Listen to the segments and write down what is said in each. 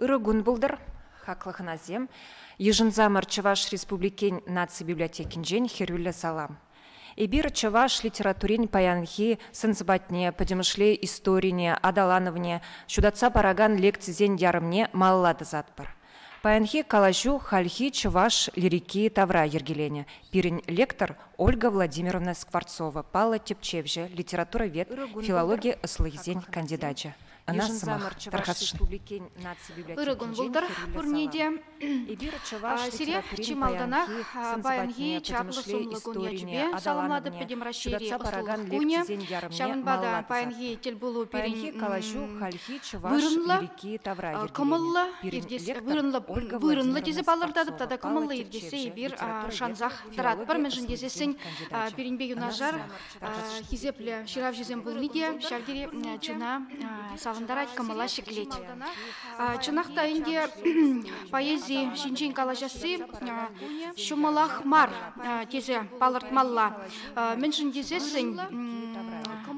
Ырӑ кун пултӑр, хаклӑ хӑнасем. Йышӑнсамӑр Чӑваш Республикин наци библиотекинчен хӗрӳллӗ салам. Эпир чӑваш литературин паянхи сӑн-сӑпатне, пӗтӗмӗшле историне, аталанӑвне ҫутатса паракан лекцисен ярӑмне малалла тӑсатпӑр. Паянхи калаҫу хальхи чӑваш лирики тавра йӗркеленӗ. Пирӗн лектор Ольга Владимировна Скворцова, паллӑ тӗпчевҫӗ, литературовед, филологи ӑслӑхӗсен кандидачӗ. Ӑна сӑмах тархасшӑн. Ырӑ кун пултӑр пурне те. Сире чи малтанах паянхи чаплӑ сумлӑ кун ячӗпе саламлатӑп Пӗтӗм Раҫҫейри ӑслӑлӑх кунӗ. Ҫавӑнпа та паянхи тӗлпулу пирӗн вырӑнлӑ, кӑмӑллӑ иртес, вырӑнлӑ, вырӑнлӑ тесе палӑртатӑп тата кӑмӑллӑ иртессе эпир шансах тӑратпӑр. Мӗншӗн тесессӗн пирӗнпе юнашар хисеплӗ ҫыравҫӑсем пулни те ҫав тери чуна савӑнтарать, кӑмӑла ҫӗклет. Чӑнах та ӗнтӗ поэзи ҫинчен калаҫасси ҫӑмӑлах мар тесе палӑртмалла. Мӗншӗн тесессӗн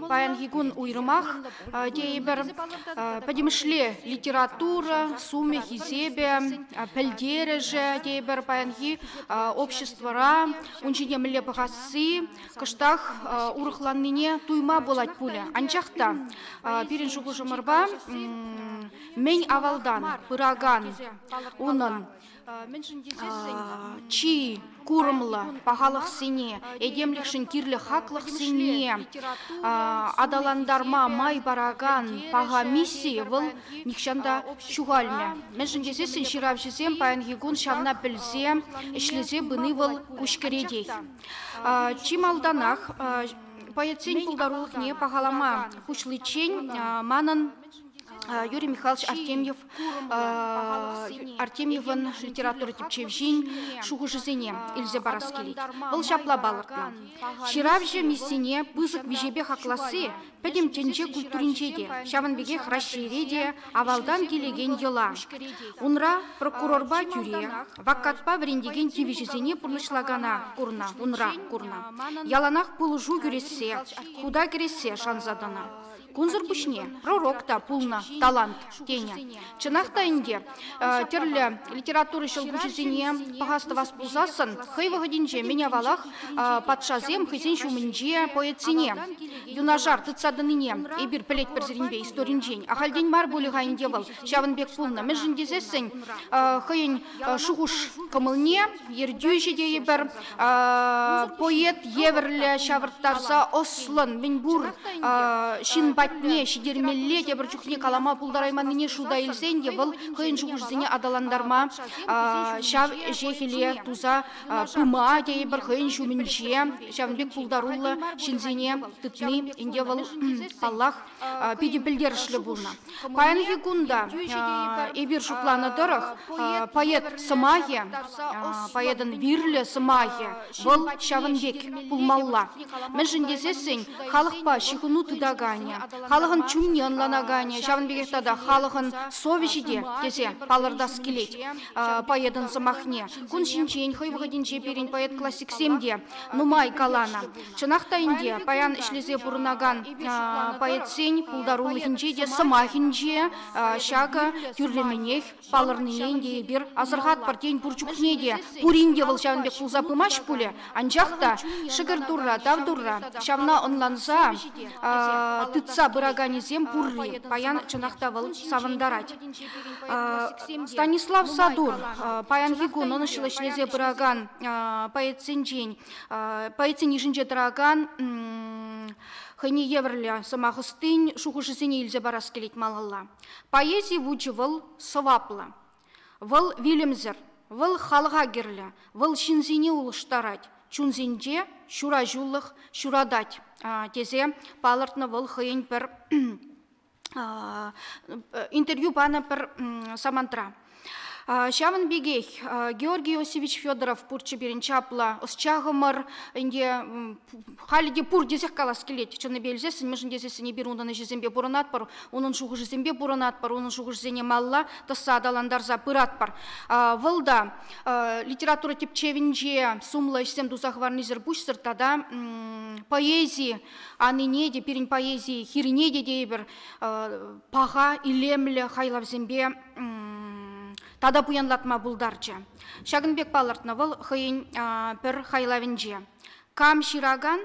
паянхи кун уйрӑмах тейӗпӗр пӗтӗмӗшле литература сумӗ, хисепӗ, пӗлтерӗшӗ тейӗпӗр паянхи обществӑра ун ҫине мӗнле пӑхасси кӑштах урӑхланнине туйма пулать пулӗ. Анчах та пирӗн шухӑшӑмӑрпа мӗн авалтан пыракан унӑн чи курӑмлӑ пахалӑхсене, этемлӗхшӗн кирлӗ хаклӑхсене аталантарма май паракан паха мисси вӑл нихҫан та ҫухалмӗ. Мӗншӗн тесессӗн ҫыравҫӑсем паянхи кун ҫавна пӗлсе, ӗҫлесе пыни вӑл куҫкӗретех. Чи малтанах поэтсен пултарулӑхне пахалама пуҫличчен манӑн Юрий Михайлович Артемьев Артемьевӑн литература тӗпчевҫин шухӑшӗсене илсе парас килет. Вӑл ҫапла палӑртнӑ. Ҫыравҫӑ миссине пысӑк виҫепе хакласси пӗтӗм тӗнче культуринче те, ҫавӑн пекех Раҫҫейре те авалтан килекен йӑла. Унра прокурорпа тӳре, ваккатпа вӗрентекен тивӗҫӗсене пурнӑҫлакана курнӑ, унра курнӑ. Яланах пулӑшу кӳрессе, хута кӗрессе шанса тӑнӑ. Кунсӑр пуҫне пророк та пулнӑ талант тенӗ. Чӑнах та ӗнтӗ, тӗрлӗ литература ҫӑлкуҫӗсене пӑхас-тӑвас пулсассӑн хӑй вӑхӑтӗнче мӗн авалах патшасем хӑйсен ҫумӗнче поэтсене юнашар тытса тӑнине эпир пӗлетпӗр сирӗнпе историнчен. Ахальтен мар пулӗ-ха ӗнтӗ вӑл ҫавӑн пек пулнӑ. Мӗншӗн тесессӗн хӑйӗн шухӑш-кӑмӑлне ертӳҫӗ тейӗпӗр, поэт евӗрлӗ ҫавӑрттарса ӑслӑн мӗнпур ҫын патне ҫитермелле тепӗр чухне калама пултарайманнине шута илсен те вӑл хӑйӗн шухӑшӗсене аталантарма ҫав ӗҫе-хӗле туса пыма тейӗпӗр хӑйӗн ҫумӗнче ҫавӑн пек пултаруллӑ ҫынсене тытни ӗнтӗ вӑл паллах питӗ пӗлтерӗшлӗ пулнӑ. Паянхи кун та эпир шутланӑ тӑрӑх поэт сӑмахӗ, поэтӑн вирлӗ сӑмахӗ вӑл ҫавӑн пек пулмалла. Мӗншӗн тесессӗн халӑхпа ҫыхӑну тытаканӗ, халӑхӑн чунне ӑнланаканӗ, ҫавӑн пекех тата халӑхӑн совеҫӗ те тесе палӑртас килет поэтӑн сӑмахне. Кун ҫинчен хӑй вӑхӑтӗнче пирӗн поэт-классиксем те нумай каланӑ. Чӑнах та ӗнтӗ, паян ӗҫлесе пурӑнакан поэтсен пултарулӑхӗнче те сӑмахӗнче ҫакӑ тӳрремӗнех палӑрнине ӗнтӗ эпир асӑрхатпӑр. Тен, пур чухне те пурин те вӑл ҫавӑн пек пулса пымасть пулӗ, анчах та шӗкӗр Турра, тав Турра, ҫавна ӑнланса тытса пыраканӗсем пурри паян чӑнах та вӑл савӑнтарать. Станислав Сатур паянхи кун ӑнӑҫлӑ ӗҫлесе пыракан поэтсенчен поэтсен йышӗнче тӑракан хӑйне евӗрлӗ сӑмах ӑстин шухӑшӗсене илсе парас килет малалла. Поэзи вучӗ вӑл сӑваплӑ. Вӑл вилӗмсӗр, вӑл халӑха кирлӗ, вӑл ҫынсене улӑштарать, чунсенче ҫураҫулӑх ҫуратать тесе палӑртнӑ вӑл хӑйӗн пӗр интервью панӑ пӗр самантра. Ҫавӑн пекех Георгий Иосифович Федоров пурччӗ пирӗн чаплӑ ӑсчахӑмӑр. Ӗнтӗ халӗ те пур тесех калас килет. Чӑннипе илсессӗн, мӗншӗн тесессӗн эпир унӑн ӗҫӗсемпе пурӑнатпӑр, унӑн шухӑшӗсемпе пурӑнатпӑр, унӑн шухӑшӗсене малла тӑсса аталантарса пыратпӑр. Вӑл та литература тӗпчевӗнче сумлӑ ӗҫсем туса хӑварнисӗр пуҫсӑр тата поэзи анине те, пирӗн поэзи хирне те тейӗпӗр, паха, илемлӗ хайлавсемпе тата пуянлатма пултарчӗ. Ҫакӑн пек палӑртнӑ вӑл хӑйӗн пӗр хайлавӗнче. Кам ҫыракан,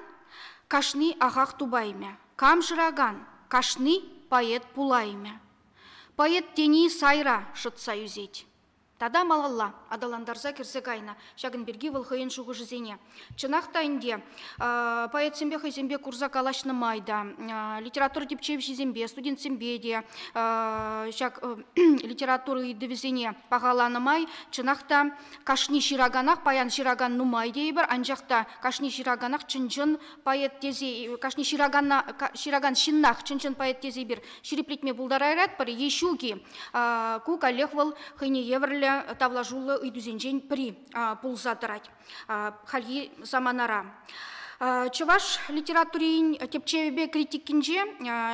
кашни ахах тупаймӗ. Кам шыракан, кашни поэт пулаймӗ. Поэт тени сайра шӑтса ӳсет. Тата малалла аталантарса кӗрсе кайнӑ. Ҫакӑн пирки вӑл хӑйӗн шухӑшӗсене. Чӑнах та ӗнтӗ, поэтсемпе хӑйсемпе курса калаҫнӑ май та, литература тӗпчевҫисемпе, студентсемпе те ҫак литература ыйтӑвӗсене пахаланӑ май, чӑнах та кашни ҫыраканах, паян ҫыракан нумай тейӗпӗр, анчах та кашни ҫыраканах чӑн-чӑн поэт тесе, кашни ҫыракана, ҫыракан ҫыннах чӑн-чӑн поэт тесе эпир ҫирӗплетме пултарайратпӑр е ҫук-и? Ку каллех вӑл хӑйне евӗрлӗ тавлашуллӑ ыйтусенчен пӗри пулса тӑрать хальхи саманара. Чӑваш литературин тӗпчевӗпе критикинче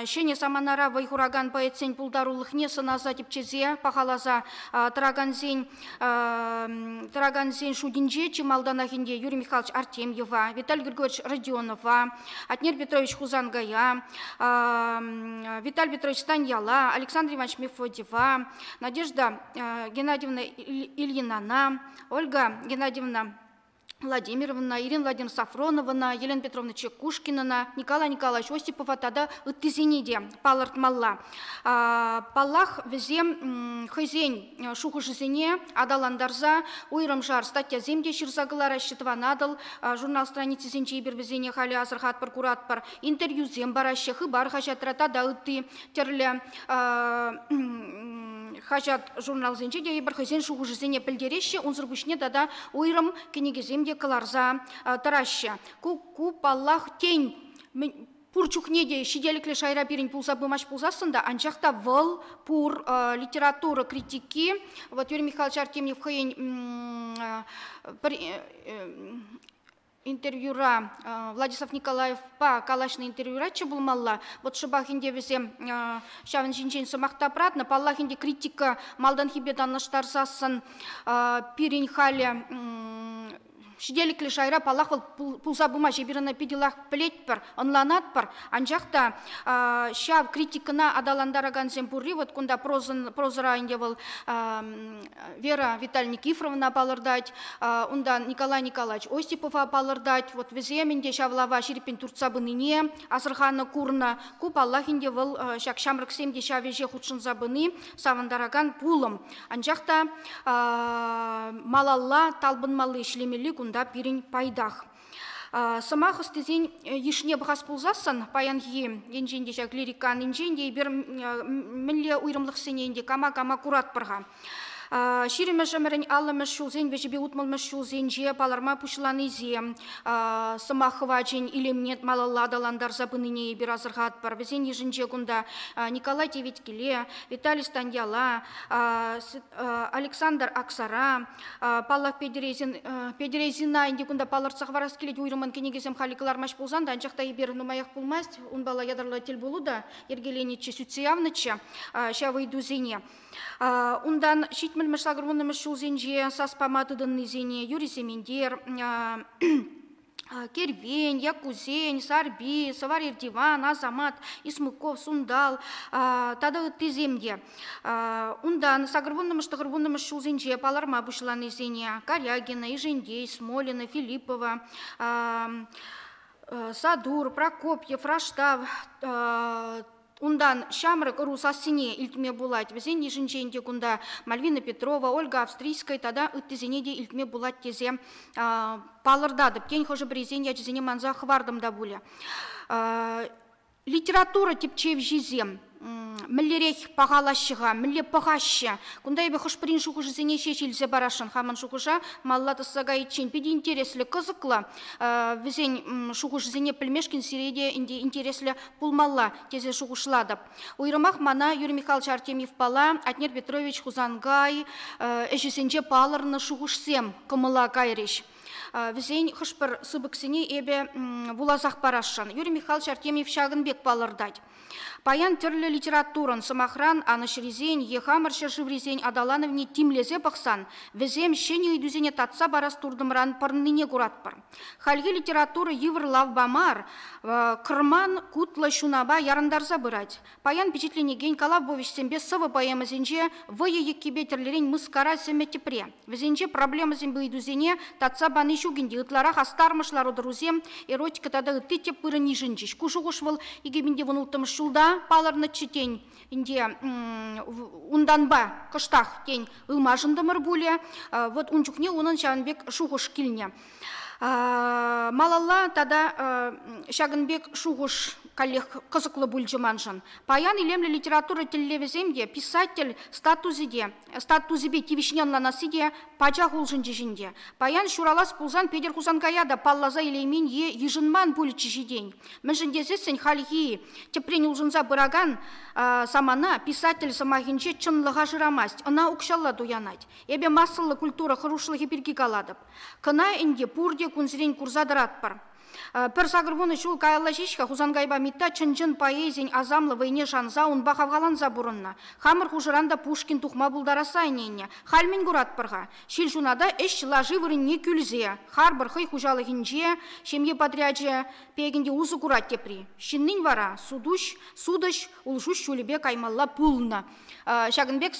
ҫӗнӗ саманара вӑй хуракан поэтсен пултарулӑхне сӑнаса тӗпчесе пахаласа тӑракансен тӑракансен шутӗнче чи малтанах ӗнтӗ Юрий Михайлович Артемьева, Виталий Григорьевич Родионова, Атнер Петрович Хусанкая, Виталий Петрович Станьяла, Александр Иванович Мефодьева, Надежда Геннадьевна Ильинана, Ольга Геннадьевна Владимировна, Ирина Владимировна Сафронована, Елена Петровна Чекушкинана, Николай Николаевич Осипова тата ыттисене те палӑртмалла. Паллах, вӗсем хӑйсен шухӑшӗсене аталантарса уйрӑмшар статьясем те ҫырса кӑлараҫҫӗ Тӑван Атӑл журнал страницисенче эпир вӗсене халӗ асӑрхатпӑр, куратпӑр. Интервьюсем параҫҫӗ, Хыпар хаҫатра тата ытти тӗрлӗ хаҫат-журналсенче те эпир хӑйсен шухӑшӗсене пӗлтереҫҫӗ, унсӑр пуҫне тата уйрӑм кӗнекесем те кӑларса тӑраҫҫӗ. Ку, паллах, тен, пур чухне те ҫителӗклӗ шайра пирӗн пулса пымасть пулсассӑн та, анчах та вӑл пур литература критики. Вот Юрий Михайлович Артемьев хӑйӗн пӗр интервьюра Владислав Николаевпа калаҫнӑ интервьюраччӗ пулмалла. Вот шӑпах ӗнтӗ вӗсем ҫавӑн ҫинчен сӑмах тапратнӑ. Паллах ӗнтӗ критика малтанхипе танлаштарсассӑн пирӗн халӗ ҫителӗклӗ шайра, паллах, вӑл пулса пымасть. Эпир ӑна питӗ лайӑх пӗлетпӗр, ӑнланатпӑр. Анчах та ҫав критикӑна аталантаракансем пурри, вот кунта прозӑра ӗнтӗ вӑл Вера Витальевна Никифоровна палӑртать, унтан Николай Николаевич Осипова палӑртать. Вот вӗсем ӗнтӗ ҫав лава ҫирӗппӗн туртса пынине асӑрханӑ, курнӑ. Ку, паллах, ӗнтӗ вӑл ҫак ҫамрӑксем те ҫав ӗҫе хутшӑнса пыни савӑнтаракан пулӑм. Анчах та малалла талпӑнмалли, ӗҫлемелли кунта пирӗн пайтах. Сӑмах ӑстисен йышне пӑхас пулсассӑн, паянхи енчен те ҫак лирика аннинчен те эпир мӗнле уйрӑмлӑхсене ӗнтӗ кама-кама куратпӑр-ха. Ҫирӗммӗш ӗмӗрӗн аллӑмӗш ҫулсен вӗҫӗпе утмӑлмӗш ҫулсенче палӑрма пуҫланисем сӑмах хӑвачӗн илемне малалла аталантарса пынине эпир асӑрхатпӑр. Вӗсен йышӗнче кунта Николай Теветкеле, Виталий Станьяла, Александр Аксара, паллах, Петӗрезина ӗнтӗ кунта палӑртса хӑварас килет, уйрӑмӑн кӗнекесем халӗ кӑлармасть пулсан та, анчах та эпир нумаях пулмасть унпала ятарлӑ тӗлпулу та йӗркеленӗччӗ, сӳтсе явнӑччӗ ҫав ыйтусене. Унтан ҫитмӗлмӗш сакӑрвуннӑмӗш ҫулсенче сас пама тытӑннисене Юрий Сементер, Кервен, Яккусен, Сарпи, Сӑвар Эртиван, Асамат, Исмуков, Сунтал тата ыттисем те. Унтан сакӑрвуннӑмӗш тӑхӑрвуннӑмӗш ҫулсенче палӑрма пуҫланисене Карягина, Ишентей, Смолина, Филиппова, Садур, Прокопьев, Раштав, Унтан ҫамрӑк ӑру сассине илтме пулать. Вӗсен йышӗнче ӗнтӗ кунта Мальвина Петрова, Ольга Австрийская тата ыттисене те илтме пулать тесе палӑртатӑп. Тен, хӑшӗ-пӗрисен ячӗсене манса хӑвартӑм та пулӗ. Литература тӗпчевҫисем мӗнлерех пахалаҫҫӗ-ха, мӗнле пӑхаҫҫӗ? Кунта эпӗ хӑш-пӗрин шухӑшӗсене ҫеҫ илсе парасшӑн. Хамӑн шухӑша малалла тӑсса кайиччен питӗ интереслӗ, кӑсӑклӑ. Вӗсен шухӑшӗсене пӗлмешкӗн сире те ӗнтӗ интереслӗ пулмалла тесе шухӑшлатӑп. Уйрӑмах мана Юрий Михайлович Артемьевпала Атнер Петрович Хусанкай ӗҫӗсенче палӑрнӑ шухӑшсем кӑмӑла кайрӗҫ. Вӗсен хӑш-пӗр сыпӑксене эпӗ вуласах парасшӑн. Юрий Михайлович Артемьев ҫакӑн пек палӑртать. Паян тӗрлӗ литературӑн, сӑмахран, анӑҫрисен е хамӑр ҫӗршыврисен аталанӑвне тимлесе пӑхсан, вӗсем ҫӗнӗ ыйтусене татса парас туртӑмран пӑрӑннине куратпӑр. Хальхи литература йывӑр лавпа мар, кӑрман кутлӑ ҫунапа ярӑнтарса пырать. Паян пичетленекен калав-повеҫсемпе сӑвӑ-поэмӑсенче вӑйӑ еккипе тӗрлӗрен мыскара сӗмӗ тӗпре. Вӗсенче проблемӑсемпе ыйтусене татса пани ҫук ӗнтӗ, ытларах астармӑш лару-тӑрусем, эротика тата ытти тӗп вырӑн йышӑнчӗҫ. Ку шухӑш вӑл 2016 ҫулта палӑрнӑччӗ, тен, ӗнтӗ унтанпа кӑштах, тен, ылмашӑнтӑмӑр пулӗ. Вот ун чухне унӑн ҫавӑн пек шухӑш килнӗ. Малалла тата ҫакӑн пек шухӑш каллех кӑсӑклӑ пулчӗ маншӑн. Паян илемлӗ литература тӗллевӗсем те, писатель статусӗ те, статусӗпе тивӗҫне ӑнланасси те пачах улшӑнчӗҫ ӗнтӗ. Паян ҫуралас пулсан Петӗр Хусанкая та палласа илеймен е йышӑнман пулӗччӗ ҫитен. Мӗншӗн тесессӗн хальхи тӗпрен улшӑнса пыракан самана писатель сӑмахӗнче чӑнлӑха шырамасть, ӑна укҫалла туянать. Эпӗ массӑллӑ культура хӑрушлӑхӗ пирки калатӑп. Кӑна ӗнтӗ пурте кунсерен курса тӑратпӑр. Пӗр 80 ҫул каялла ҫеҫ-ха Хусанкайпа Митта чӑн-чӑн поэзин асамлӑ вӑйне шанса унпа хавхаланса пурӑннӑ. Хамӑр хушӑран та Пушкин тухма пултарасса ӗненнӗ. Халь мӗн куратпӑр-ха? Ҫил ҫуната ӗҫ лаши вырӑнне кӳлсе, харпӑр хӑй хуҫалӑхӗнче ҫемье подрячӗ пек ӗнтӗ усӑ курать тепри. Ҫыннин вара сутуҫ, сутӑҫ, улшуҫ ҫулӗпе каймалла пулнӑ. Ҫакӑн пек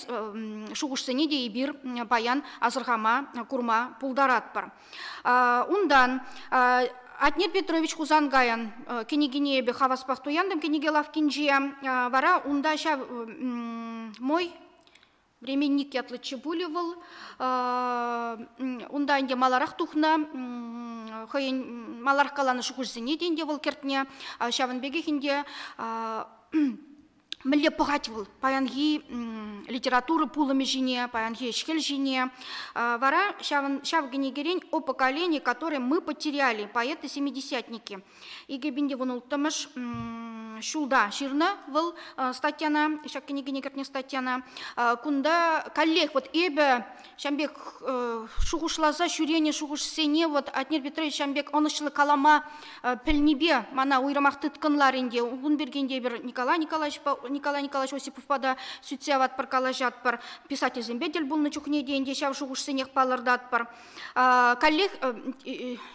шухӑшсене те эпир паян асӑрхама, курма пултаратпӑр. Унтан Атнер Петрович Хусанкайӑн кӗнекине эпӗ хаваспах туянтӑм кӗнеке лавккинче. Вара унта ҫав мой временник ятлӑччӗ пулӗ вӑл. Унта ӗнтӗ маларах тухнӑ, хӑйӗн маларах каланӑ шухӑшсене те ӗнтӗ вӑл кӗртнӗ. Ҫавӑн пекех ӗнтӗ мӗнле пӑхать вӑл паянхи литература пулӑмӗ ҫине, паянхи ӗҫ-хӗл ҫине. Вара ҫавӑн, ҫав кӗнекерен «О поколении, которое мы потеряли», поэты-семидесятники. 2016 ҫулта ҫырнӑ вӑл статьяна, ҫак кӗнекене кӗртнӗ статьяна. Кунта каллех вот эпӗ ҫам пек шухӑшласа ҫӳренӗ шухӑшсене вот Атнер Петрович ҫам пек ӑнӑҫлӑ калама пӗлнипе мана уйрӑмах тыткӑнлар ӗнтӗ. Ун пирки ӗнтӗ эпир Николай Николаевичпа, Николай Николаевич Осиповпа та сӳтсе яватпӑр, калаҫатпӑр. Писательсемпе тӗл пулнӑ чухне те ӗнтӗ ҫав шухӑшсенех палӑртатпӑр. Каллех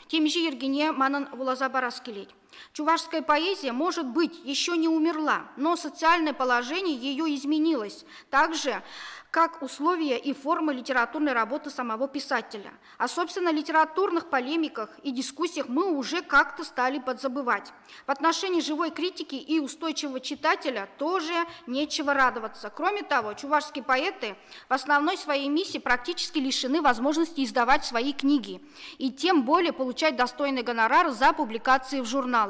темиҫе йӗркене манӑн вуласа парас килет. Чувашская поэзия, может быть, еще не умерла, но социальное положение ее изменилось, так же, как условия и формы литературной работы самого писателя. О, собственно, литературных полемиках и дискуссиях мы уже как-то стали подзабывать. В отношении живой критики и устойчивого читателя тоже нечего радоваться. Кроме того, чувашские поэты в основной своей миссии практически лишены возможности издавать свои книги и тем более получать достойный гонорар за публикации в журналах.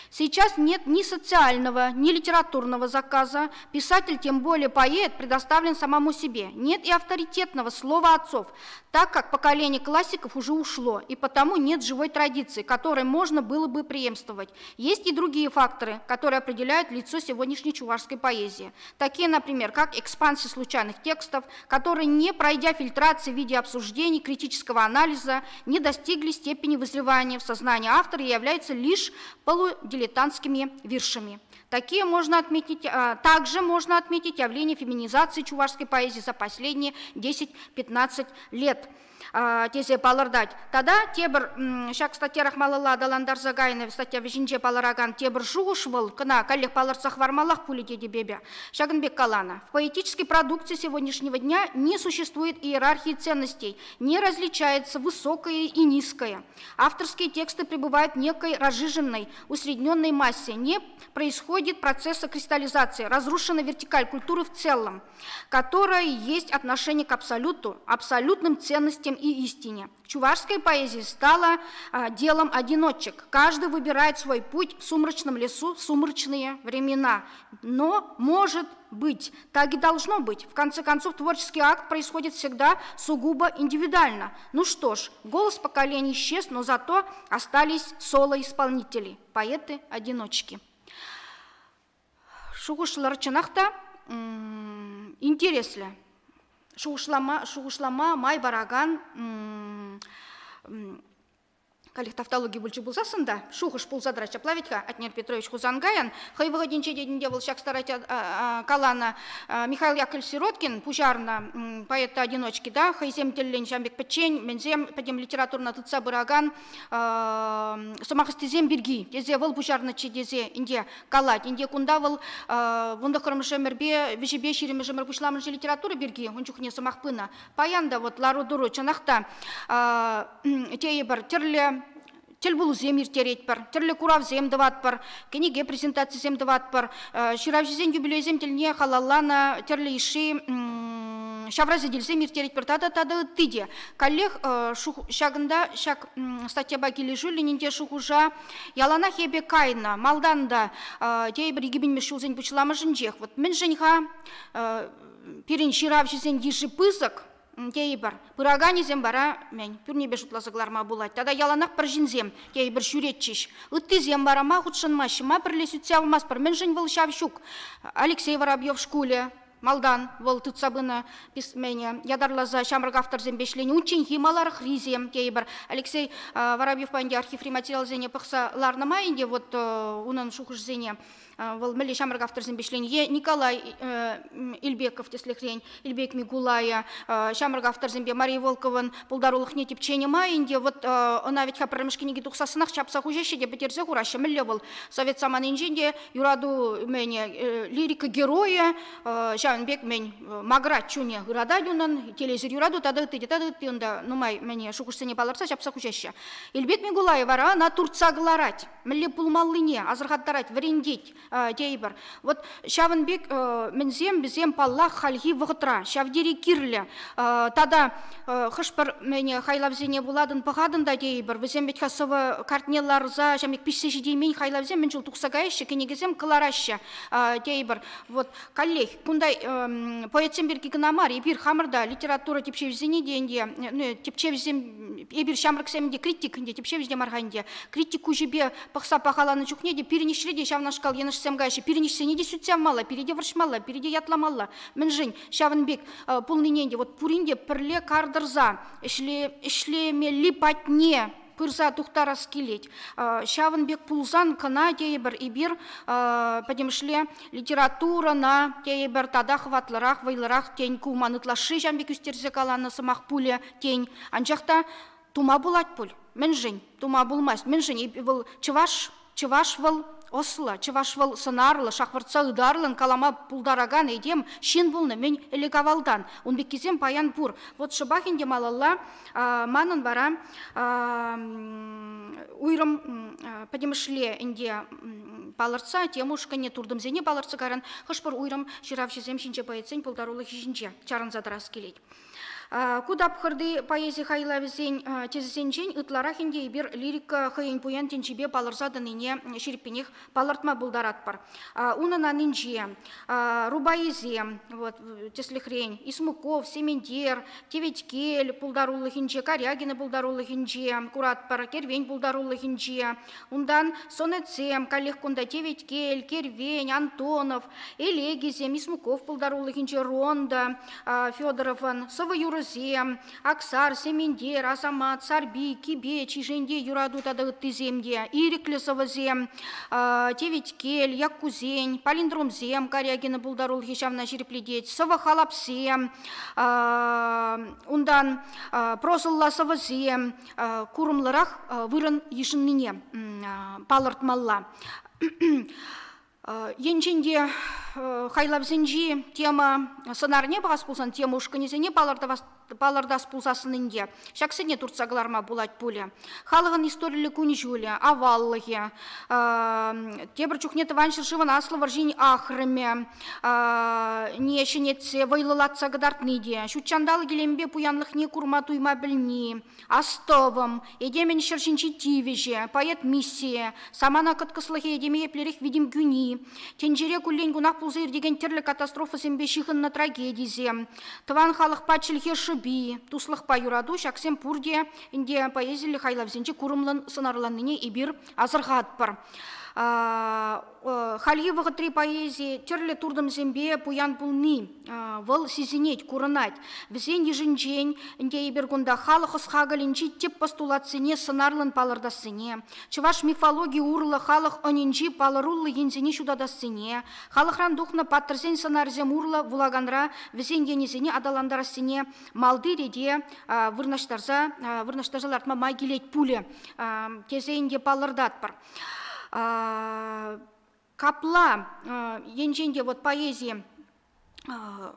Сейчас нет ни социального, ни литературного заказа. Писатель, тем более поэт, предоставлен самому себе. Нет и авторитетного слова отцов, так как поколение классиков уже ушло, и потому нет живой традиции, которой можно было бы преемствовать. Есть и другие факторы, которые определяют лицо сегодняшней чувашской поэзии. Такие, например, как экспансия случайных текстов, которые, не пройдя фильтрации в виде обсуждений, критического анализа, не достигли степени вызревания в сознании автора и являются лишь полудилетантскими виршами. Такие можно отметить, также можно отметить явление феминизации чувашской поэзии за последние 10-15 лет тесе палӑртать. Тата тепӗр ҫак статьярах малалла аталантарса кайнӑ статья вӗҫӗнче палӑракан тепӗр шухӑш вӑл, кӑна каллех палӑртса хӑвармаллах пулӗ тетӗп эпӗ. Ҫакӑн пек каланӑ. В поэтической продукции сегодняшнего дня не существует иерархии ценностей, не различается высокое и низкое. Авторские тексты пребывают в некой разжиженной, усредненной массе, не происходит процесса кристаллизации, разрушена вертикаль культуры в целом, которая есть отношение к абсолюту, абсолютным ценностям. поэтическом и истине. Чувашская поэзия стала делом одиночек. Каждый выбирает свой путь в сумрачном лесу в сумрачные времена. Но может быть, так и должно быть. В конце концов, творческий акт происходит всегда сугубо индивидуально. Ну что ж, голос поколения исчез, но зато остались соло-исполнители, поэты-одиночки. Шухӑшлар чӑнах та интереслӗ. Шухӑшлама май паракан каллех тавталогий пулчӗ пулсассӑн та шухӑш пулса тӑрать. Ҫапла вӗт-ха Атнер Петрович Хусанкайӑн хӑй вӑхӑтӗнче тетӗнте вӑл ҫак старать каланӑ Михаил Яковлевич Сироткин пуҫарнӑ поэта-одиночки да хӑйсем тӗллӗн ҫавӑн пек пӗччен мӗнсем пӗтӗм литературӑна тытса пыракан сӑмах ӑстисем пирки тесе вӑл пуҫарнӑччӗ тесе ӗнтӗ калать. Ӗнтӗ кунта вӑл 19-мӗш ӗмӗрпе виҫӗпе 20-мӗш ӗмӗр пуҫламӑшӗ литература пирки ун чухне сӑмах пынӑ. Паян та вот лару-тӑру чӑнах та тейӗпӗр тӗрлӗ тӗлпулусем ирттеретпӗр, тӗрлӗ куравсем тӑватпӑр, кӗнеке презентацисем тӑватпӑр, ҫыравҫӑсен юбилейсем тӗлне халалланӑ тӗрлӗ йышши ҫавра сӗтелсем ирттеретпӗр тата тата ытти те. Каллех ҫакӑнта ҫак статьяпа килӗшӳллӗн ӗнтӗ шухӑша яланах эпӗ кайнӑ. Малтан та тейӗпӗр 2000-мӗш ҫулсен пуҫламӑшӗнчех. Вот мӗншӗн-ха пирӗн ҫыравҫӑсен йышӗ пысӑк тейӗпӗр. Пыраканӗсем вара мӗн, пӳрнепе шутласа кӑларма пулать. Тата яланах пӗр ҫынсем тейӗпӗр ҫӳретчӗҫ. Ыттисем вара ма хутшӑнмаҫҫӗ, ма пӗрле сӳтсе явмастпӑр. Мӗншӗн вӑл ҫав ҫук? Алексей Воробьев шкулӗ малтан вӑл тытса пынӑ писмене ятарласа ҫамрӑк авторсемпе ӗҫленӗ. Унчченхи маларахрисем тейӗпӗр. Алексей Воробьев ӗнтӗ архиври материалсене пӑхса ларнӑ май ӗнтӗ вот унӑн шухӑшӗсене вӑл мӗнле ҫамрӑк авторсемпе ӗҫленӗ. Е Николай Ильбеков тӗслӗхрен, Ильбек Микулая ҫамрӑк авторсемпе Мария Волковӑн пултарулӑхне тӗпченӗ май ӗнтӗ вот ӑна вӗт-ха пӗрремӗш кӗнеки тухсассӑнах чапса хуҫаҫҫӗ те пӗтерсе хураҫҫӗ. Мӗнле вӑл совет саманинчен те юрату мӗнӗ лирика геройӗ ҫавӑн пек мӗн макӑрать чунӗ ыратать унӑн, телейсӗр юрату тата ытти те, тата ытти унта нумай мӗне шухӑшсене палӑртса ҫапса хуҫаҫҫӗ. Ильбек Микулай вара ӑна туртса кӑларать. Мӗнле пулмаллине асӑрхаттарать, вӗрентет тейӗпӗр. Вот ҫавӑн пек мӗнсем вӗсем, паллах, хальхи вӑхӑтра ҫав тери кирлӗ. Тата хӑш-пӗр мӗне хайлавсене вулатӑн, пӑхатӑн та тейӗпӗр. Вӗсем вӗт-ха сӑвӑ картне ларса ҫавӑн пек пиҫсе ҫитеймен хайлавсем мӗн чул тухса каяҫҫӗ, кӗнекесем кӑлараҫҫӗ тейӗпӗр. Вот каллех кунта поэтсем пирки кӑна мар, эпир хамӑр та литература тӗпчевҫисене те ӗнтӗ, тӗпчевҫӗсем, эпир ҫамрӑксем те критик ӗнтӗ, тӗпчевҫӗ те мар-ха ӗнтӗ, критик куҫӗпе пӑхса пахаланӑ чухне те пирӗн ӗҫре те ҫавнашкал йӑнӑшсем каяҫҫӗ, пирӗн ӗҫсене те сӳтсе явмалла, пире те вӑрҫмалла, пире те ятламалла. Мӗншӗн ҫавӑн пек пулнине ӗнтӗ вот пурин те пӗрле кар тӑрса ӗҫлемелли патне пырса тухтарас килет. Ҫавӑн пек пулсан кӑна тейӗпӗр эпир пӗтӗмӗшле литературӑна тейӗпӗр тата хӑватлӑрах, вӑйлӑрах, тен, ку ман ытлашши ҫавӑн пек ӳстерсе каланӑ сӑмах пулӗ, тен. Анчах та тума пулать пуль. Мӗншӗн тума пулмасть? Мӗншӗн вӑл чӑваш, чӑваш вӑл ӑслӑ, чӑваш вӑл сӑнарлӑ, шахвӑртса ытарлӑн калама пултаракан этем ҫын пулнӑ мӗн ӗлӗк-авалтан. Ун пеккисем паян пур. Вот шӑпах ӗнтӗ малалла манӑн вара уйрӑм пӗтӗмӗшле ӗнтӗ палӑртса тема ушкӑнне туртӑмсене палӑртса кайран хӑш-пӗр уйрӑм ҫыравҫӑсем ҫинче поэтсен пултарулӑхӗ ҫинче чарӑнса тӑрас килет. Ку тапхӑрти поэзи хайлавӗсен тӗсӗсенчен ытларах ӗнтӗ эпир лирика хӑйӗн пуян тӗнчипе палӑрса тӑнине ҫирӗппӗнех палӑртма пултаратпӑр. Унӑн анинче рубаисем, вот, тӗслӗхрен, Исмуков, Сементер, Теветкел пултарулӑхӗнче, Карягина пултарулӑхӗнче куратпӑр, Кервен пултарулӑхӗнче, унтан сонетсем, каллех кунта Теветкел, Кервен, Антонов, элегисем, Исмуков пултарулӑхӗнче Ронда, Федоровӑн сӑвӑ-юрӑсем, Аксар, Сементер, Асамат, Сарпи, Кипеч, Ишенте, Юрату тата ыттисем те, ирӗклӗ сӑвӑсем, Теветкел, Яккусен, палиндромсем, Карягина пултарулӑхӗ ҫавна ҫирӗплетет, сӑвӑ-халапсем, унтан прозӑлла сӑвӑсем курӑмлӑрах вырӑн йышӑннине палӑртмалла. Енчен те хайлавсенчи тема сӑнарне пӑхас пулсан, тема ушкӑнӗсене палӑртас пулсассӑн ӗнтӗ ҫаксене туртса кӑларма пулать пулӗ. Халӑхӑн историллӗ кун-ҫулӗ, аваллӑхӗ, тепӗр чухне Тӑван ҫӗршывӑн Аслӑ вӑрҫин ахрӑмӗ, не ҫӗнетсе, вӑйлӑлатса кӑтартни те, ҫутҫанталӑк илемпе пуянлӑхне курма-туйма пӗлни, астӑвӑм, этемӗн ҫӗр ҫинчи тивӗҫӗ, поэт миссийӗ, самана кӑткӑслӑхӗ этеме еплерех витӗм кӳни, тӗнчере куллен-кунах пулса иртекен тӗрлӗ катастрофӑсемпе ҫыхӑннӑ трагедисем, тӑван халӑхпа чӗлхе шӑпи, туслӑхпа юрату ҫаксем пурте ӗнтӗ поэзиллӗ хайлавсенче курӑмлӑн сӑнарланнине эпир асӑрхатпӑр. Хальхи вӑхӑтри поэзи тӗрлӗ туртӑмсемпе пуян пулни вӑл сисӗнет, курӑнать. Вӗсен йышӗнчен ӗнтӗ эпир кунта халӑх ӑс-хакӑлӗнчи тӗп постулатсене сӑнарлӑн палӑртассине, чӑваш мифологи урлӑ халӑх ӑнӗнчи палӑруллӑ енсене ҫутатассине, халӑхран тухнӑ паттӑрсен сӑнарӗсем урлӑ вулаканра вӗсен енӗсене аталантарассине малти рете вырнаҫтарса вырнаҫтарса лартма май килет пулӗ тесе ӗнтӗ палӑртатпӑр. Капла енчен те вот поэзи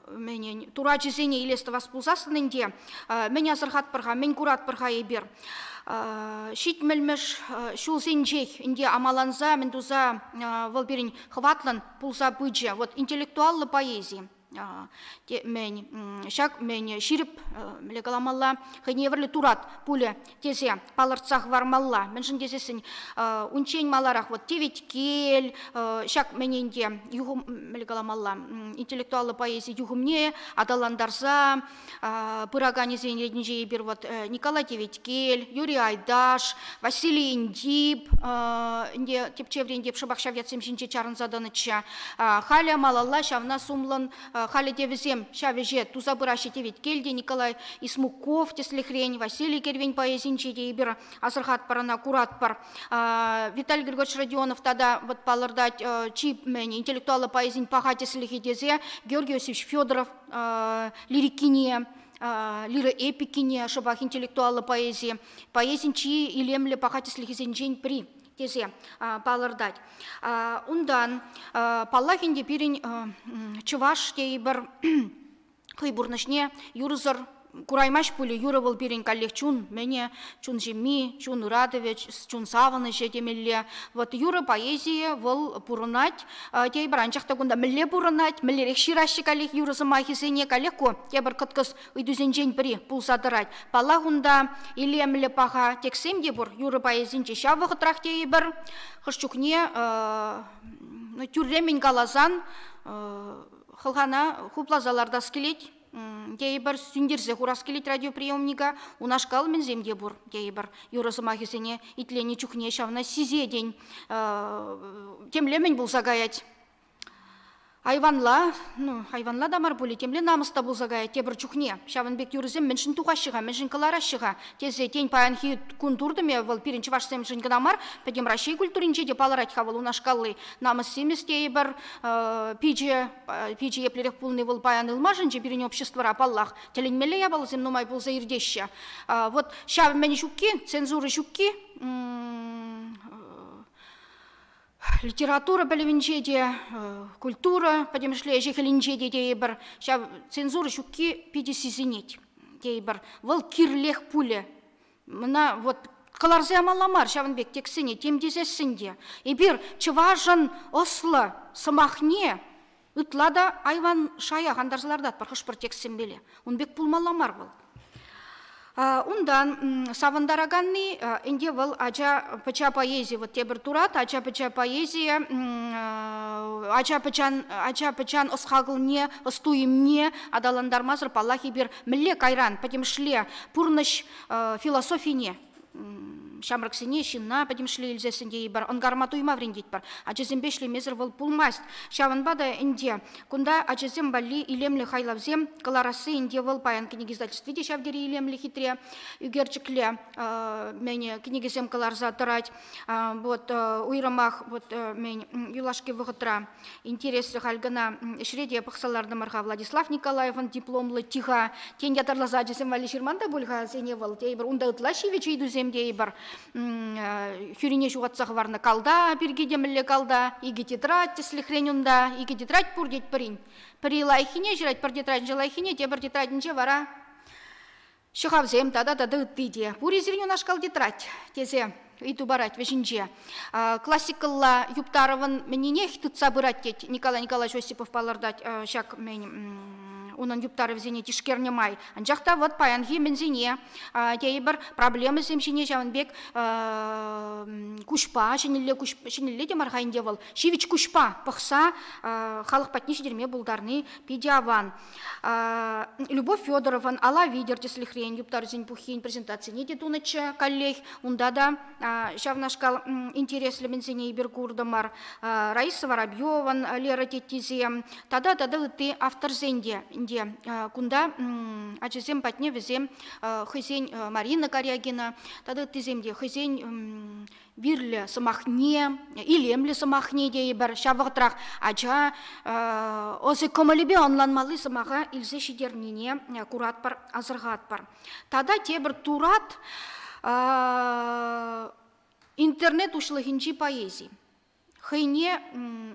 мӗнӗн турачӗсене илес тӑвас пулсассӑн ӗнтӗ мӗн асӑрхатпӑр-ха, мӗн куратпӑр-ха эпир? Ҫитмӗлмӗш ҫулсенчех ӗнтӗ амаланса, мӗн туса вӑл пирӗн хӑватлӑн пулса пычӗ. Вот интеллектуаллӑ поэзи. Мӗн ҫак мӗн ҫирӗп мӗнле каламалла хӑйне евӗрлӗ турат пулӗ тесе палӑртса хӑвармалла. Мӗншӗн тесессӗн унччен маларах вот теветкел ҫак мӗнен те юхӑм мӗнле каламалла интеллектуаллӑ поэзи юхӑмне аталантарса пыраканӗсен ретӗнче эпир вот Николай Теветкел, Юрий Айдаш, Василий Индип ӗнтӗ тӗпчеврен те шӑпах ҫав ятсем ҫинче чарӑнса тӑнӑччӗ. Халӗ малалла ҫавна сумлӑн халӗ те вӗсем ҫав ӗҫе туса пыраҫҫӗ Теветкел те, Николай Исмуков тӗслӗхрен, Василий Кервен поэзинче те эпир асӑрхатпӑр ӑна, куратпӑр. Виталий Григорьевич Родионов тата вот палӑртать чи интеллектуаллӑ поэзин паха тӗслӗхӗ тесе Георгий Иосифович Федоров лирикине, лира эпикине, шӑпах интеллектуаллӑ поэзи, поэзин чи илемлӗ паха тӗслӗхӗсенчен пӗри тесе палӑртать. Унтан, паллах ӗнтӗ, пирӗн чӑваш тейӗпӗр хӑй пурнӑҫне юрӑсӑр кураймасть пулӗ. Юрӑ вӑл пирӗн каллех чун мӗне, чун ҫемми, чун ыратӑвӗ, чун савӑнӑҫӗ темелле. Вот юрӑ поэзийӗ вӑл пурӑнать тейӗпӗр, анчах та кунта мӗнле пурӑнать, мӗнлерех ҫыраҫҫӗ каллех юрӑ сӑмахӗсене, каллех ку тепӗр кӑткӑс ыйтусенчен пӗри пулса тӑрать. Паллах, унта илемлӗ паха текстсем те пур юрӑ поэзинче. Ҫав вӑхӑтрах тейӗпӗр, хӑш чухне тӳрремӗн каласан хӑлхана хупласа лартас килет, тейӗпӗр, сӳнтерсе хурас килет радиоприемника, унашкал мӗнсем те пур, тейӗпӗр. Юрӑ сӑмахӗсене итленӗ чухне ҫавна сисетӗн, темле мӗн пулса каять. Айванла, ну, айванла та мар пулӗ, темле намӑс та пулса каять тепӗр чухне. Ҫавӑн пек юрӑсем мӗншӗн тухаҫҫӗ-ха, мӗншӗн кӑлараҫҫӗ-ха тесе, тен, паянхи кун туртӑмӗ вӑл пирӗн чӑвашсемшӗн кӑна мар, пӗтӗм Раҫҫей культуринче те палӑрать-ха вӑл унашкалли. Намӑс-симӗс тейӗпӗр, пичӗ, пичӗ еплерех пулни вӑл паян ылмашӑнчӗ пирӗн обществӑра, паллах. Тӗлӗнмелле япаласем нумай пулса иртеҫҫӗ. Вот ҫав мӗн ҫукки, цензура ҫукки, литература пӗлӗвӗнче те, культура пӗтӗмӗшле ӗҫӗ-хӗлӗнче те тейӗпӗр, ҫав цензура ҫукки питӗ сисӗнет тейӗпӗр. Вӑл кирлех пулӗ. Мана вот кӑларса ямалла мар ҫавӑн пек текстсене, тем тесессӗн те. Эпир чӑвашӑн ӑслӑ сӑмахне ытла та айван шая хантарса лартатпӑр хӑш-пӗр текстсемпеле. Ун пек пулмалла мар вӑл. Унтан савӑнтараканни ӗнтӗ вӑл ача-пӑча поэзийӗ. Вот тепӗр турат ача-пӑча поэзийӗ ача-пӑчан ача-пӑчан ӑс-хакӑлне, ӑс-туйӑмне аталантармасӑр, паллах, эпир мӗнле кайран пӗтӗмӗшле пурнӑҫ философине ҫамрӑксене, ҫынна пӗтӗмӗшле илсессӗн тейӗпӗр, ӑнкарма туйма вӗрентетпӗр. Ачасемпе ӗҫлемесӗр вӑл пулмасть. Ҫавӑнпа та ӗнтӗ кунта ачасем валли илемлӗ хайлавсем кӑларасси ӗнтӗ вӑл паян кӗнеке издательстви те ҫав тери илемлӗ, хитре, ӳкерчӗклӗ мӗн кӗнекесем кӑларса тӑрать. Вот уйрӑмах вот мӗн юлашки вӑхӑтра интереслӗ халь кӑна ӗҫре те пӑхса лартӑмӑр-ха Владислав Николаевӑн дипломлӑ тиха. Тен, ятарласа ачасем валли ҫырман та пуль-ха сене вӑл тейӗпӗр. Унта ытла ҫивӗч ыйтусем тейӗпӗр. Хӳрине ҫухатса хӑварнӑ калта пирки те мӗнле калта, икӗ тетрадь тӗслӗхрен унта, икӗ тетрадь пур тет пӗрин. Пӗри лайӑххине ҫырать, пӗр тетрадӗнче лайӑххине, тепӗр тетрадӗнче вара. Ҫӑхавсем тата тата ытти те. Пур-и сирӗн унашкал тетрадь? тесе ыйту парать вӗҫӗнче. Классикӑлла юптарӑвӑн мӗннинех тытса пырать тет Николай Николаевич Осипов палӑртать ҫак мӗн унӑн юптарӑвӗсене тишкернӗ май. Анчах та вот паянхи мӗнсене тейӗпӗр проблемӑсем ҫине ҫавӑн пек куҫпа, ҫӗнӗлле куҫ, ҫӗнӗлле те мар-ха ӗнтӗ вӑл, ҫивӗч куҫпа пӑхса халӑх патне ҫитерме пултарни питӗ аван. Любовь Федорован Ала витӗр тӗслӗхрен юптарусен пуххин презентацине те тунӑччӗ каллех. Унта та ҫавнашкал интереслӗ мӗнсене эпир куртӑмӑр. Раиса Воробьеван Лера теттисем тата тата ытти авторсен те ӗнтӗ кунта ачасем патне вӗсем хӑйсен Марина Карягина тата ыттисем те хӑйсен вирлӗ сӑмахне, илемлӗ сӑмахне тейӗпӗр. Ҫав вӑхӑтрах ача ӑсӗ кӑмӑлӗпе ӑнланмалли сӑмаха илсе ҫитернине куратпӑр, асӑрхатпӑр. Тата тепӗр турат интернет уҫлӑхӗнчи поэзи. Хӑйне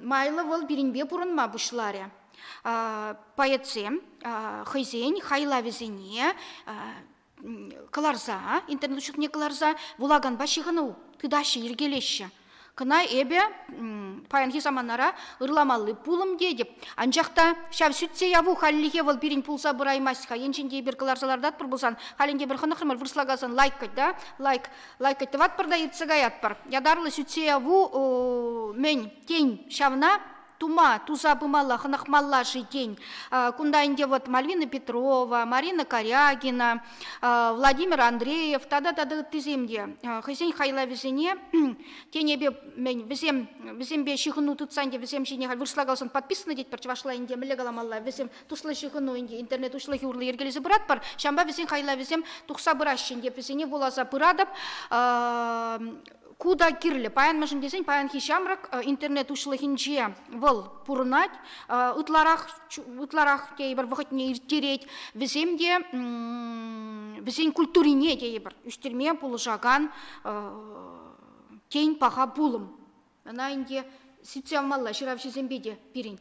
майлӑ вӑл пирӗнпе пурӑнма пуҫларӗ. Поэтсем хӑйсен хайлавӗсене кӑларса, интернет уҫлӑхне кӑларса вулаканпа ҫыхӑну тытаҫҫӗ, йӗркелеҫҫӗ. Кӑна эпӗ паянхи саманара ырламалли пулӑм тетӗп. Анчах та ҫав сӳтсе яву хальлӗхе вӑл пирӗн пулса пыраймасть-ха. Енчен те эпир кӑларса лартатпӑр пулсан, халь ӗнтӗ эпир хӑнӑхрӑмӑр вырӑсла каласан лайкать, да? Лайк, лайкать тӑватпӑр та иртсе каятпӑр. Ятарлӑ сӳтсе яву мӗн, тен, ҫавна тума, туса пымалла, хӑнӑхмалла-ши тен. Кунта ӗнтӗ вот Мальвина Петрова, Марина Корягина, Владимир Андреев тата тата ыттисем те хӑйсен хайлавӗсене тен эпӗ мӗн вӗсем вӗсемпе ҫыхӑну тытсан те вӗсем ҫине халь вырӑсла каласан подписано тетпӗр чӑвашла ӗнтӗ мӗнле каламалла вӗсем туслӑ ҫыхӑну ӗнтӗ интернет уҫлӑхӗ урлӑ йӗркелесе пыратпӑр ҫавӑнпа вӗсен хайлавӗсем тухса пыраҫҫӗ ӗнтӗ вӗсене вуласа пыратӑп Ку та кирлӗ. Паян мӗншӗн тесен паянхи ҫамрӑк интернет уҫлӑхӗнче вӑл пурӑнать, ытларах ытларах тейӗпӗр вӑхӑтне ирттерет. Вӗсем те вӗсен культурине тейӗпӗр ӳстерме пулӑшакан тен паха пулӑм. Ӑна ӗнтӗ сӳтсе явмалла ҫыравҫӑсемпе те пирӗн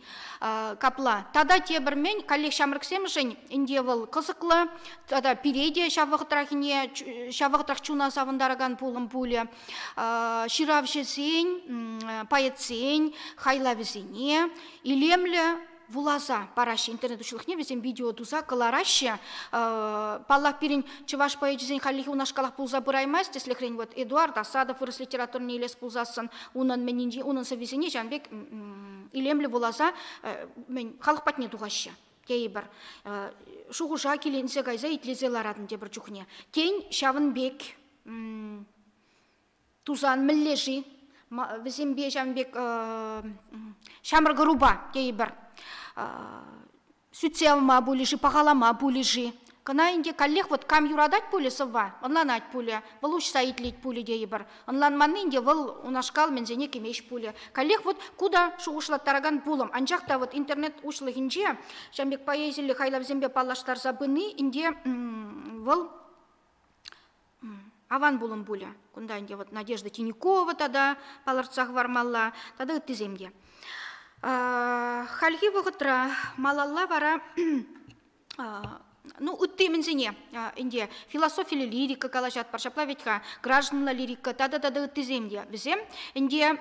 капла. Тата тепӗр мӗн, каллех ҫамрӑксемшӗн ӗнтӗ вӑл кӑсӑклӑ, тата пире те ҫав вӑхӑтрахине, ҫав вӑхӑтрах чуна савӑнтаракан пулӑм пулӗ. Ҫыравҫӑсен, поэтсен хайлавӗсене илемлӗ вуласа параҫҫӗ интернет уҫлӑхне, вӗсем видео туса кӑлараҫҫӗ. Паллах, пирӗн чӑваш поэчӗсен хальлӗхе унашкалах пулса пыраймасть. Тӗслӗхрен, вот Эдуард Асадов вырӑс литературине илес пулсассӑн, унӑн мӗнӗнчи, унӑн сӑввисене ҫавӑн пек илемлӗ вуласа мӗн халӑх патне тухаҫҫӗ тейӗпӗр. Шухӑша киленсе кайса итлесе ларатӑн тепӗр чухне. Тен, ҫавӑн пек тусан мӗнле-ши? Вӗсемпе ҫавӑн пек ҫамрӑк ӑрупа тейӗпӗр. Сӳтсе явма пулӗ-ши, пахалама пулӗ-ши? Кӑна ӗнтӗ каллех вот кам юратать пулӗ сӑвва, ӑнланать пулӗ, вӑл уҫса итлет пулӗ тейӗпӗр. Ӑнланманни ӗнтӗ вӑл унашкал мӗнсене кӗмест пулӗ. Каллех вот ку та шухӑшлаттаракан пулӑм. Анчах та вот интернет уҫлӑхӗнче ҫавӑн пек поэзиллӗ хайлавсемпе паллаштарса пыни ӗнтӗ вӑл аван пулӑм пулӗ. Кунта ӗнтӗ вот Надежда Тинюкова тата палӑртса хӑвармалла тата ыттисем те. Хальхи вӑхӑтра малалла вара ну, ытти мӗнсене ӗнтӗ философиллӗ лирика калаҫатпӑр, ҫапла вӗт-ха, гражданла лирика тата тата ыттисем те. Вӗсем ӗнтӗ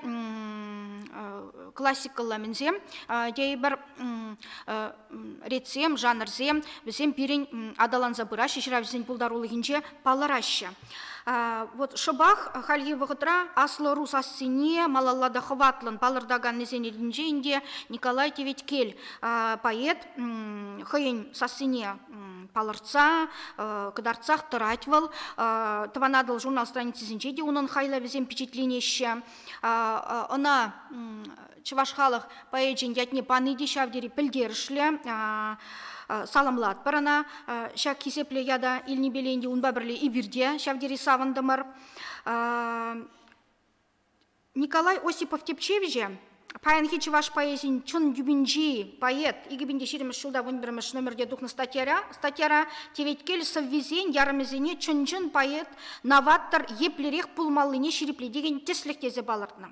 классикӑлла мӗнсем тейӗпӗр ретсем, жанрсем, вӗсем пирӗн аталанса пыраҫҫӗ, ҫыравҫӑсен пултарулӑхӗнче палӑраҫҫӗ. Вот шӑпах хальхи вӑхӑтра аслӑ ӑру сассине малалла та хӑватлӑн палӑртаканнисен ретӗнче ӗнтӗ Николай Теветкел поэт хӑйӗн сассине палӑртса, кӑтартсах тӑрать вӑл. Тӑван Атӑл журнал страницисенче те унӑн хайлавӗсем пичетленеҫҫӗ. Ӑна чӑваш халӑх поэчӗн ятне пани те ҫав тери пӗлтерӗшлӗ. Саламлатпӑр ӑна. Ҫак хисеплӗ ята илнипеле ӗнтӗ унпа пӗрле эпир те ҫав тери савӑнтӑмӑр. Николай Осипов тӗпчевҫӗ паянхи чӑваш поэзийӗн чӑн тӳпинчи поэт 2020 ҫулта 11-мӗш номерте тухнӑ статьяра, статьяра Теветкел сӑввисен ярӑмӗсене чӑн-чӑн поэт новатор еплерех пулмаллине ҫирӗплетекен тӗслӗх тесе палӑртнӑ.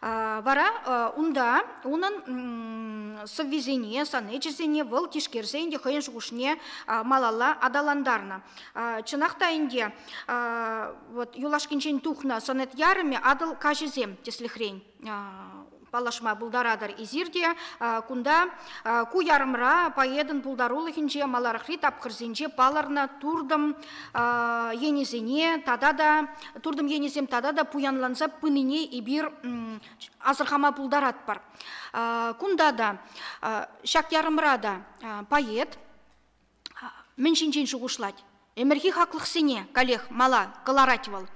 Вара унта унӑн сӑввисене, сонечӗсене вӑл тишкерсе ӗнтӗ хӑйӗн шухӑшне малалла аталантарнӑ. Чӑнах та ӗнтӗ вот юлашкинчен тухнӑ сонет ярӑмӗ Атӑл каҫӗсем тӗслӗхрен паллашма пултаратӑр эсир те. Кунта ку ярӑмра поэтӑн пултарулӑхӗнче маларахри тапхӑрсенче палӑрнӑ туртӑм енӗсене тата та туртӑм енӗсем тата та пуянланса пынине эпир асӑрхама пултаратпӑр. Кунта та ҫак ярӑмра та поэт мӗн ҫинчен шухӑшлать? Ӗмӗрхи хаклӑхсене каллех мала кӑларать вӑл.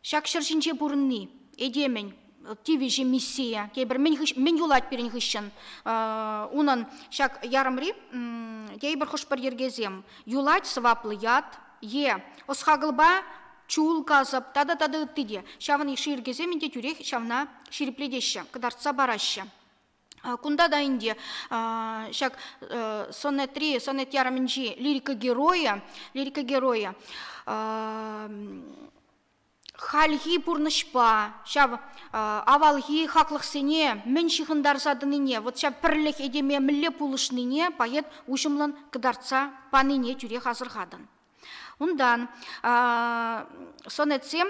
Ҫак ҫӗр ҫинче пурӑнни, этемӗн тивӗҫӗ, миссийӗ, тепӗр мӗн юлать пирӗн хыҫҫӑн? Унӑн ҫак ярӑмри тепӗр хӑш-пӗр йӗркесем. Юлать сӑваплӑ ят е ӑс-хакӑлпа чул касӑп тата тата ытти те. Ҫавӑн йышши йӗркесем ӗнтӗ тӳрех ҫавна ҫирӗплетеҫҫӗ, кӑтартса параҫҫӗ. Кунта та ӗнтӗ ҫак сонетри, сонет ярӑмӗнчи лирика геройӗ, лирика геройӗ хальхи пурнӑҫпа ҫав авалхи хаклӑхсене мӗн ҫыхӑнтарса тӑнине, вот ҫав пӗрлӗх этеме мӗнле пулӑшнине поэт уҫӑмлӑн кӑтартса панине тӳрех асӑрхатӑн. Унтан сонетсем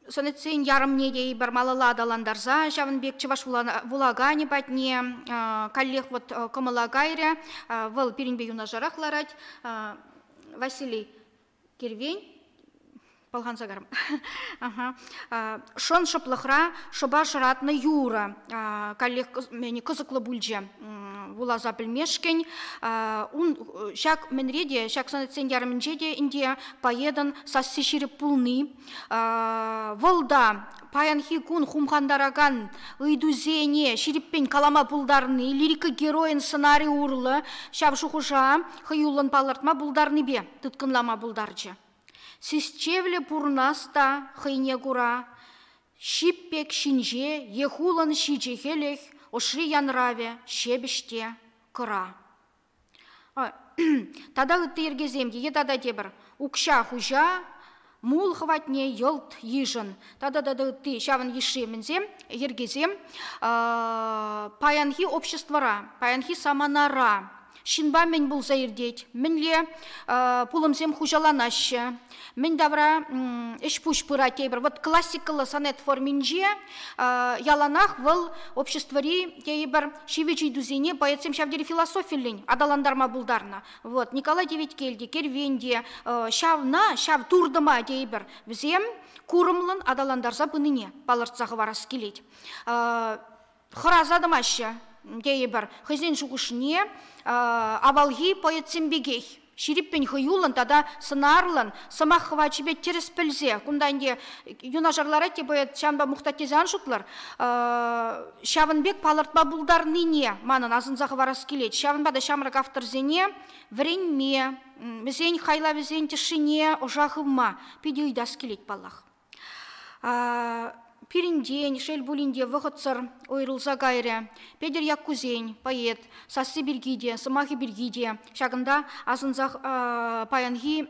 сонетсен ярӑмне те эпир малалла аталантарса ҫавӑн пек чӑваш вулаканӗ патне каллех вот кӑмӑла кайрӗ. Вӑл пирӗнпе юнашарах ларать. Василий Кервен пӑлханса карӑм. Шӑн шӑплӑхра шӑпа шӑратнӑ юрӑ каллех кӑсӑклӑ пулчӗ вуласа пӗлмешкӗн. Ун ҫак мӗнре те, ҫак сонетсен ярӑмӗнче те ӗнтӗ поэтӑн сасси ҫирӗп пулни, вӑл та паянхи кун хумхантаракан ыйтусене ҫирӗппӗн калама пултарни, лирика геройӗн сӑнарӗ урлӑ ҫав шухӑша хӑюллӑн палӑртма пултарнипе тыткӑнлама пултарчӗ. Сисчевлӗ пурӑнас та хӑйне кура ҫип пек ҫинҫе е хулӑн ҫичӗ хӗлӗх ӑшри янравӗ ҫепӗҫ те кӑра. Тата ытти йӗркесем те е тата тепӗр укҫа хуҫа мул хӑватне йӑлт йышӑн тата тата ытти ҫавӑн йышши мӗнсем йӗркесем паянхи обществӑра, паянхи саманара ҫынпа мӗн пулса иртет, мӗнле пулӑмсем хуҫаланаҫҫӗ, мӗн тавра ӗҫ-пуҫ пырать тейӗпӗр. Вот классикӑллӑ сонет форминче яланах вӑл обществӑри тейӗпӗр ҫивӗч ыйтусене поэтсем ҫав тери философиллӗн аталантарма пултарнӑ. Вот Николай Теветкел те, Кервен те ҫавна, ҫав туртӑма тейӗпӗр, вӗсем курӑмлӑн аталантарса пынине палӑртса хӑварас килет. Хӑраса тӑмаҫҫӗ тейӗпӗр. Хӑйсен шухӑшне авалхи поэтсем пекех ҫирӗппӗн, хӑюллӑн тата сӑнарлӑн сӑмах хӑвачӗпе тӗрӗс пӗлсе, кунта ӗнтӗ юнашар ларать те поэт, ҫавӑнпа мухтать тесе ан шутлӑр, ҫавӑн пек палӑртма пултарнине манӑн асӑнса хӑварас килет. Ҫавӑнпа та ҫамрӑк авторсене вӗренме, вӗсен хайлавӗсен тӗшшине ӑша хывма питӗ ыйтас килет паллах. Пирӗнтен, шел пулин те, вӑхӑтсӑр уйрӑлса кайрӗ. Петӗр Яккусен, поэт, сасси пирки те, сӑмахӗ пирки те ҫакӑнта асӑнсах паянхи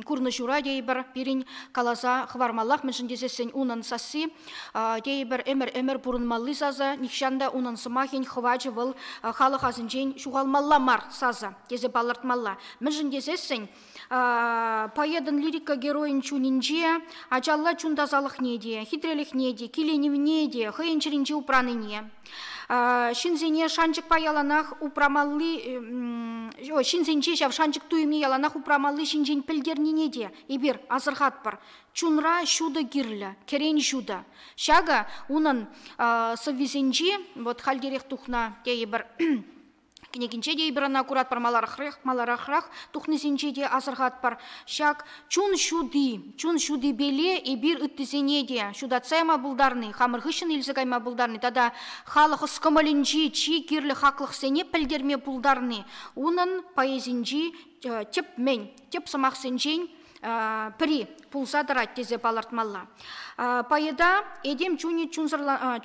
курнӑҫура тейӗпӗр пирӗн каласа хӑвармаллах, мӗншӗн тесессӗн унӑн сасси тейӗпӗр ӗмӗр-ӗмӗр пурӑнмалли сасӑ, нихҫан та унӑн сӑмахӗн хӑвачӗ вӑл халӑх асӗнчен ҫухалмалла мар сасӑ тесе палӑртмалла. Мӗншӗн тесессӗн Поэтӑн лирика геройӗн чунӗнче ачалла чун тасалӑхне те, хитрелӗхне те, киленӗвне те хӑйӗн чӗринче упранине, ҫынсене шанчӑкпа яланах упрамалли, ҫынсенче ҫав шанчӑк туйӑмне яланах упрамалли ҫинчен пӗлтернине те эпир асӑрхатпӑр. Чунра ҫутӑ кирлӗ, кӗрен ҫутӑ. Ҫакӑ унӑн сӑввисенчи, вот хальтерех тухнӑ тейӗпӗр, Кӗнекинче те эпир ӑна куратпӑр, маларахрах тухнисенче те асӑрхатпӑр. Ҫак чун ҫути, чун ҫутипеле эпир ыттисене те ҫутатса яма пултарни, хамӑр хыҫҫӑн илсе кайма пултарни тата халӑх ӑс-кӑмӑлӗнчи чи кирлӗ хаклӑхсене пӗлтерме пултарни унӑн поэзинчи тӗп мӗн, тӗп сӑмахсенчен пӗри. пулса тӑрать тесе палӑртмалла. Поэта этем чунӗ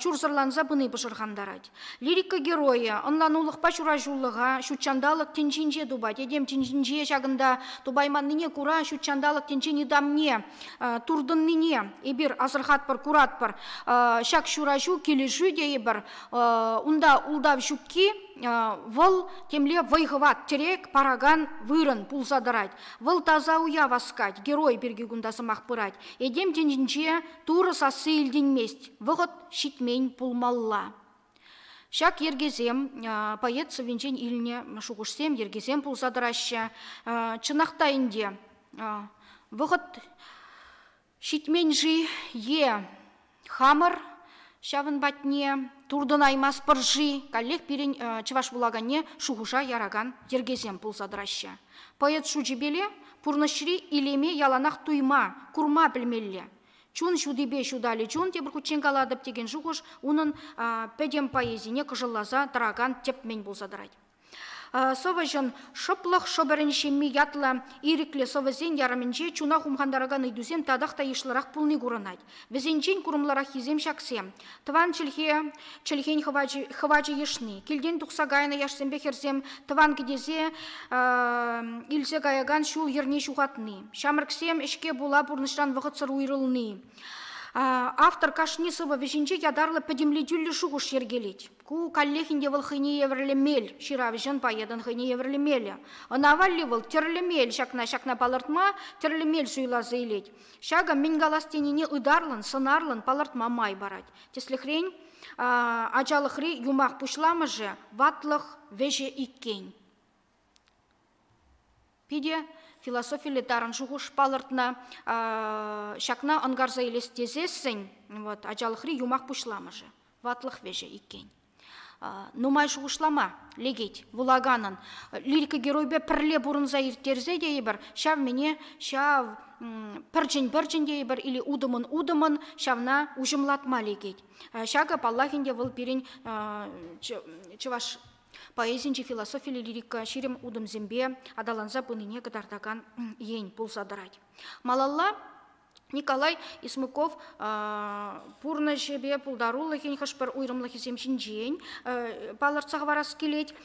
чурсӑрланса пыни пӑшӑрхантарать. Лирика геройӗ ӑнланулӑхпа ҫураҫулӑха ҫутҫанталӑк тӗнчинче тупать. Этем тӗнчинче ҫакӑнта тупайманнине кура ҫутҫанталӑк тӗнчин ытамне туртӑннине эпир асӑрхатпӑр, куратпӑр. Ҫак ҫураҫу килӗшӳ тейӗпӗр. Унта ултав ҫукки вӑл темле вӑй-хӑват, тӗрек паракан вырӑн пулса тӑрать. Вӑл таса уя васкать, герой пирки кунта сӑмах пырать. Этем тӗнчинче Турӑ сасси илтӗнмест, вӑхӑт ҫитмен пулмалла. Ҫак йӗркесем поэт сӑввинчен илнӗ шухӑшсем, йӗркесем пулса тӑраҫҫӗ. Чӑнах та ӗнтӗ, вӑхӑт ҫитмен-ши е хамӑр ҫавӑн патне туртӑнаймастпӑр-ши, каллех пирӗн чӑваш вулаканне шухӑша яракан йӗркесем пулса тӑраҫҫӗ. Поэт шучӗпеле пурнӑҫри илеме яланах туйма, курма пӗлмелле. Чун ҫутипе ҫуталӗ чун, тепӗр хутчен калатӑп текен шухӑш унӑн пӗтӗм поэзине кӑшӑлласа тӑракан тӗп мӗн пулса тӑрать. Сӑвӑҫӑн «Шӑплӑх шӑпӑрӗн ҫемми» ятлӑ ирӗклӗ сӑвӑсен ярӑмӗнче чуна хумхантаракан ыйтусем татах та йышлӑрах пулни курӑнать. Вӗсенчен курӑмлӑраххисем ҫаксем. Тӑван чӗлхе, чӗлхен хӑвачӗ йӑшни, килтен тухса кайнӑ яшсемпе хӗрсем тӑван кӗтесе илсе каякан ҫул-йӗрне ҫухатни, ҫамрӑксем ӗҫке пула пурнӑҫран вӑхӑтсӑр уйрӑлни. Автор кашни сӑвӑ вӗҫӗнче ятарлӑ пӗтӗмлетӳллӗ шухӑш йӗркелет. Ку каллех ӗнтӗ вӑл хӑйне евӗрлӗ мел, ҫыравҫӑн, поэтӑн хӑйне евӗрлӗ мелӗ. Ӑна валли вӑл тӗрлӗ мел ҫакна-ҫакна палӑртма тӗрлӗ мел суйласа илет. Ҫакӑ мӗн калас тенине ытарлӑн, сӑнарлӑн палӑртма май парать. Тӗслӗхрен, ачалӑхри юмах пуҫламӑшӗ ватлӑх вӗҫӗ иккен. Питӗ философиллӗ тарӑн шухӑш палӑртнӑ. Ҫакна ӑнкарса илес тесессӗн вот, ачалӑхри юмах пуҫламӑшӗ, ватлӑх вӗҫӗ иккен. Нумай шухӑшлама лекет вулаканӑн. Лирика геройпе пӗрле пурӑнса ирттерсе тейӗпӗр, ҫав мене ҫав пӗрчӗн-пӗрчӗн тейӗпӗр или утӑмӑн-утӑмӑн ҫавна уҫӑмлатма лекет. Ҫакӑ, паллах ӗнтӗ, вӑл пирӗн чӑваш поэзинчи философиллӗ лирика 20 утӑмсемпе аталанса пынине кӑтартакан ен пулса тӑрать. Малалла Николай Исмуков пурнӑҫӗпе пултарулӑхӗн хӑш-пӗр уйрӑмлӑхӗсем ҫинчен палӑртса хӑварас килет.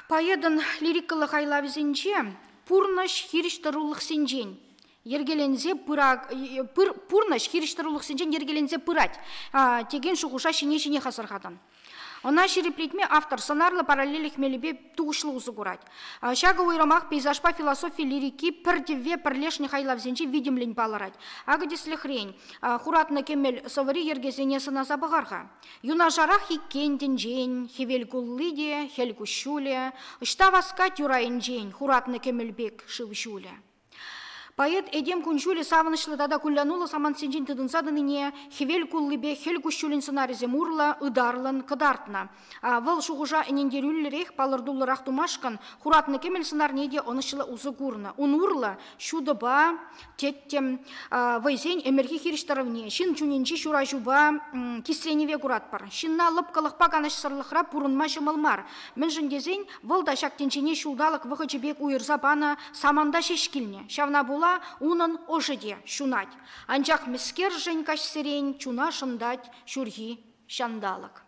Поэтӑн лирикӑллӑ хайлавӗсенче пурнӑҫ хирӗҫтӑрулӑхсенчен йӗркеленсе пурнӑҫ хирӗҫтӑрулӑхсенчен йӗркеленсе пырать текен шухӑша ҫине-ҫинех асӑрхатӑн. Ӑна ҫирӗплетме автор сӑнарлӑ параллельлӗх мелӗпе тухӑҫлӑ усӑ курать. Ҫакӑ уйрӑмах пейзажпа философи лирики пӗр тӗвве пӗрлешнӗ хайлавсенче витӗмлӗн палӑрать. Акӑ тӗслӗхрен, Хуратнӑ кӗмӗл сӑвӑри йӗркесене сӑнаса пӑхар-ха. Юнашарах иккен тӗнчен, хӗвел кулли те, хӗл куҫҫулӗ, ӑҫта васкать юрайӗнчен хуратнӑ кӗмӗл пек шыв ҫулӗ. Поэт этем кун-ҫулӗ савӑнӑҫлӑ тата куллянуллӑ самантсенчен тытӑнса тӑнине хӗвел куллипе хӗл куҫҫулӗн сӑнарӗсем урлӑ ытарлӑн кӑтартнӑ. Вӑл шухӑша ӗнентерӳллӗрех, палӑртуллӑрах тумашкӑн хуратнӑ кӗмӗл сӑнарне те ӑнӑҫлӑ усӑ курнӑ. Ун урлӑ ҫутӑпа тӗттӗм вӑйсен ӗмӗрхи хирӗҫтӑрӑвне, ҫын чунӗнчи ҫураҫупа кисренӗве куратпӑр. Ҫынна лӑпкӑлӑхпа канӑҫсӑрлӑхра пурӑнма ҫӑмӑл мар. Мӗншӗн тесен вӑл та ҫак тӗнчене ҫулталӑк вӑхӑчӗ пек уйӑрса панӑ саманта ҫеҫ килнӗ. Ҫавна пула унӑн ӑшӗ те ҫунать. Анчах мӗскершӗн каҫсерен чуна шӑнтать ҫурхи ҫанталӑк.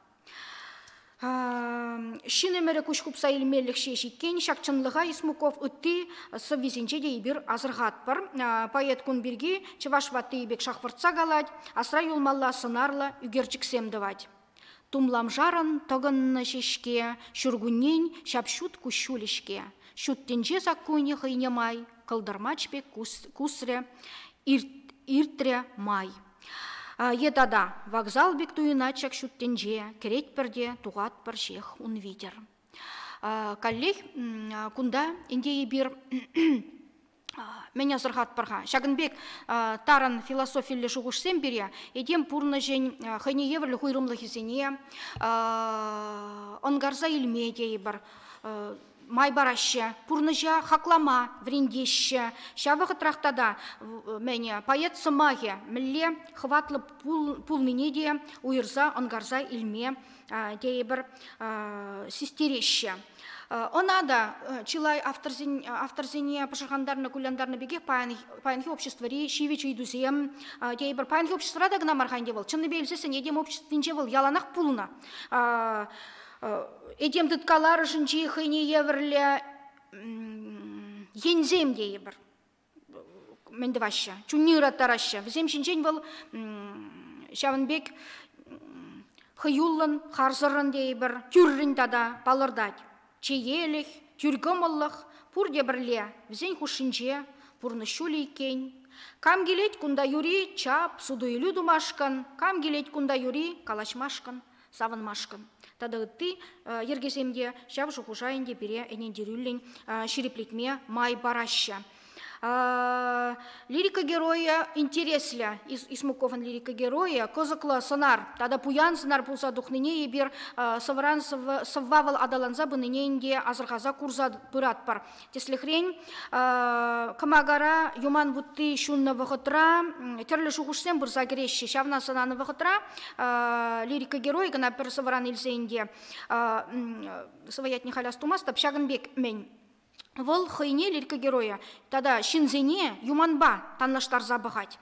Ҫын ӗмӗрӗ куҫ хупса илмеллӗх ҫеҫ иккен. Ҫак чӑнлӑха Исмуков ытти сӑввисенче те эпир асӑрхатпӑр. Поэт кун пирки чӑваш ваттийӗ пек шахвӑртса калать, асра юлмалла сӑнарлӑ ӳкерчӗксем тӑвать. Тумламшарӑн тӑкӑннӑ ҫеҫке, ҫуркуннен ҫап-ҫут куҫҫулӗ-ҫке. Ҫут тӗнче саккунӗ хӑйне май, кӑлтӑрмач пек кусрӗ, иртрӗ май. Е тата вокзал пек туйӑнать ҫак ҫут тӗнче, кӗретпӗр те тухатпӑр ҫех ун витӗр. Каллех кунта ӗнтӗ эпир мӗн асӑрхатпӑр-ха? Ҫакӑн пек тарӑн философиллӗ шухӑшсем пире этем пурнӑҫӗн хӑйне евӗрлӗ уйрӑмлӑхӗсене ӑнкарса илме тейӗпӗр. май параҫҫӗ, пурнӑҫа хаклама вӗрентеҫҫӗ. Ҫав вӑхӑтрах тата мӗн поэт сӑмахӗ мӗнле хӑватлӑ пулнине те уйӑрса ӑнкарса илме тейӗпӗр систереҫҫӗ. Ӑна та чылай авторсен, авторсене пӑшӑрхантарнӑ, кулянтарнӑ пекех паянхи обществӑри ҫивӗч ыйтусем тейӗпӗр. Паянхи обществӑра та кӑна мар-ха ӗнтӗ вӑл. Чӑннипе илсессӗн этем обществинче вӑл яланах пулнӑ. Этем тыткаларӑшӗнчи хӑйне евӗрлӗ енсем тейӗпӗр. Мӗн тӑваҫҫӗ? Чунне ыраттараҫҫӗ. Вӗсем ҫинчен вӑл ҫавӑн пек хӑюллӑн, харсӑррӑн тейӗпӗр, тӳррӗн тата палӑртать. Чеелӗх, тӳркӑмӑллӑх пурте пӗрле вӗсен хушшинче пурнӑҫ ҫулӗ иккен. Кам килет кунта юри чап, суту-илӳ тумашкӑн, кам килет кунта юри калаҫмашкӑн, савӑнмашкӑн. Тата ытти йӗркесем те ҫав шухӑша ӗнтӗ пире ӗнентерӳллӗн ҫирӗплетме май параҫҫӗ. Лирика геройӗ интереслӗ. Исмуковӑн лирика геройӗ кӑсӑклӑ сӑнар тата пуян сӑнар пулса тухнине эпир сӑвӑран сӑвва вӑл аталанса пынине ӗнтӗ асӑрхаса курса пыратпӑр. Тӗслӗхрен, кӑмакара юман вутти ҫуннӑ вӑхӑтра тӗрлӗ шухӑшсем пырса кӗреҫҫӗ. Ҫавна сӑнанӑ вӑхӑтра лирика геройӗ кӑна пӗр сӑвӑран илсе ӗнтӗ сӑвӑ ятне халь астумастӑп, ҫакӑн пек мӗн. Вӑл хӑйне лирика геройӗ тата ҫынсене юманпа танлаштарса пӑхать.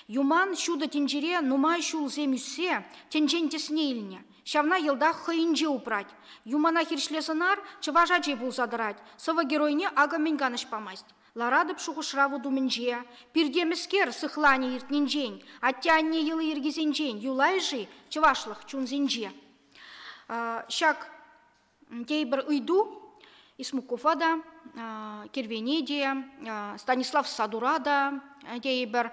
Юман ҫутӑ тӗнчере нумай ҫулсем ӳссе тӗнчен тӗсне илнӗ. Ҫавна йӑлтах хӑйӗнче упрать. Юмана хирӗҫле сӑнар чӑваш ачи пулса тӑрать. Сӑвӑ геройне акӑ мӗн канӑҫ памасть. Ларатӑп шухӑшра вут умӗнче. Пирте мӗскер сыхланӗ иртнинчен, атте-анне йӑли-йӗркисенчен юлай-ши чӑвашлӑх чунсенче? Ҫак тепӗр ыйту Исмукова та, Кервене те, Станислав Садура та тейӗпӗр,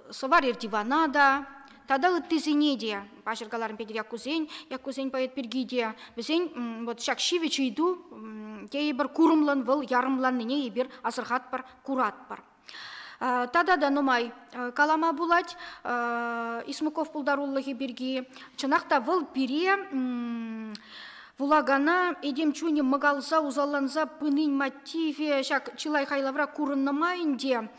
Сӑвар Эртивана та, тата ыттисене те, паҫӑр каларӑм Петӗр Яккусен, Яккусен поэт пирки те, вӗсен вот ҫак ҫивӗч ыйту тейӗпӗр курӑмлӑн вӑл ярӑмланнине эпир асӑрхатпӑр, куратпӑр. Тата та нумай калама пулать Исмуков пултарулӑхӗ пирки. Чӑнах та вӑл пире вулакана этем чунӗ мӑкалса усалланса пынин мотивӗ ҫак чылай хайлавра курӑннӑ май ӗнтӗ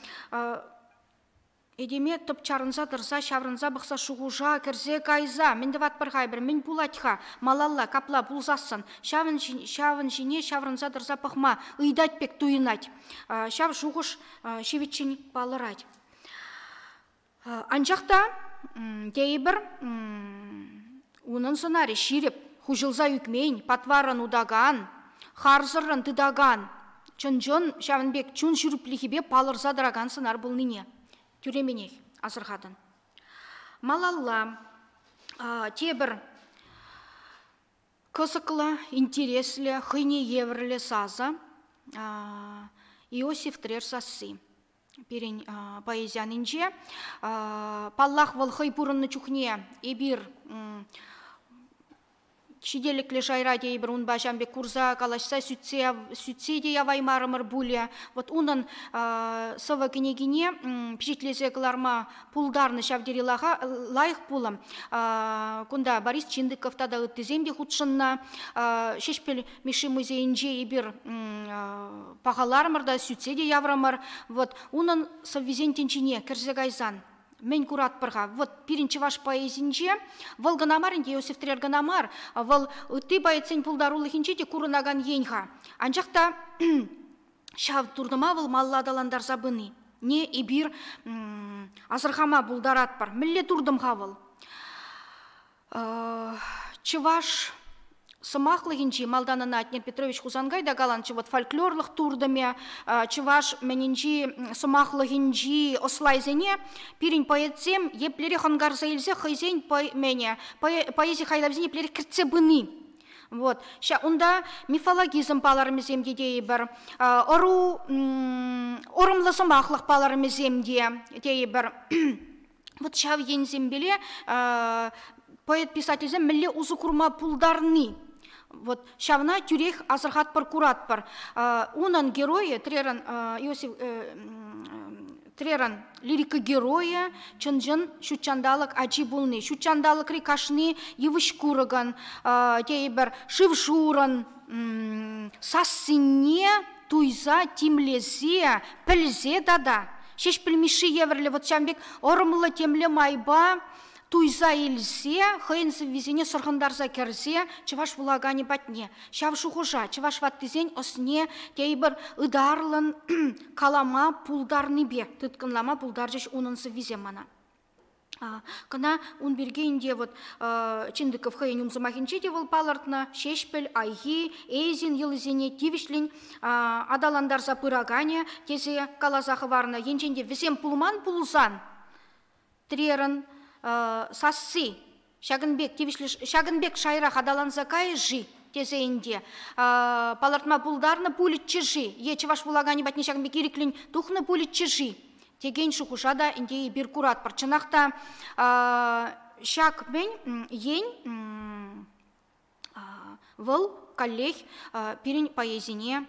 этеме тӑп чарӑнса тӑрса ҫаврӑнса пӑхса шухӑша кӗрсе кайса мӗн тӑватпӑр-ха эпир, мӗн пулать-ха малалла капла пулсассӑн ҫавӑн, ҫавӑн ҫине ҫаврӑнса тӑрса пӑхма ыйтать пек туйӑнать. Ҫав шухӑш ҫивӗччӗн палӑрать. Анчах та тейӗпӗр, унӑн сӑнарӗ ҫирӗп, хуҫӑлса ӳкмен, патваррӑн утакан, харсӑррӑн тытакан, чӑн-чӑн ҫавӑн пек чун ҫирӗплӗхӗпе палӑрса тӑракан сӑнар пулнине тӳрремӗнех асӑрхатӑн. Малалла тепӗр кӑсӑклӑ, интереслӗ, хӑйне евӗрлӗ сасӑ Иосиф Трер сасси пирӗн поэзи анинче. Паллах, вӑл хӑй пурӑннӑ чухне эпир ҫителӗклӗ шайра тейӗпӗр унпа ҫавӑн пек курса калаҫса сӳтсе сӳтсе те яваймарӑмӑр пулӗ. Вот унӑн сӑвӑ кӗнекине пичетлесе кӑларма пултарнӑ ҫав тери лайӑх пулӑм. Кунта Борис Чиндыков тата ыттисем те хутшӑннӑ. Ҫеҫпӗл Мишши музейӗнче эпир пахаларӑмӑр та, сӳтсе те яврӑмӑр. Вот унӑн сӑввисен тӗнчине кӗрсе кайсан мӗн куратпӑр-ха? Вот пирӗн чӑваш поэзинче вӑл кӑна мар ӗнтӗ, Иосиф Трер кӑна мар, вӑл ытти поэтсен пултарулӑхӗнче те курӑнакан ен-ха. Анчах та ҫав туртӑма вӑл малла аталантарса пыни не эпир асӑрхама пултаратпӑр. Мӗнле туртӑм-ха вӑл? Чӑваш сӑмахлӑхӗнчи малтан ӑна Атнер Петрович Хусанкай та каланччӗ, вот фольклорлӑх туртӑмӗ, чӑваш мӗнӗнчи сӑмахлӑхӗнчи ӑслайсене пирӗн поэтсем еплерех ӑнкарса илсе хӑйсен мӗне поэзи хайлавӗсене еплерех кӗртсе пыни. Вот. Унта мифологизм палӑрӑмӗсем те тейӗпӗр, ӑру ӑрӑмлӑ сӑмахлӑх палӑрӑмӗсем те тейӗпӗр. Вот ҫав енсемпеле поэт-писательсем мӗнле усӑ курма пултарни. Вот ҫавна тӳрех асӑрхатпӑр, куратпӑр. Унӑн геройӗ Трерӑн Иосиф Трерӑн лирика геройӗ чӑн-чӑн ҫутҫанталӑк ачи пулни. Ҫутҫанталӑкри кашни йывӑҫ-курӑкӑн, тейӗпӗр, шыв-шурӑн сассине туйса, тимлесе, пӗлсе тата Ҫеҫпӗл Мишши евӗрлӗ вӑт ҫавӑн пек ӑрӑмлӑ темле майпа туйса илсе хӑйӗн сӑввисене сӑрхӑнтарса кӗрсе чӑваш вулаканӗ патне ҫав шухӑша чӑваш ваттисен ӑсне тейпӗр ытарлӑн калама пултарнипе тыткӑнлама пултарчӗҫ унӑн сӑввисем мана. Кӑна ун пирки ӗнтӗ вот Чиндыков хӑйӗн умсӑмахӗнче те вӑл палӑртнӑ Ҫеҫпӗл, Айхи, Эйзин йӑлисене тивӗҫлӗн аталантарса пыраканӗ тесе каласа хӑварнӑ. Енчен те вӗсем пулман пулсан Трерӑн сасси ҫакӑн пек тивӗҫлӗ ҫакӑн пек шайрах аталанса кайӗ-ши тесе ӗнтӗ палӑртма пултарнӑ пулӗччӗ-ши е чӑваш вулаканӗ патне ҫакӑн пек ирӗклӗн тухнӑ пулӗччӗ-ши текен шухӑша та ӗнтӗ эпир куратпӑр. Чӑнах та ҫак мӗн ен Вӑл каллех пирӗн поэзине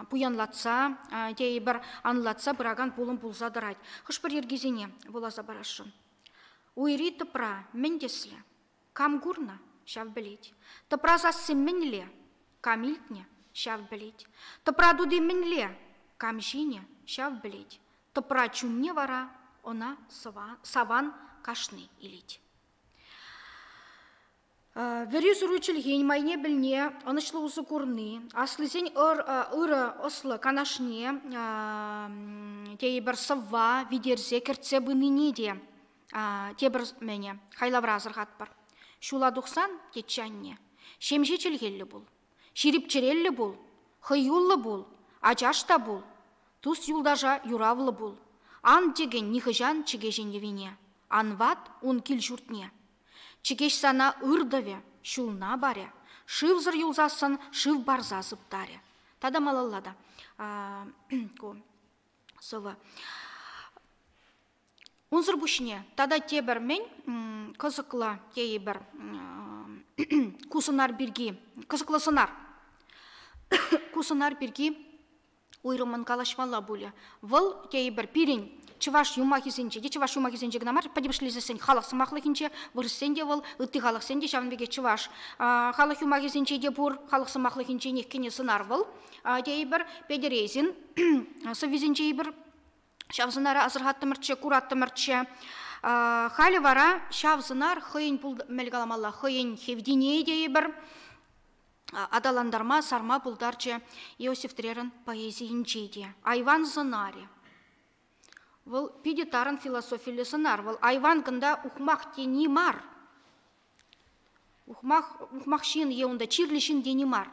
пуянлатса тейӗпӗр, анлатса пыракан пулӑм пулса тӑрать. Хӑш-пӗр йӗркисене вуласа парасшӑн. Уйри тӑпра мӗн тӗслӗ? Кам курнӑ, ҫав пӗлет. Тӑпра сасси мӗнле? Кам илтнӗ, ҫав пӗлет. Тӑпра тути мӗнле? Кам ҫинӗ, ҫав пӗлет. Тӑпра чунне вара ӑна саван кашни илет. Вӗрӳ-суру чӗлхин майне пӗлни, ӑнӑҫлӑ усӑ курни, аслисен ырӑ ӑслӑ канашне тейӗпӗр сӑвва витерсе кӗртсе пынине те тепӗр мӗне хайлавра асӑрхатпӑр. Ҫула тухсан, тетчӗ анне, ҫемҫе чӗлхеллӗ пул, ҫирӗп чӗреллӗ пул, хӑюллӑ пул, ачаш та пул, тус-юлташа юравлӑ пул. Ан тӗкӗн нихӑҫан чӗкеҫӗн йӑвине, ан ват ун кил-ҫуртне. Чӗкеҫ сана ыр тӑвӗ, ҫулна парӗ, шывсӑр юлсассӑн шыв парса сыптарӗ. Тата малалла та ку сӑвӑ. Унсӑр пуҫне тата тепӗр мӗн кӑсӑклӑ тейӗпӗр ку сӑнар пирки, кӑсӑклӑ сӑнар. Ку сӑнар пирки уйрӑммӑн калаҫмалла пулӗ. Вӑл, тейӗпӗр, пирӗн чӑваш юмахӗсенче те, чӑваш юмахӗсенче кӑна мар, пӗтӗмӗшлесессӗн халӑх сӑмахлӑхӗнче, вырӑссен те вӑл, ытти халӑхсен те ҫавӑн пекех чӑваш халӑх юмахӗсенче те пур, халӑх сӑмахлӑхӗнченех кӗнӗ сӑнар вӑл, тейӗпӗр, Петӗр Эйзин сӑввисенче эпир ҫав сӑнара асӑрхаттӑмӑрччӗ, кураттӑмӑрччӗ. Халӗ вара ҫав сӑнар хӑйӗн, мӗн каламалла, хӑйӗн хевтине тейӗпӗр, аталантарма, сарма пултарчӗ Иосиф Трерӑн поэзийӗнче те. Айван сӑнарӗ. Вӑл питӗ тарӑн философиллӗ сӑнар. Вӑл айван кӑнта ухмах тени мар. Ухмах, ухмах ҫын е унта чирлӗ ҫын тени мар.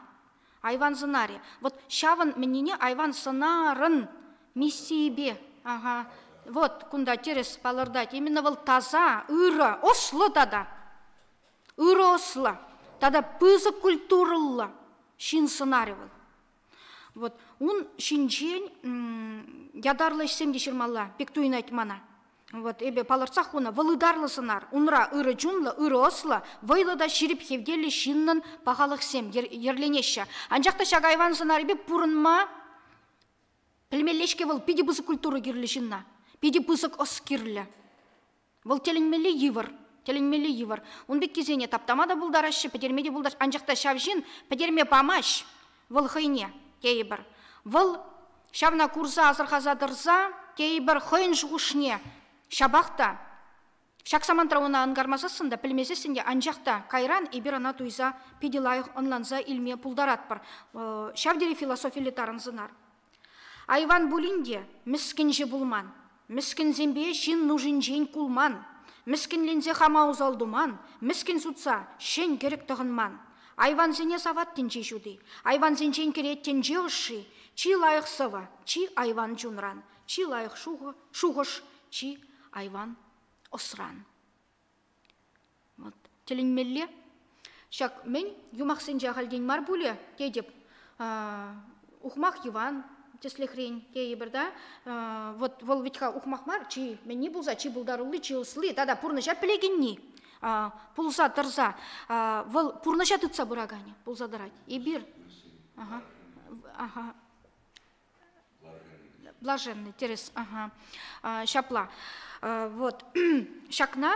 Айван сӑнарӗ. Вот ҫавӑн мӗннине айван сӑнарӑн миссийӗпе, ага, вот кунта тӗрӗс палӑртать. Именно вӑл таса, ырӑ, ӑслӑ тата. Ырӑ ӑслӑ тата пысӑк культурӑллӑ ҫын сӑнарӗ вӑл. Вот ун ҫинчен ятарлӑ ӗҫсем те ҫырмалла пек туйӑнать мана. Вот эпӗ палӑртсах хунӑ, вӑл ытарлӑ сӑнар. Унра ырӑ чунлӑ, ырӑ ӑслӑ, вӑйлӑ та ҫирӗп хевтеллӗ ҫыннӑн пахалӑхсем йӗрленеҫҫӗ. Анчах та ҫак айван сӑнарӗпе пурӑнма пӗлмелле-ҫке вӑл питӗ пысӑк культура кирлӗ ҫынна, питӗ пысӑк ӑс кирлӗ. Вӑл тӗлӗнмелле йывӑр, тӗлӗнмелле йывӑр. Ун пеккисене таптама та пултараҫҫӗ, пӗтерме те пултараҫҫӗ. Анчах та ҫав ҫын пӗтерме памасть вӑл хӑйне, тейӗпӗр. Вӑл ҫавна курса асӑрхаса тӑрса, тейӗпӗр, хӑйӗн шухӑшне ҫапах та ҫак самантра ӑна ӑнкармасассӑн та, пӗлмесессӗн те, анчах та кайран эпир ӑна туйса питӗ лайӑх ӑнланса илме пултаратпӑр. Ҫав тери философиллӗ тарӑн сӑнар. Айван пулин те мӗскӗнҫӗ пулман. Мӗскӗнсемпе ҫын нушинчен кулман, мӗскӗнленсе хама усал туман, мӗскӗн сутса ҫӗн кӗрӗк тӑхӑнман. Айвансене савать тӗнче ҫути, айвансенчен кӗрет тӗнче ӑшши, чи лайӑх сӑвӑ, чи айван чунран, чи лайӑх шухӑш, чи айван ӑсран. Вот тӗлӗнмелле. Ҫак мӗн юмахсенче ахальтен мар пулӗ тетӗп. Ухмах Йӑван тӗслӗхрен тейӗпӗр та. Вот вӑл вӗт-ха ухмах мар, чи мӗнни пулса, чи пултарулли, чи ӑсли тата пурнӑҫа пӗлекенни пулса тӑрса вӑл пурнӑҫа тытса пыраканӗ пулса тӑрать. Эпир ага, ага. Блаженный, тӗрӗс, ага. Ҫапла. Вот ҫакна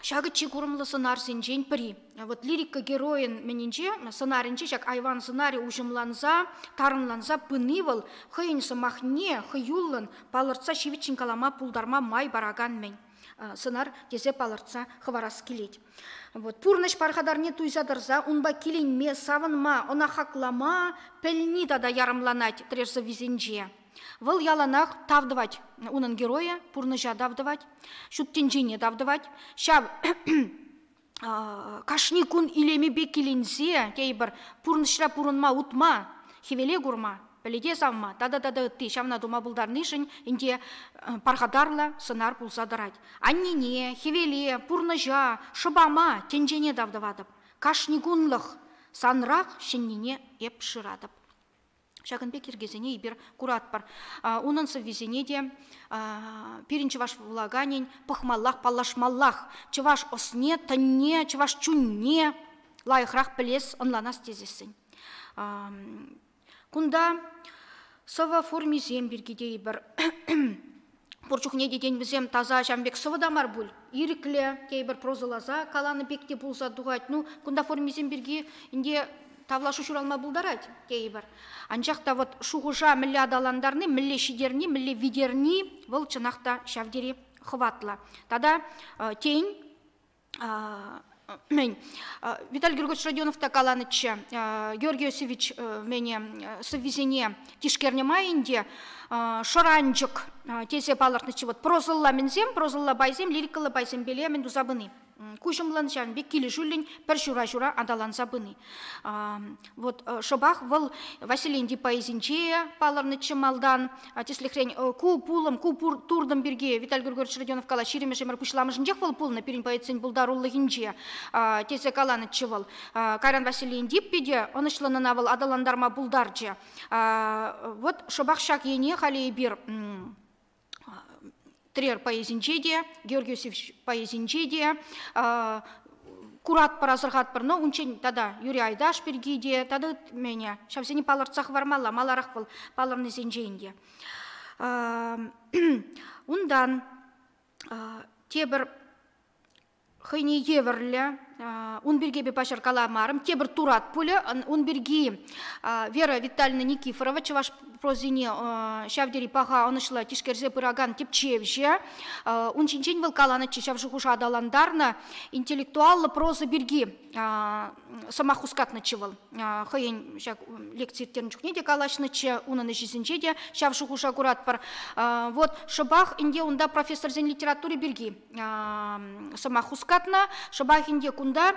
ҫакӑ чи курӑмлӑ сӑнарсенчен пӗри. Вот лирика геройӗн мӗнӗнче, сӑнарӗнче ҫак айван сӑнарӗ уҫӑмланса, тарӑнланса пыни вӑл хӑйӗн сӑмахне хӑюллӑн палӑртса ҫивӗччӗн калама пултарма май паракан-мӗн сӑнар тесе палӑртса хӑварас килет. Вот пурнӑҫ пархатарне туйса тӑрса унпа киленме, савӑнма, ӑна хаклама пӗлни тата ярӑмланать треш сӑввисенче. Вӑл яланах тав тӑвать унӑн геройӗ, пурнӑҫа тав тӑвать, ҫут тӗнчене тав тӑвать. Ҫав кашни кун илемӗпе киленсе, тейӗпӗр, пурнӑҫра пурӑнма, утма, хӗвеле курма, пӗлӗте савма тата-тата ытти ҫавна тума пултарнишӗн ӗнтӗ пархатарлӑ сӑнар пулса тӑрать. Аннене, хӗвеле, пурнӑҫа, шӑпама, тӗнчене тав тӑватӑп. Кашни кунлӑх санрах ҫӗннине эп шыратӑп. Ҫакӑн пек йӗркесене эпир куратпӑр. Унӑн сӑввисене те пирӗн чӑваш вулаканӗн пӑхмаллах, паллашмаллах, чӑваш ӑсне, тӑнне, чӑваш чунне лайӑхрах пӗлес, ӑнланас тесессӗн. Кунта сӑвӑ формисем пирки тейӗпӗр. Пур чухне те тен вӗсем таса ҫавӑн пек сӑвӑ та мар пуль. Ирӗклӗ тейӗпӗр прозӑласа каланӑ пек те пулса тухать. Ну, кунта формисем пирки ӗнтӗ тавлашу ҫуралма пултарать тейӗпӗр. Анчах та вот шухӑша мӗнле аталантарни, мӗнле ҫитерни, мӗнле витерни вӑл чӑнах та ҫав тери хӑватлӑ. Тата тен, мӗн, Виталий Григорьевич Родионов та каланӑччӗ, Георгий Иосифович мене сӑввисене тишкернӗ май ӗнтӗ шӑранчӑк тесе палӑртнӑччӗ. Вот прозӑлла мӗнсем, прозӑлла пайсем, лирикӑллӑ пайсемпеле мӗн туса пыни. Куҫӑмлӑн ҫавӑн пек килӗшӳллӗн пӗр ҫура-ҫура аталанса пыни. Вот шӑпах вӑл Василий Энтип поэзинче палӑрнӑччӗ малтан. Тӗслӗхрен, ку пулӑм, ку туртӑм пирки Виталий Григорьевич Родионов калать, ҫирӗммӗш ӗмӗр пуҫламӑшӗнчех вӑл пулнӑ пирӗн поэтсен пултарулӑхӗнче, тесе каланӑччӗ вӑл. Кайран Василий Энтип питӗ ӑнӑҫлӑн ӑна вӑл аталантарма пултарчӗ. Вот шӑпах ҫак ене халӗ эпир Трер поэзинче те, Георгий Иосифович поэзинче те куратпӑр, асӑрхатпӑр. Но унччен тата Юрий Айдаш пирки те, тата ыт-мене ҫавсене палӑртса хӑвармалла, маларах вӑл палӑрнисенчен те. Унтан тепӗр хӑйне евӗрлӗ, ун пирки эпӗ паҫӑр каламарӑм, тепӗр турат пулӗ. Ун пирки Вера Витальевна Никифорова чӑваш прозине ҫав тери паха, ӑнӑҫлӑ тишкерсе пыракан тӗпчевҫӗ. Ун ҫинчен вӑл каланӑччӗ, ҫав шухӑша аталантарнӑ интеллектуаллӑ проза пирки сӑмах хускатнӑччӗ вӑл. Хӑйӗн ҫак лекци ирттернӗ чухне те калаҫнӑччӗ, унӑн ӗҫӗсенче те ҫав шухӑша куратпӑр. Вот шӑпах ӗнтӗ унта профессорсен литератури пирки сӑмах хускатнӑ. Шӑпах ӗнтӗ кунта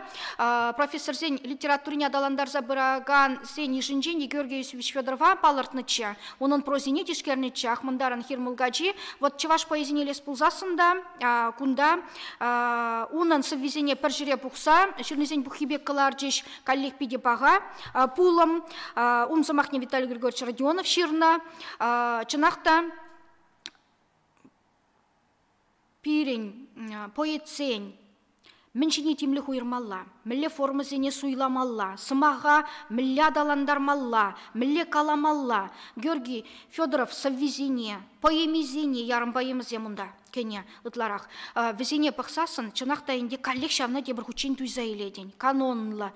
профессорсен литературине аталантарса пыракансен йышӗнчен Георгий Иосифович Федорова палӑртнӑччӗ. Унӑн прозине тишкернӗччӗ Ахмӑнтарӑн Хир мулкачи. Вот чӑваш поэзине илес пулсассӑн та кунта унӑн сӑввисене пӗр ҫӗре пухса ҫырнисен пуххи пек кӑларчӗҫ. Каллех питӗ паха пулӑм. Ун сӑмахне Виталий Григорьевич Родионов ҫырнӑ. Чӑнах та пирӗн поэтсен мӗн ҫине тимлӗх уйӑрмалла, мӗнле формӑсене суйламалла, сӑмаха мӗнле аталантармалла, мӗнле каламалла. Георгий Федоров сӑввисене, поэмисене, ярӑм поэмӑсем унта кӗнӗ ытларах. Вӗсене пӑхсассӑн чӑнах та ӗнтӗ каллех ҫавна тепӗр хутчен туйса илетӗн. Канонлӑ,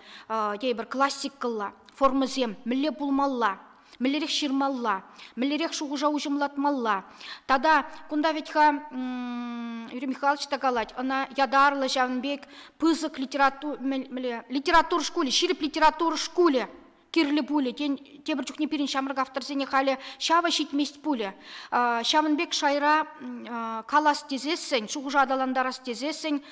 тепӗр классикӑлла формӑсем мӗнле пулмалла, мӗнлерех ҫырмалла, мӗнлерех шухӑша уҫӑмлатмалла. Тата кунта вӗт-ха Юрий Михайлович та калать, ӑна ятарлӑ ҫавӑн пек пысӑк литература шкулӗ, ҫирӗп литература шкулӗ кирлӗ пулӗ. Тен, тепӗр чухне пирӗн ҫамрӑк авторсене халӗ ҫавӑ ҫитмест пулӗ. Ҫавӑн пек шайра калас тесессӗн, шухӑша аталантарас тесессӗн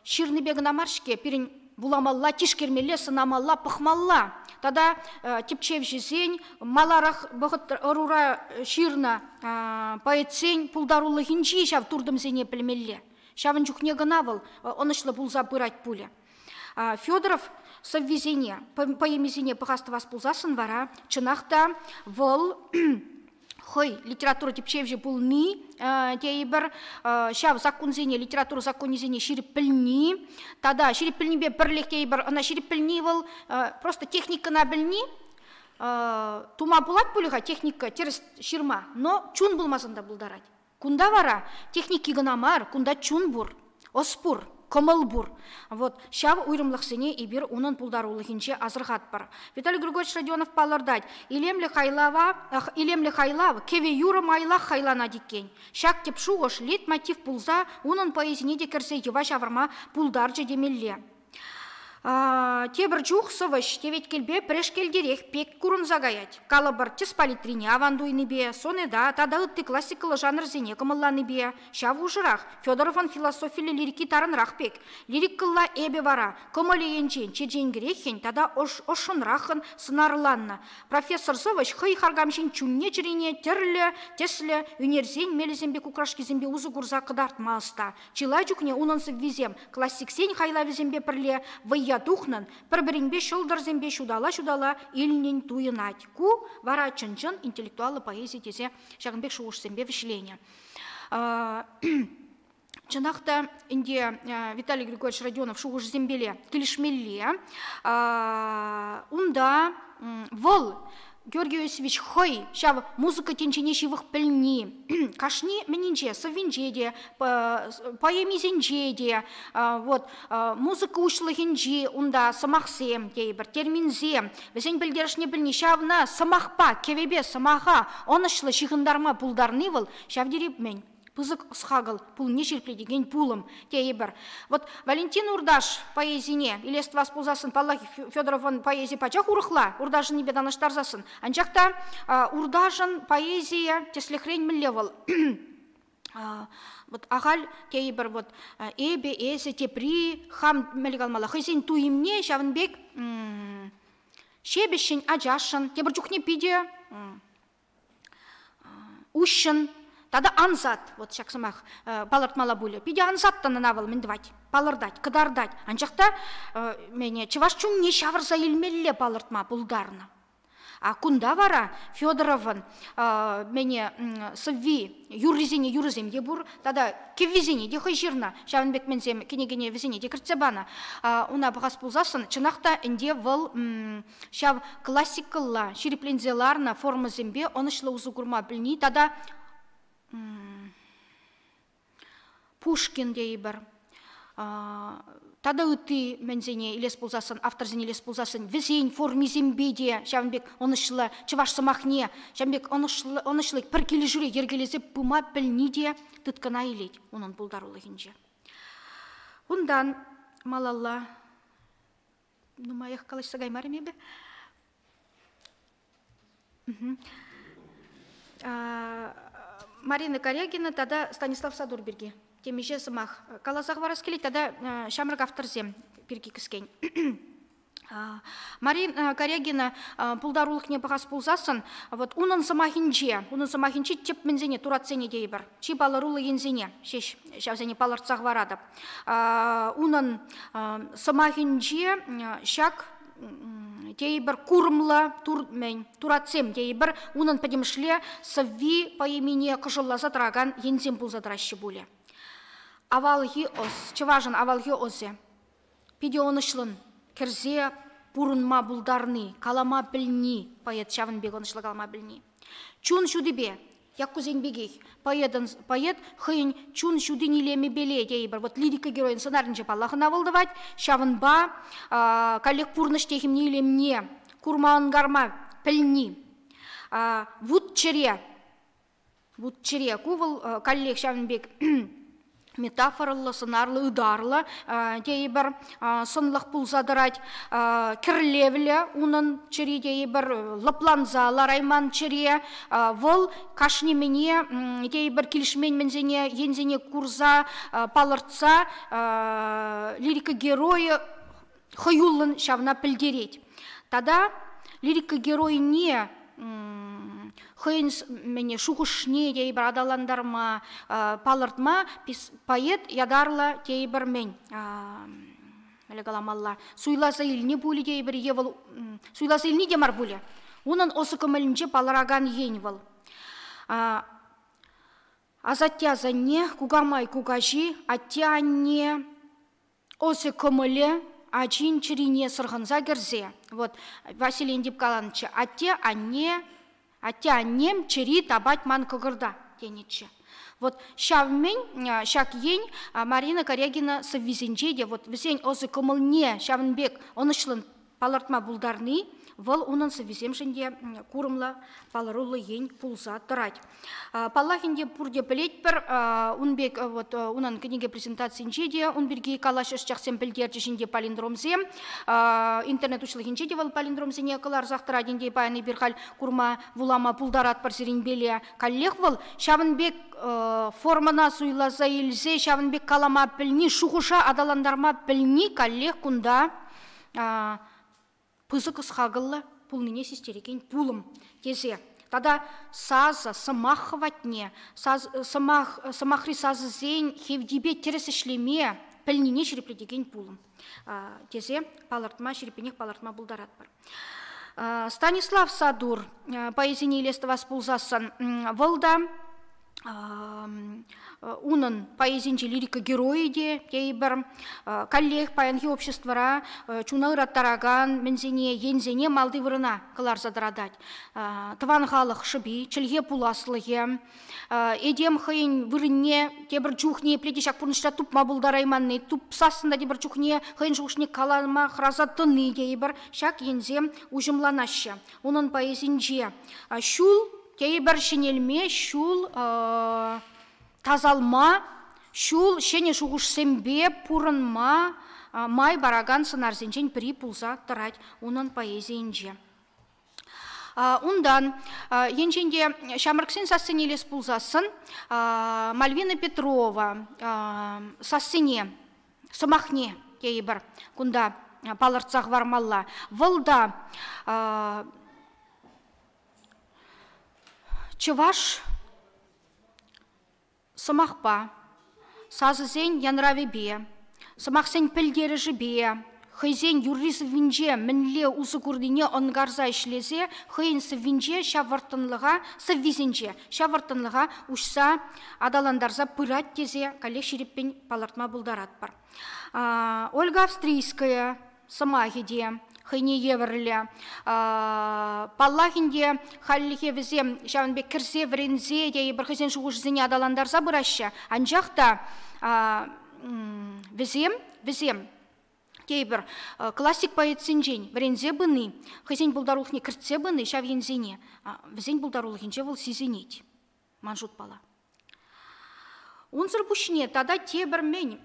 ҫырнипе кӑна мар-ҫке, пирӗн вуламалла, тишкермелле, сӑнамалла, пӑхмалла. Тата тӗпчевҫӗсен маларах вӑхӑт ӑрура ҫырнӑ поэтсен пултарулӑхӗнчи ҫав туртӑмсене пӗлмелле. Ҫавӑн чухне кӑна вӑл ӑнӑҫлӑ пулса пырать пулӗ. Федоров сӑввисене, поэмисене пӑхас-тӑвас пулсассӑн вара чӑнах та вӑл хӑй литература тӗпчевҫӗ пулни тейӗпӗр, ҫав саккунсене, литература саккунӗсене ҫирӗп пӗлни тата ҫирӗп пӗлнипе пӗрлех тейӗпӗр, ӑна ҫирӗп пӗлни вӑл просто техникӑна пӗлни. Тума пулать пулӗ-ха техника тӗрӗс ҫырма, но чун пулмасан та пултарать. Кунта вара техники кӑна мар, кунта чун пур, ӑс пур, кӑмӑл пур. Вот ҫав уйрӑмлӑхсене эпир унӑн пултарулӑхӗнче асӑрхатпӑр. Виталий Григорьевич Родионов палӑртать, илемлӗ хайлава, илемлӗ хайлав кӗвӗ-юрӑ майлах хайланать иккен. Ҫак тӗп шухӑш лейтмотив пулса унӑн поэзине те кӗрсе йӑва ҫавӑрма пултарчӗ темелле. Тепӗр чух сӑвӑҫ теветкелпе пӗрешкелтерех пек курӑнса каять. Калӑпӑр, тӗс палитрине аван туйнипе, сонета тата ытти классикӑллӑ жанрсене кӑмӑлланипе. Ҫав хушӑрах Федоровӑн философиллӗ лирики тарӑнрах пек. Лирикӑлла эпӗ вара кӑмӑлӗ енчен черченкӗреххӗн тата ӑшшӑнраххӑн сӑнарланнӑ. Профессор сӑвӑҫ хӑй харкамҫин чунне-чӗрине тӗрлӗ тӗслӗ ӳнерсен мелӗсемпе кукрашкисемпе усӑ курса кӑтартма ӑста. Чылай чухне унӑн сӑввисем классиксен хайлавӗсемпе пӗрле вӑййа тухнӑн, пӗр-пӗринпе ҫӑлтӑрсемпе ҫутала-ҫутала илнӗн туйӑнать. Ку вара чӑн-чӑн интеллектуаллӑ поэзи тесе ҫакӑн пек шухӑшсемпе вӗҫленӗ. Чӑнах та ӗнтӗ Виталий Григорьевич Родионов шухӑшӗсемпеле килӗшмелле. Унта вӑл Георгий Иосифович хӑй ҫав музыка тӗнчине ҫывӑх пӗлни, кашни мӗнӗнче, сӑввинче те, поэмисенче те, вот, музыка уҫлӑхӗнчи унта сӑмахсем тейӗпӗр, терминсем, вӗсен пӗлтерӗшне пӗлни, ҫавна сӑмахпа, кӗвӗпе сӑмаха ӑнӑҫлӑ ҫыхӑнтарма пултарни вӑл ҫав тери мӗн? Пысӑк ӑс-хакӑл пулни ҫирӗплетекен пулӑм тейӗпӗр. Вот Валентин Урдаш поэзине илес тӑвас пулсассӑн, паллах, Федоровӑн поэзи пачах урӑхла, Урдашӑннипе танлаштарсассӑн. Анчах та Урдашӑн поэзийӗ тӗслӗхрен мӗнле вӑл? Вот ахаль тейӗпӗр, вот эпӗ, эсӗ, тепри, хам мӗнле каламалла, хӑйсен туйӑмне ҫавӑн пек ҫепӗҫҫӗн, ачашшӑн, тепӗр чухне питӗ уҫҫӑн тата ансат, вот ҫак сӑмах палӑртмалла пулӗ, питӗ ансаттӑн ӑна вӑл мӗн тӑвать, палӑртать, кӑтартать. Анчах та мене чӑваш чунне ҫавӑрса илмелле палӑртма пултарнӑ. А кунта вара Федоровӑн мене сӑвви юррисене юрӑсем те пур, тата кӗввисене те хӑй ҫырнӑ. Ҫавӑн пек мӗнсем кӗнекене вӗсене те кӗртсе панӑ. Уна пӑхас пулсассӑн, чӑнах та ӗнтӗ вӑл ҫав классикӑлла ҫирӗпленсе ларнӑ формӑсемпе ӑнӑҫлӑ усӑ курма пӗлни тата Пушкин тейӗпӗр, тата ытти мӗнсене илес пулсассӑн, авторсене илес пулсассӑн, вӗсен формисемпе те ҫавӑн пек ӑнӑҫлӑ чӑваш сӑмахне ҫавӑн пек ӑнӑҫлӑ, ӑнӑҫлӑ пӗр килӗшӳре йӗркелесе пыма пӗлни те тыткӑна илет унӑн пултарулӑхӗнче. Унтан малалла нумаях калаҫса каймарӑм эпӗ. Марина Корягина тата Станислав Садур пирки темиҫе сӑмах каласа хӑварас килет тата ҫамрӑк авторсем пирки кӗскен. Марина Корягина пултарулӑхне пӑхас пулсассӑн, вот унӑн сӑмахӗнче, унӑн сӑмахӗнчи тӗп мӗнсене, туратсене тейӗпӗр, чи палӑруллӑ енсене ҫеҫ ҫавсене палӑртса хӑваратӑп. Унӑн сӑмахӗнче ҫак тейӗпӗр курӑмлӑ мӗн, туратсем тейӗпӗр, унӑн пӗтӗмӗшле сӑвви поэмине кӑшӑлласа тӑракан енсем пулса тӑраҫҫӗ пулӗ. Авалхи ӑс, чӑвашӑн авалхи ӑсӗ питӗ ӑнӑҫлӑн кӗрсе пурӑнма пултарни, калама пӗлни, поэт ҫавӑн пек ӑнӑҫлӑ калама пӗлни. Чун ҫутипе Яккусен пекех поэтӑн поэт хӑйӗн чун ҫутин илемӗпеле тейӗпӗр. Вот лирика геройӗн сӑнарӗнче паллах ӑна вӑл тӑвать. Ҫавӑнпа каллех пурнӑҫ техӗмне илемне курма ӑнкарма пӗлни. Вут чӗре. Вут чӗре. Ку вӑл каллех ҫавӑн пек метафорӑллӑ, сӑнарлӑ, ытарлӑ тейӗпӗр, сӑнлӑх пулса тӑрать. Кӗрлевлӗ унӑн чӗри тейӗпӗр, лӑпланса ларайман чӗре. Вӑл кашни мӗне тейӗпӗр килӗшмен мӗнсене, енсене курса, палӑртса лирика геройӗ хӑюллӑн ҫавна пӗлтерет. Тата лирика геройне хӑйӗн мӗне шухӑшне тейӗпӗр аталантарма, палӑртма поэт ятарлӑ тейӗпӗр мӗн мӗнле каламалла, суйласа илни пулӗ тейӗпӗр е вӑл суйласа илни те мар пулӗ. Унӑн ӑсӗ кӑмӑлӗнче палӑракан ен вӑл. Асатте-асанне, кукамай-кукаҫи, атте-анне, ӑсӗ кӑмӑлӗ, ачин чӗрине сӑрхӑнса кӗрсе, вот Василий Антип каланӑччӗ, атте, анне, атте-аннем чӗри тапать ман кӑкӑрта, тенӗччӗ. Вот ҫав мӗн, ҫак ен Марина Карягина сӑввисенче те вот вӗсен ӑсӗ кӑмӑлне ҫавӑн пек ӑнӑҫлӑн палӑртма пултарни вӑл унӑн сӑввисемшӗн те курӑмлӑ, палӑруллӑ ен пулса тӑрать. Паллах ӗнтӗ, пурте пӗлетпӗр, ун пек вот унӑн кӗнеке презентацийӗнче те ун пирки калаҫ ӑсчахсем пӗлтерчӗҫ ӗнтӗ палиндромсем. Интернет уҫлӑхӗнче те вӑл палиндромсене кӑларсах тӑрать ӗнтӗ. Паян эпир халь курма, вулама пултаратпӑр сирӗнпеле. Каллех вӑл ҫавӑн пек формӑна суйласа илсе ҫавӑн пек калама пӗлни, шухӑша аталантарма пӗлни каллех кунта пысӑк ӑс-хакӑллӑ пулнине систерекен пулӑм тесе тата сасӑ, сӑмах хӑватне, сӑмах, сӑмахри сасӑсен хевтипе тӗрӗс ӗҫлеме пӗлнине ҫирӗплетекен пулӑм тесе палӑртма, ҫирӗппӗнех палӑртма пултаратпӑр. Станислав Садур поэзине илес тӑвас пулсассӑн вӑл та унӑн поэзинчи лирика геройӗ те тейӗпӗр. Каллех паянхи обществӑра чуна ыраттаракан мӗнсене, енсене малти вырӑна кӑларса тӑратать. Тӑван халӑх шӑпи, чӗлхе пуласлӑхӗ, этем хӑйӗн вырӑнне тепӗр чухне епле те ҫак пурнӑҫра тупма пултарайманни, тупсассӑн та тепӗр чухне хӑйӗн шухӑшне калама хӑраса тӑни тейӗпӗр. Ҫак енсем уҫӑмланаҫҫӗ. Унӑн поэзинче ҫул тейӗпӗр ҫӗнелме, ҫул тасалма, ҫул ҫӗнӗ шухӑшсемпе пурӑнма май паракан сӑнарсенчен пӗри пулса тӑрать унӑн поэзийӗнче. Унтан, енчен те ҫамрӑксен сассине илес пулсассӑн, Мальвина Петрова сассине, сӑмахне тейӗпӗр, кунта палӑртса хӑвармалла. Вӑл та чӑваш сӑмахпа, сасӑсен янравӗпе, сӑмахсен пӗлтерӗшӗпе, хӑйсен юрри-сӑввинче мӗнле усӑ курнине ӑнкарса ӗҫлесе хӑйӗн сӑввинче ҫав вӑрттӑнлӑха, сӑввисенче ҫав вӑрттӑнлӑха уҫса аталантарса пырать тесе каллех ҫирӗппӗн палӑртма пултаратпӑр. Ольга Австрийская сӑмахӗ те хӑйне евӗрлӗ. Паллах ӗнтӗ, хальлӗхе вӗсем ҫавӑн пек кӗрсе вӗренсе тейӗпӗр хӑйсен шухӑшӗсене аталантарса пыраҫҫӗ. Анчах та вӗсем, вӗсем тейӗпӗр классик поэтсенчен вӗренсе пыни, хӑйсен пултарулӑхне кӗртсе пыни ҫав енсене вӗсен пултарулӑхӗнче вӑл сисӗнет, ман шутпала. Унсӑр пуҫне тата тепӗр мӗн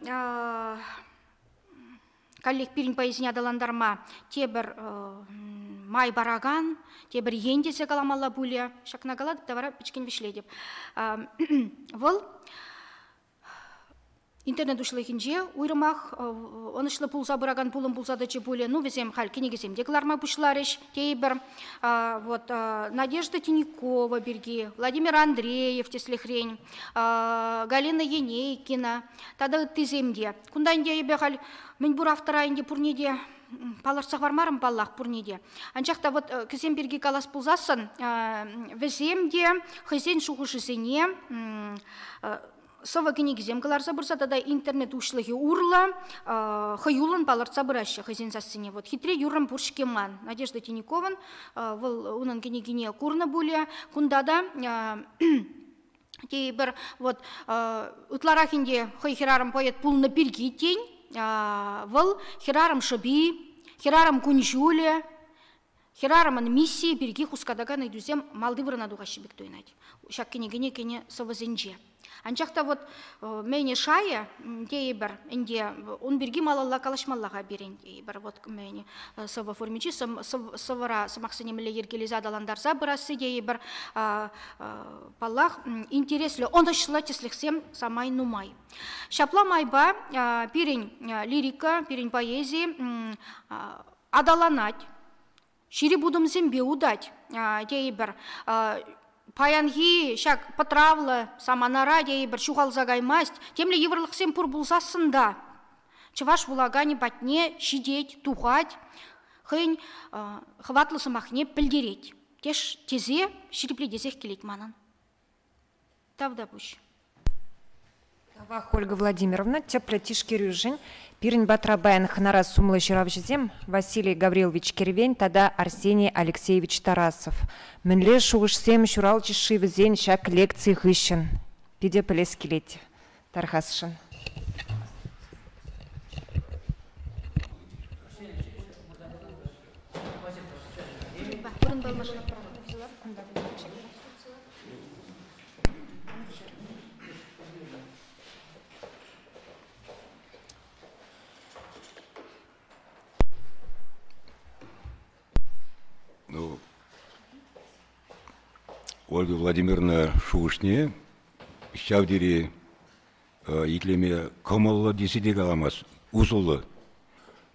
каллех пирӗн поэзине аталантарма тепӗр май паракан, тепӗр ен тесе каламалла пулӗ. Ҫакна калатӑп та вара пӗчкен вӗҫлетӗп. Вӑл интернет уҫлӑхӗнче уйрӑмах ӑнӑҫлӑ пулса пыракан пулӑм пулса тӑчӗ пулӗ. Ну, вӗсем халь кӗнекесем те кӑларма пуҫларӗҫ тейӗпӗр. Вот Надежда Тинякова пирки, Владимир Андреев тӗслӗхрен, Галина Енейкина тата ыттисем те. Кунта ӗнтӗ эпӗ халь мӗнпур автора ӗнтӗ пурне те палӑртса хӑвармарӑм паллах пурне те. Анчах та вот кӗсем пирки калас пулсассӑн вӗсем те хӑйсен шухӑшӗсене сӑвӑ кӗнекисем кӑларса пырса тата интернет уҫлӑхӗ урлӑ хӑюллӑн палӑртса пыраҫҫӗ хӑйсен сассине. Вот хитре юррӑм пур-ҫке ман. Надежда Тинякован вӑл унӑн кӗнекине курнӑ пулӗ. Кунта та тейӗпӗр вот ытларах ӗнтӗ хӑй хӗрарӑм поэт пулнӑ пирки тен вӑл хӗрарӑм шӑпи, хӗрарӑм кун-ҫулӗ, хӗрарӑмӑн миссийӗ пирки хускатакан ыйтусем малти вырӑна тухаҫҫӗ пек туйӑнать ҫак кӗнекене кӗнӗ сӑвӑсенче. Анчах та вот мӗне шайӗ тейӗпӗр ӗнтӗ ун пирки малалла калаҫмалла-ха пирӗн тейӗпӗр вот мӗне сӑвӑ форминчи сӑвӑра сӑмахсене мӗнле йӗркелесе аталантарса пырасси тейӗпӗр паллах интереслӗ ӑнӑҫлӑ тӗслӗхсем самай нумай. Ҫапла майпа пирӗн лирика, пирӗн поэзи аталанать, ҫирӗп утӑмсемпе утать тейӗпӗр. Паянхи ҫак пӑтравлӑ саманара тейӗпӗр ҫухалса каймасть. Темле йывӑрлӑхсем пур пулсассӑн та чӑваш вулаканӗ патне ҫитет, тухать, хӑйӗн хӑватлӑ сӑмахне пӗлтерет. Тесе ҫирӗплетесех килет манӑн. Тавтапуҫ. Тавах, Ольга Владимировна, тӗплӗ тишкерӳшӗн. Пирӗн патра паян хӑнара сумлӑ ҫыравҫӑсем Василий Гаврилович Кервен тата Арсений Алексеевич Тарасов. Мӗнле шухӑшсем ҫуралчӗҫ-ши вӗсен ҫак лекци хыҫҫӑн? Питӗ пӗлес килет. Тархасшӑн. Ну, Ольга Владимировна шухӑшне ҫав тери итлеме кӑмӑллӑ тесе те каламасть, усӑллӑ.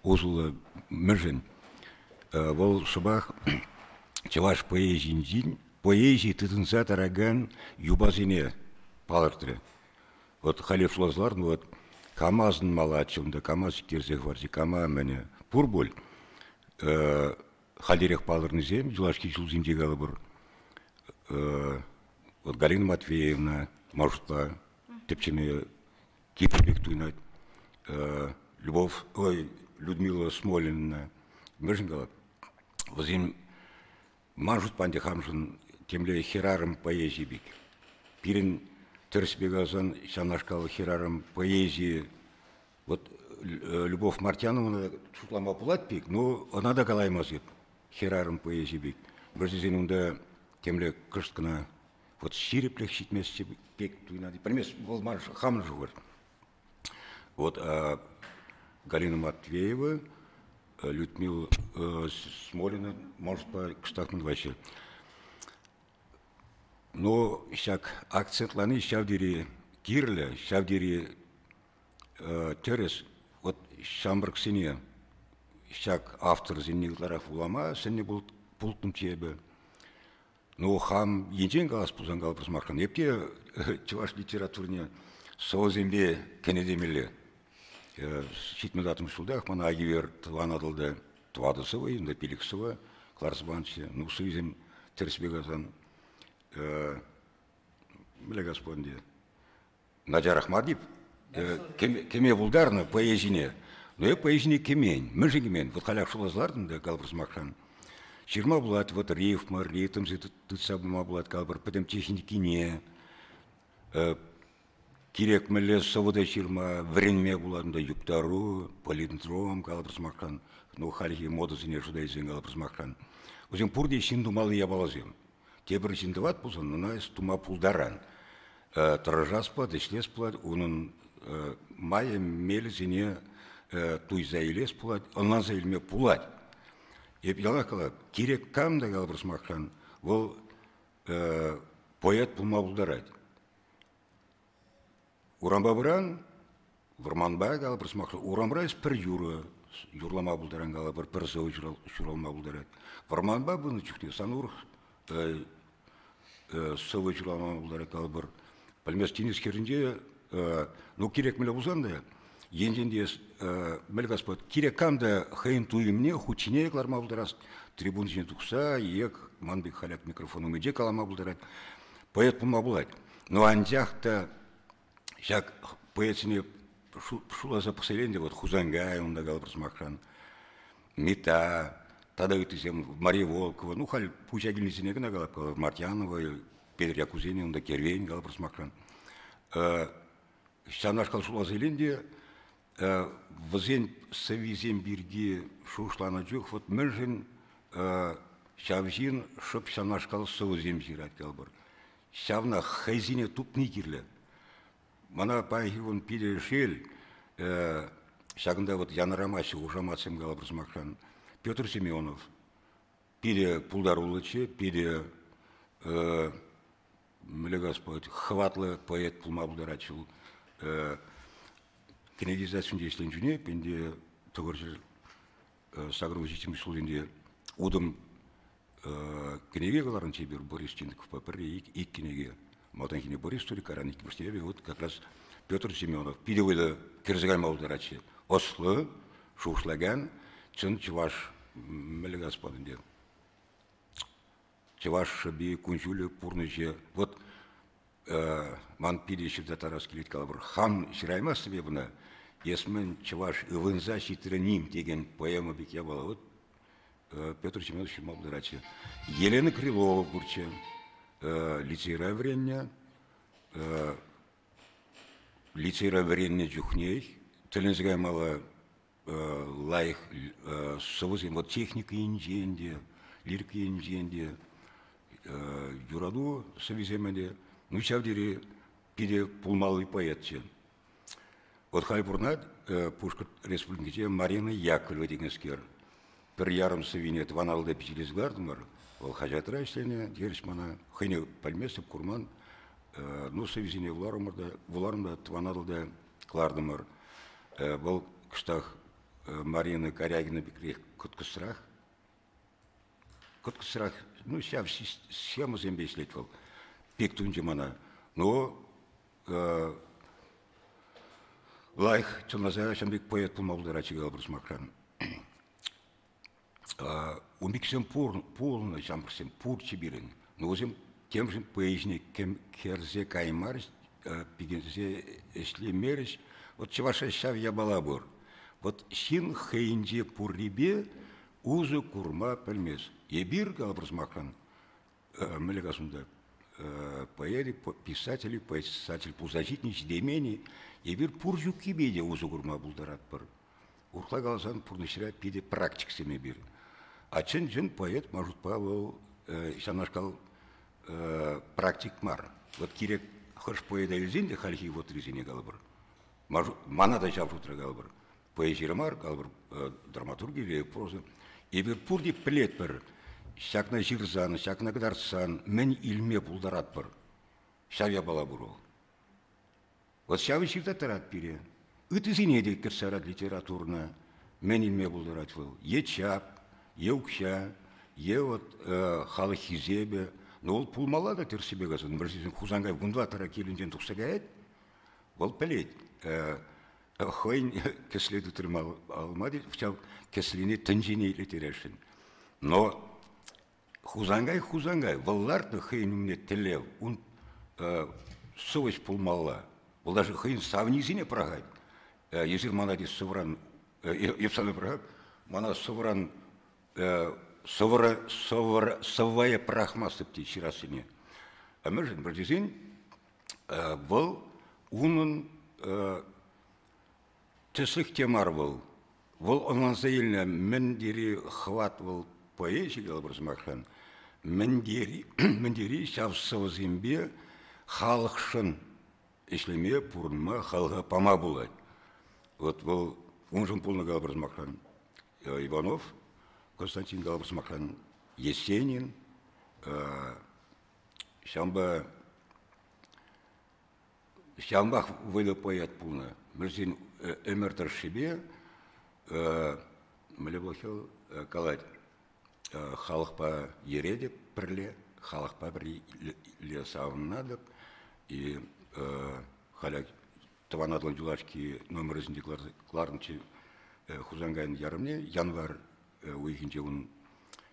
Усӑллӑ мӗншӗн? Вӑл шӑпах чӑваш поэзийӗнчен поэзи тытӑнса тӑракан юпасене палӑртрӗ. Вот халех шутласа лартнӑ, вот кама асӑнмаллаччӗ унта, кама сиктерсе хӑварчӗ, кама мӗне. Пур пуль. Хальтерех палӑрнисем юлашки ҫулсенче калӑпӑр. Вот Галина Матвеевна маршрутпа тӗпчеме кирлӗ пек туйӑнать. Любовь, ой, Людмила Смолина мӗншӗн калать? Вӗсем ман шутпа ӗнтӗ хамшӑн темле хӗрарӑм поэзийӗ пек. Пирӗн тӗрӗспе каласан ҫавнашкал хӗрарӑм поэзийӗ вот Любовь Мартьяновна шутлама пулать пек, но ӑна та калаймасть хӗрарӑм поэзийӗ пек. Вӗсен унта темле кӑшт кӑна вот ҫирӗплӗх ҫитмест пек туйӑнать. Пӗлмест, вӑл ман хамӑн шухӑш. Вот Галина Матвеева, Людмила Смолина, может, кӑштах тӑваҫҫӗ. Но ҫак акцентлани ҫав тери кирлӗ, ҫав тери тӗрӗс. Вот ҫамрӑксене ҫак авторсене ытларах вулама сӗннӗ пулттӑмччӗ эпӗ. Ну, хам енчен калас пулсан калӑпӑр сӑмахран, эп те чӑваш литературине сӑвӑсемпе кӗнӗ темелле. 74 ҫултах мана Агивер Тӑван Атӑлта тӑватӑ сӑвӑ, унта пилӗк сӑвӑ кӑларса панӑччӗ. Ну, сӑвисем тӗрӗспе каласан, мӗнле калас ӗнтӗ, начарах мар тип. Кӗме пултарнӑ поэзине. Но эп поэзине кӗмен. Мӗншӗн кӗмен? Вот халях шутласа лартӑм та калӑпӑр сӑмахран. Ҫырма пулать, вот рифма, ритмсем тытса пыма пулать, калӑпӑр, пӗтӗм техникине. Кирек мӗнле сӑвӑ та ҫырма, вӗренме пулать унта юптару, палиндром, калӑпӑр сӑмахран. Ну, хальхи модӑсене шута илсен калӑпӑр сӑмахран. Вӗсем пурте ҫын тумалли япаласем. Тепӗр ҫын тӑвать пулсан, ӑна эс тума пултаран. Тӑрӑшас пулать, ӗҫлес пулать, унӑн майӗ мелӗсене туйса илес пулать, ӑнланса илме пулать. Эп яланах калап, кирек кам та калӑпӑр сӑмахран, вӑл поэт пулма пултарать. Урампа пыран, вӑрманпа калӑпӑр сӑмахран, урамра эс пӗр юрӑ юрлама пултаран калӑпӑр, пӗр сӑвӑ ҫуралма пултарать. Вӑрманпа пынӑ чухне сан урӑх сӑвӑ ҫуралма пултарать калӑпӑр. Пӗлмест тинӗс хӗрринче, ну, кирек мӗнле пулсан та, енчен те мӗн Господь, кирек кам та хӑйӗн туйӑмне хут ҫине кӑларма пултарас, трибун ҫине тухса е ман пек халяк микрофон умӗнче калама пултарать, поэт пулма пулать. Но анчах та ҫак поэтсене шутласа пӑхса илен те вот Хусанкай унта калӑпӑр сӑмахран, Митта тата ыттисем, Мария Волкова, ну халь пуҫа килнисене кӑна калап, Мартьянова, Петр Якузенин, унта Кервен калӑпӑр сӑмахран. Ҫавнашкал шутласа илен те вӗсен сӑввисем пирки шухӑшланӑ чух вот мӗншӗн ҫав ҫын шӑп ҫавнашкал сӑвӑсем ҫырать калӑпӑр. Ҫавна хӑйсене тупни кирлӗ. Мана паянхи кун питӗ шел, ҫакӑнта вот янӑрамаҫҫӗ хушаматсем калӑпӑр сӑмахран. Петр Семенов питӗ пултаруллӑччӗ, питӗ мӗнле калас пулать, хӑватлӑ поэт пулма пултарать ҫул. Кӗнекесенче ӗҫленӗ чухне пинте тӑхӑрҫӗр сакӑр ҫиччӗмӗш ҫулсенче утӑм кӗнеке кӑларнӑччӗ эпир Борис Чиндыковпа пӗрре ик кӗнеке. Малтанхине Борис Турикаран, иккӗмӗшне эпӗ вот как раз Петр Семенов питӗ вӑйлӑ кӗрсе кайма пултаратчӗ. Ӑслӑ, шухӑшлакан, чӑн чӑваш мӗнле калас пулать ӗнтӗ, чӑваш шӑпи, кун-ҫулӗ, пурнӑҫӗ. Вот. Ман пире ҫырса тарас килет калӑпӑр. Хам ҫыраймастӑп эп ӑна. Эс мӗн чӑваш ывӑнса ҫитрӗн-им текен поэма пек япала. Вот Петр Семенович ҫырма пултаратчӗ. Елена Крылова пурччӗ. Лицейра вӗреннӗ. Лицейра вӗреннӗ чухнех тӗлӗнсе каймалла лайӑх сӑвӑсем, вот техника енчен те, лирика енчен те, юрату сӑввисем ӗнтӗ. Ну, ҫав тери питӗ пулмалли поэтчӗ. Вот халь пурӑнать Пушкӑрт Республикинче Марина Яковлева текенскер. Пӗр ярӑм сӑввине тӑван алӑка пичетлесе кӑлартӑмӑр. Вӑл хаҫатра ӗҫленӗ, терӗҫ мана. Хӑйне пӗлместӗп, курман. Ну, сӑввисене вуларӑмӑр та, вуларӑм та тӑван Атӑлта кӑлартӑмӑр. Вӑл кӑштах Марина Карягина пекрех кӑткӑсрах. Кӑткӑсрах, ну, ҫав схемӑсемпе ӗҫлет вӑл. Пек тунчӗ мана. Но лайӑх чӑнласа ҫавӑн пек поэт пулма пултарать калӑпӑр сӑмахран. Ун пексем пулнӑ ҫамрӑксем пурччӗ пирӗн. Но вӗсем темшӗн поэзине кӗрсе каймарӗҫ, пикенсе ӗҫлемерӗҫ. Вот чӑвашра ҫав япала пур. Вот ҫын хӑйӗнче пуррипе усӑ курма пӗлмест. Эпир, калӑпӑр сӑмахран, мӗнле калас унта, поэт, писатель, писатель пулса ҫитнӗ ҫитеймен-и, эпир пур ҫуккипе те усӑ курма пултаратпӑр. Урӑхла каласан, пурнӑҫра питӗ практиксем эпир. А чӑн-чӑн поэт, ман шутпа, вӑл ҫавнашкал практик мар. Вот кирек хӑш поэта илсен те хальхи вӑхӑтрисене калӑпӑр, мана та ҫав шутра калӑпӑр, поэзире мар, калӑпӑр, драматургире, проза. Эпир пурте пӗлетпӗр, ҫакна ҫырсан, ҫакна кӑтартсан мӗн илме пултаратпӑр. Ҫав япала пур вӑл. Вот ҫавӑ ҫырса тӑрать пире. Ыттисене те кӗртсе ярать литературӑна. Мӗн илме пултарать вӑл? Е чап, е укҫа, е вот халӑх хисепӗ. Но вӑл пулмалла та тӗрӗссипе каласан. Вӗрсесен Хусанкай вунтӑваттӑра килӗнчен тухса каять, вӑл пӗлет. Хӑйӗн кӗсле тыттарма алма ҫав кӗслине тӗнчене итлеттересшӗн. Но Хусанкай Хусанкай вӑл лартнӑ хӑйӗн умне тӗллев, ун сӑвӑҫ пулмалла. Вӑл даже хӑйӗн савнисене пӑрахать. Эсир мана те сӑвӑран, эп сана пӑрахап, мана сӑвӑран сӑвӑра, сӑвӑра, сӑввая пӑрахмастӑп тет ҫырассине. А мӗншӗн? Пӗр тесен вӑл унӑн тӗслӗх те мар вӑл. Вӑл ӑнланса илнӗ, мӗн тери хӑват вӑл поэзи, калӑпӑр сӑмахран, мӗн тери, мӗн тери ҫав сӑвӑсемпе халӑхшӑн ӗҫлеме, пурӑнма, халӑха пама пулать. Вот вӑл уншӑн пулнӑ, калӑпӑр сӑмахран, Иванов, Константин, калӑпӑр сӑмахран, Есенин, ҫавӑнпа Ҫавӑнпах вӑйлӑ поэт пулнӑ. Мӗншӗн ӗмӗр тӑршшӗпе мӗнле вӑл калать, халӑхпа еретӗп пӗрле, халӑхпа пӗрле савӑнатӑп. И халӗ Тӑван Атӑл юлашки номерӗсенче кӑларнӑччӗ Хусанкайӑн ярӑмне. Январь уйӑхӗнче ун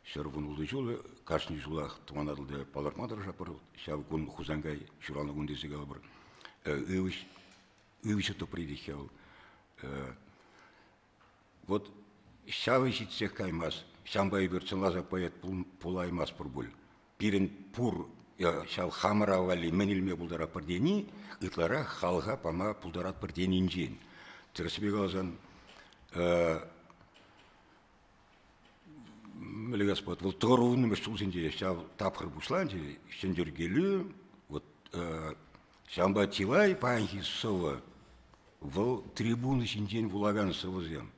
110 ҫулӗ, кашни ҫулах Тӑван Атӑлта палӑртма тӑрӑшатпӑр. Ҫав кун Хусанкай ҫуралнӑ кун тесе калӑпӑр. Ывӑҫ, ывӑҫӗ тӑпри теҫҫӗ вӑл. Вот ҫавӑ ҫитсех каймасть. Ҫавӑнпа эпир чӑнласа поэт пулаймастпӑр пуль. Пирӗн пур ҫав хамӑра валли мӗн илме пултаратпӑр тени ытларах халӑха пама пултаратпӑр тенинчен. Тӗрӗссипе каласан, мӗнле калас пулать, вӑл тӑхӑрвуннӑмӗш ҫулсенче ҫав тапхӑр пуҫланчӗ, ҫӗнтеркелӳ, вот ҫавӑнпа чылай паянхи сӑвӑ вӑл трибуна ҫинчен вулакан сӑвӑсем.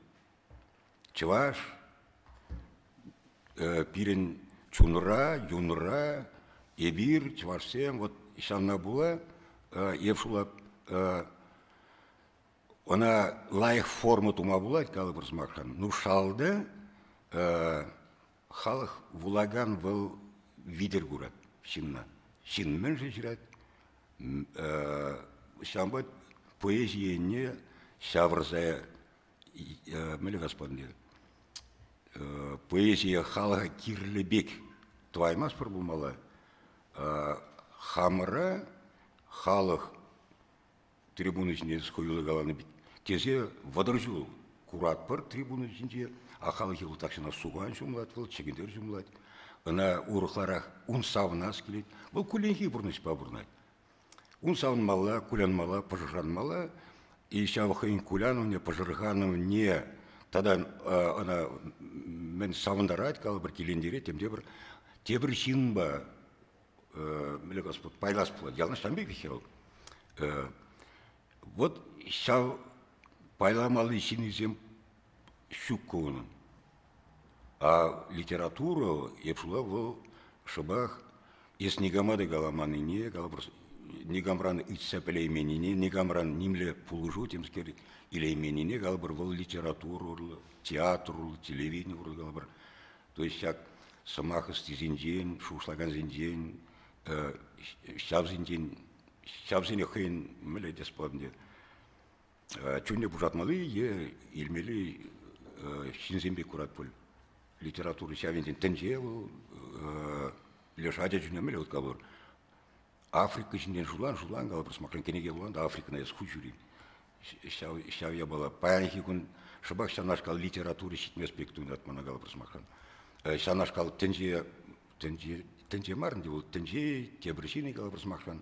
Чӑваш пирӗн чунра, юнра, эпир, чӑвашсем, вот ҫавна пула эп шула ӑна лайӑх форма тума пулать, калӑпӑр сӑмахран. Ну, шалта халӑх вулакан вӑл витӗр курать ҫынна. Ҫын мӗншӗн ҫырать? Ҫавӑнпа поэзи енне ҫавӑрса мӗнле калас пулать поэзие халӑха кирлӗ пек тӑваймастпӑр пулмалла. Хамӑра. Халӑх трибуна ҫине хӑюллӑ каланӑ пек тесе 30 ҫул куратпӑр трибуна ҫинче, а халӑхӗ вӑл тахҫанах сухан ҫумлать вӑл, чӗкӗнтӗр ҫумлать. Ӑна урӑхларах ун савӑнас килет. Вӑл кулленхи пурнӑҫпа пурӑнать. Ун савӑнмалла, кулянмалла, пӑшӑрханмалла. И ҫав хӑйӗн кулянӑвне, пӑшӑрханӑвне тата ӑна мӗн савӑнтарать, калӑпӑр, килентерет, темтепӗр тепӗр ҫынпа мӗнле калас пайлас пулать. Яланах ҫавӑн пек вӑл. Вот ҫав пайламалли ҫыннисем ҫуккӑ унӑн. А литература, эп шула вӑл шӑпах эс никама та каламаннине, калӑпӑр, никамран ыйтса пӗлейменнине, никамран нимле пулӑшу темскер илейменнине, калӑпӑр, вӑл литература урлӑ, театр урлӑ, телевидени урлӑ, калӑпӑр. То есть ҫак сӑмах ӑстисенчен, шухӑшлакансенчен, ҫавсенчен, ҫавсене хӑйӗн мӗнле тес пулать ӗнтӗ, чунне пушатмалли е илмелли ҫынсем пек курать пуль. Литература ҫав енчен тӗнче вӑл, леш ача чунне мӗнле калӑпӑр, Африка ҫинчен шутлан, шутлан калӑпӑр, сӑмахран, кӗнеке вулан та Африкӑна эс ху ҫӳрен. Ҫав, ҫав япала. Паянхи кун шӑпах ҫавнашкал литература ҫитмест пек туйӑнать мана калӑпӑр сӑмахран. Ҫавнашкал тӗнче, тӗнче, тӗнче мар ӗнтӗ вӑл, тӗнче тепӗр ҫын калӑпӑр сӑмахран,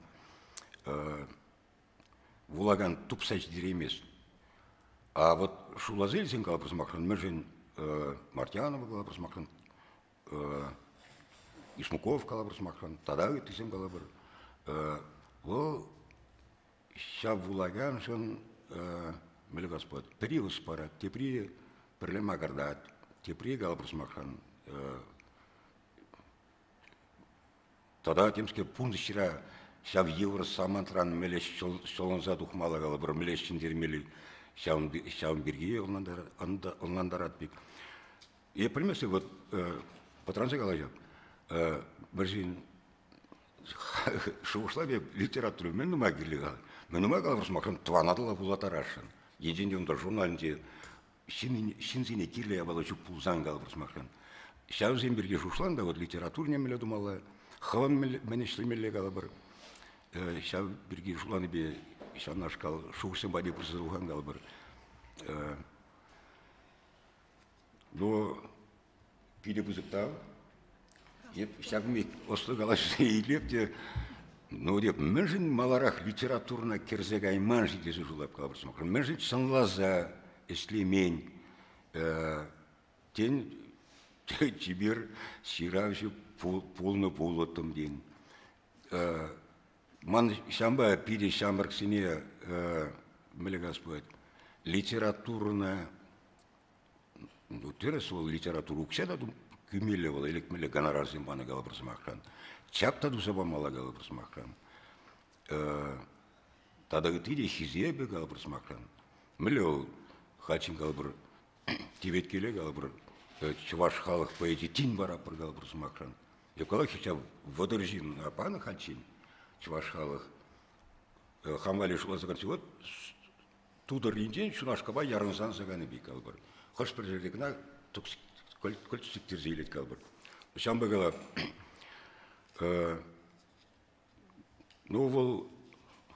вулакан тупса ҫитереймест. А вот шутласа илсен калӑпӑр сӑмахран, мӗншӗн Мартьянова калӑпӑр сӑмахран, Исмуков калӑпӑр сӑмахран, тата ыттисем калӑпӑр, вӑл ҫав вулаканшӑн мӗнле калас пулать, пӗри ӑс парать, тепри пӗрле макӑртать, тепри калӑпӑр сӑмахран, тата темскер пурнӑҫра ҫав йывӑр самантран мӗнле ҫӑлӑнса тухмалла калӑпӑр, мӗнле ҫӗнтермелли ҫавӑн пирки ӑнлантарать пек. Эп пӗлместӗп, вот пӑтранса калаҫап. Вӗсен шухӑшлап эп литература мӗн нумай кирлӗ-ха? Мӗн нумай калӑпӑр сӑмахран, тӑван Атӑла вулаттарасшӑн. Енчен те унта журналӗнче ҫынсене кирлӗ япала ҫук пулсан калӑпӑр сӑмахран. Ҫавсем пирки шухӑшлан та вот литературине мӗнле тумалла, хӑвӑн мӗн ӗҫлемелле калӑпӑр. Ҫав пирки шутланипе ҫавнашкал шухӑшсем патне пырса тухан калӑпӑр. Ну, питӗ пысӑк тав. Эп ҫакӑн пек ӑслӑ калаҫса илеп те, ну, деп, мӗншӗн маларах литературӑна кӗрсе кайман-ши тесе шутлап калӑпӑр сӑмахран. Мӗншӗн чӑнласа ӗҫлемен? Тен, чипер ҫыравҫӑ пулнӑ пулӑттӑм, тен. Ман ҫампа питӗ ҫамрӑксене, мӗнле калас пулать, литературӑна ну, тӗрӗс вӑл литература укҫа та кӳмелле вӑл, элекмелле гонорарсем панӑ калӑпӑр сӑмахран. Чап та туса памалла калӑпӑр сӑмахран. Тата ытти те хисепӗ калӑпӑр сӑмахран. Мӗнле вӑл хачин калӑпӑр теветкеле калӑпӑр чӑваш халӑх поэчӗ тин параппӑр калӑпӑр сӑмахран. Эп ҫав 30 ҫын панӑ хальччен чӑваш халӑх хам валли шутласа кӑларчӗ. Вот тутӑрринчен ҫунашкапа ярӑнсан саканӗ пек калӑпӑр. Хӑш-пӗр ҫӗрте кӑна кӑлт сиктерсе илет калӑпӑр. Ҫавӑнпа кала, ну вӑл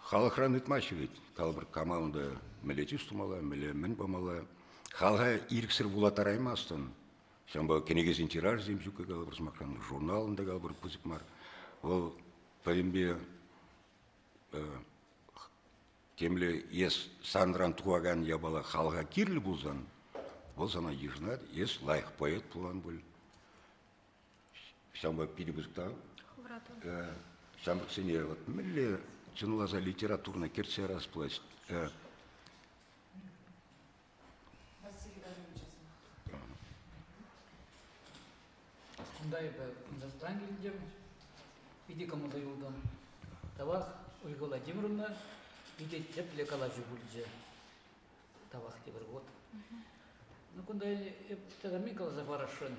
халӑхран ыйтмаҫҫӗ вӗт. Калӑпӑр, кама унта мӗнле чыс тумалла, мӗнле мӗн памалла. Халӑха ирӗксӗр вулаттараймастӑн. Ҫавӑнпа кӗнекесен тиражӗсем ҫуккӑ калӑпӑр, сӑмахран, журналӑн та калӑпӑр пысӑк мар. Вӑл пӗтӗмпе темле эс санран тухакан япала халӑха кирлӗ пулсан, вӑл сана йышӑнать, эс лайӑх поэт пулан пуль. Ҫавӑнпа питӗ пысӑк тав. Ҫамрӑксене вот мӗнле чӑнласа литературӑна кӗртсе ярас пулать. Кунта эпӗ ӑнсӑртран килтӗм, питӗ кӑмӑллӑ юлтӑм. Тавах, Ольга Владимировна, питӗ тӗплӗ калаҫу пулчӗ. Тавах тепӗр хут. Ну, кунта эп тата мӗн каласа парасшӑн.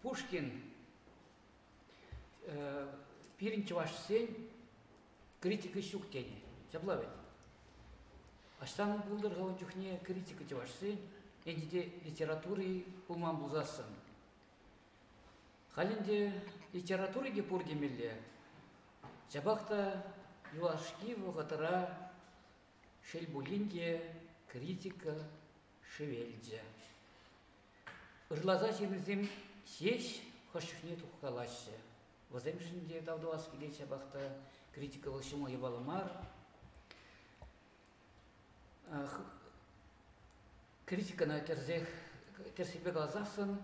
Пушкин пирӗн чӑвашсен критика ҫук тенӗ. Ҫапла вӗт? Ӑҫтан пултӑр-ха ун чухне критика чӑвашсен, ӗнтӗ те литератури пулман пулсассӑн. Халь ӗнтӗ литератури те пур темелле. Ҫапах та Юлашки вӑхӑтра, шел пулин те, критика шӗвелчӗ. Ырласа ҫырнисем ҫеҫ хӑш чухне тухкалаҫҫӗ. Вӗсемшӗн те тав тӑвас килет ҫапах та критика вӑл ҫӑмӑл япала мар. Критикӑна тӗрсех тӗрсипе каласассӑн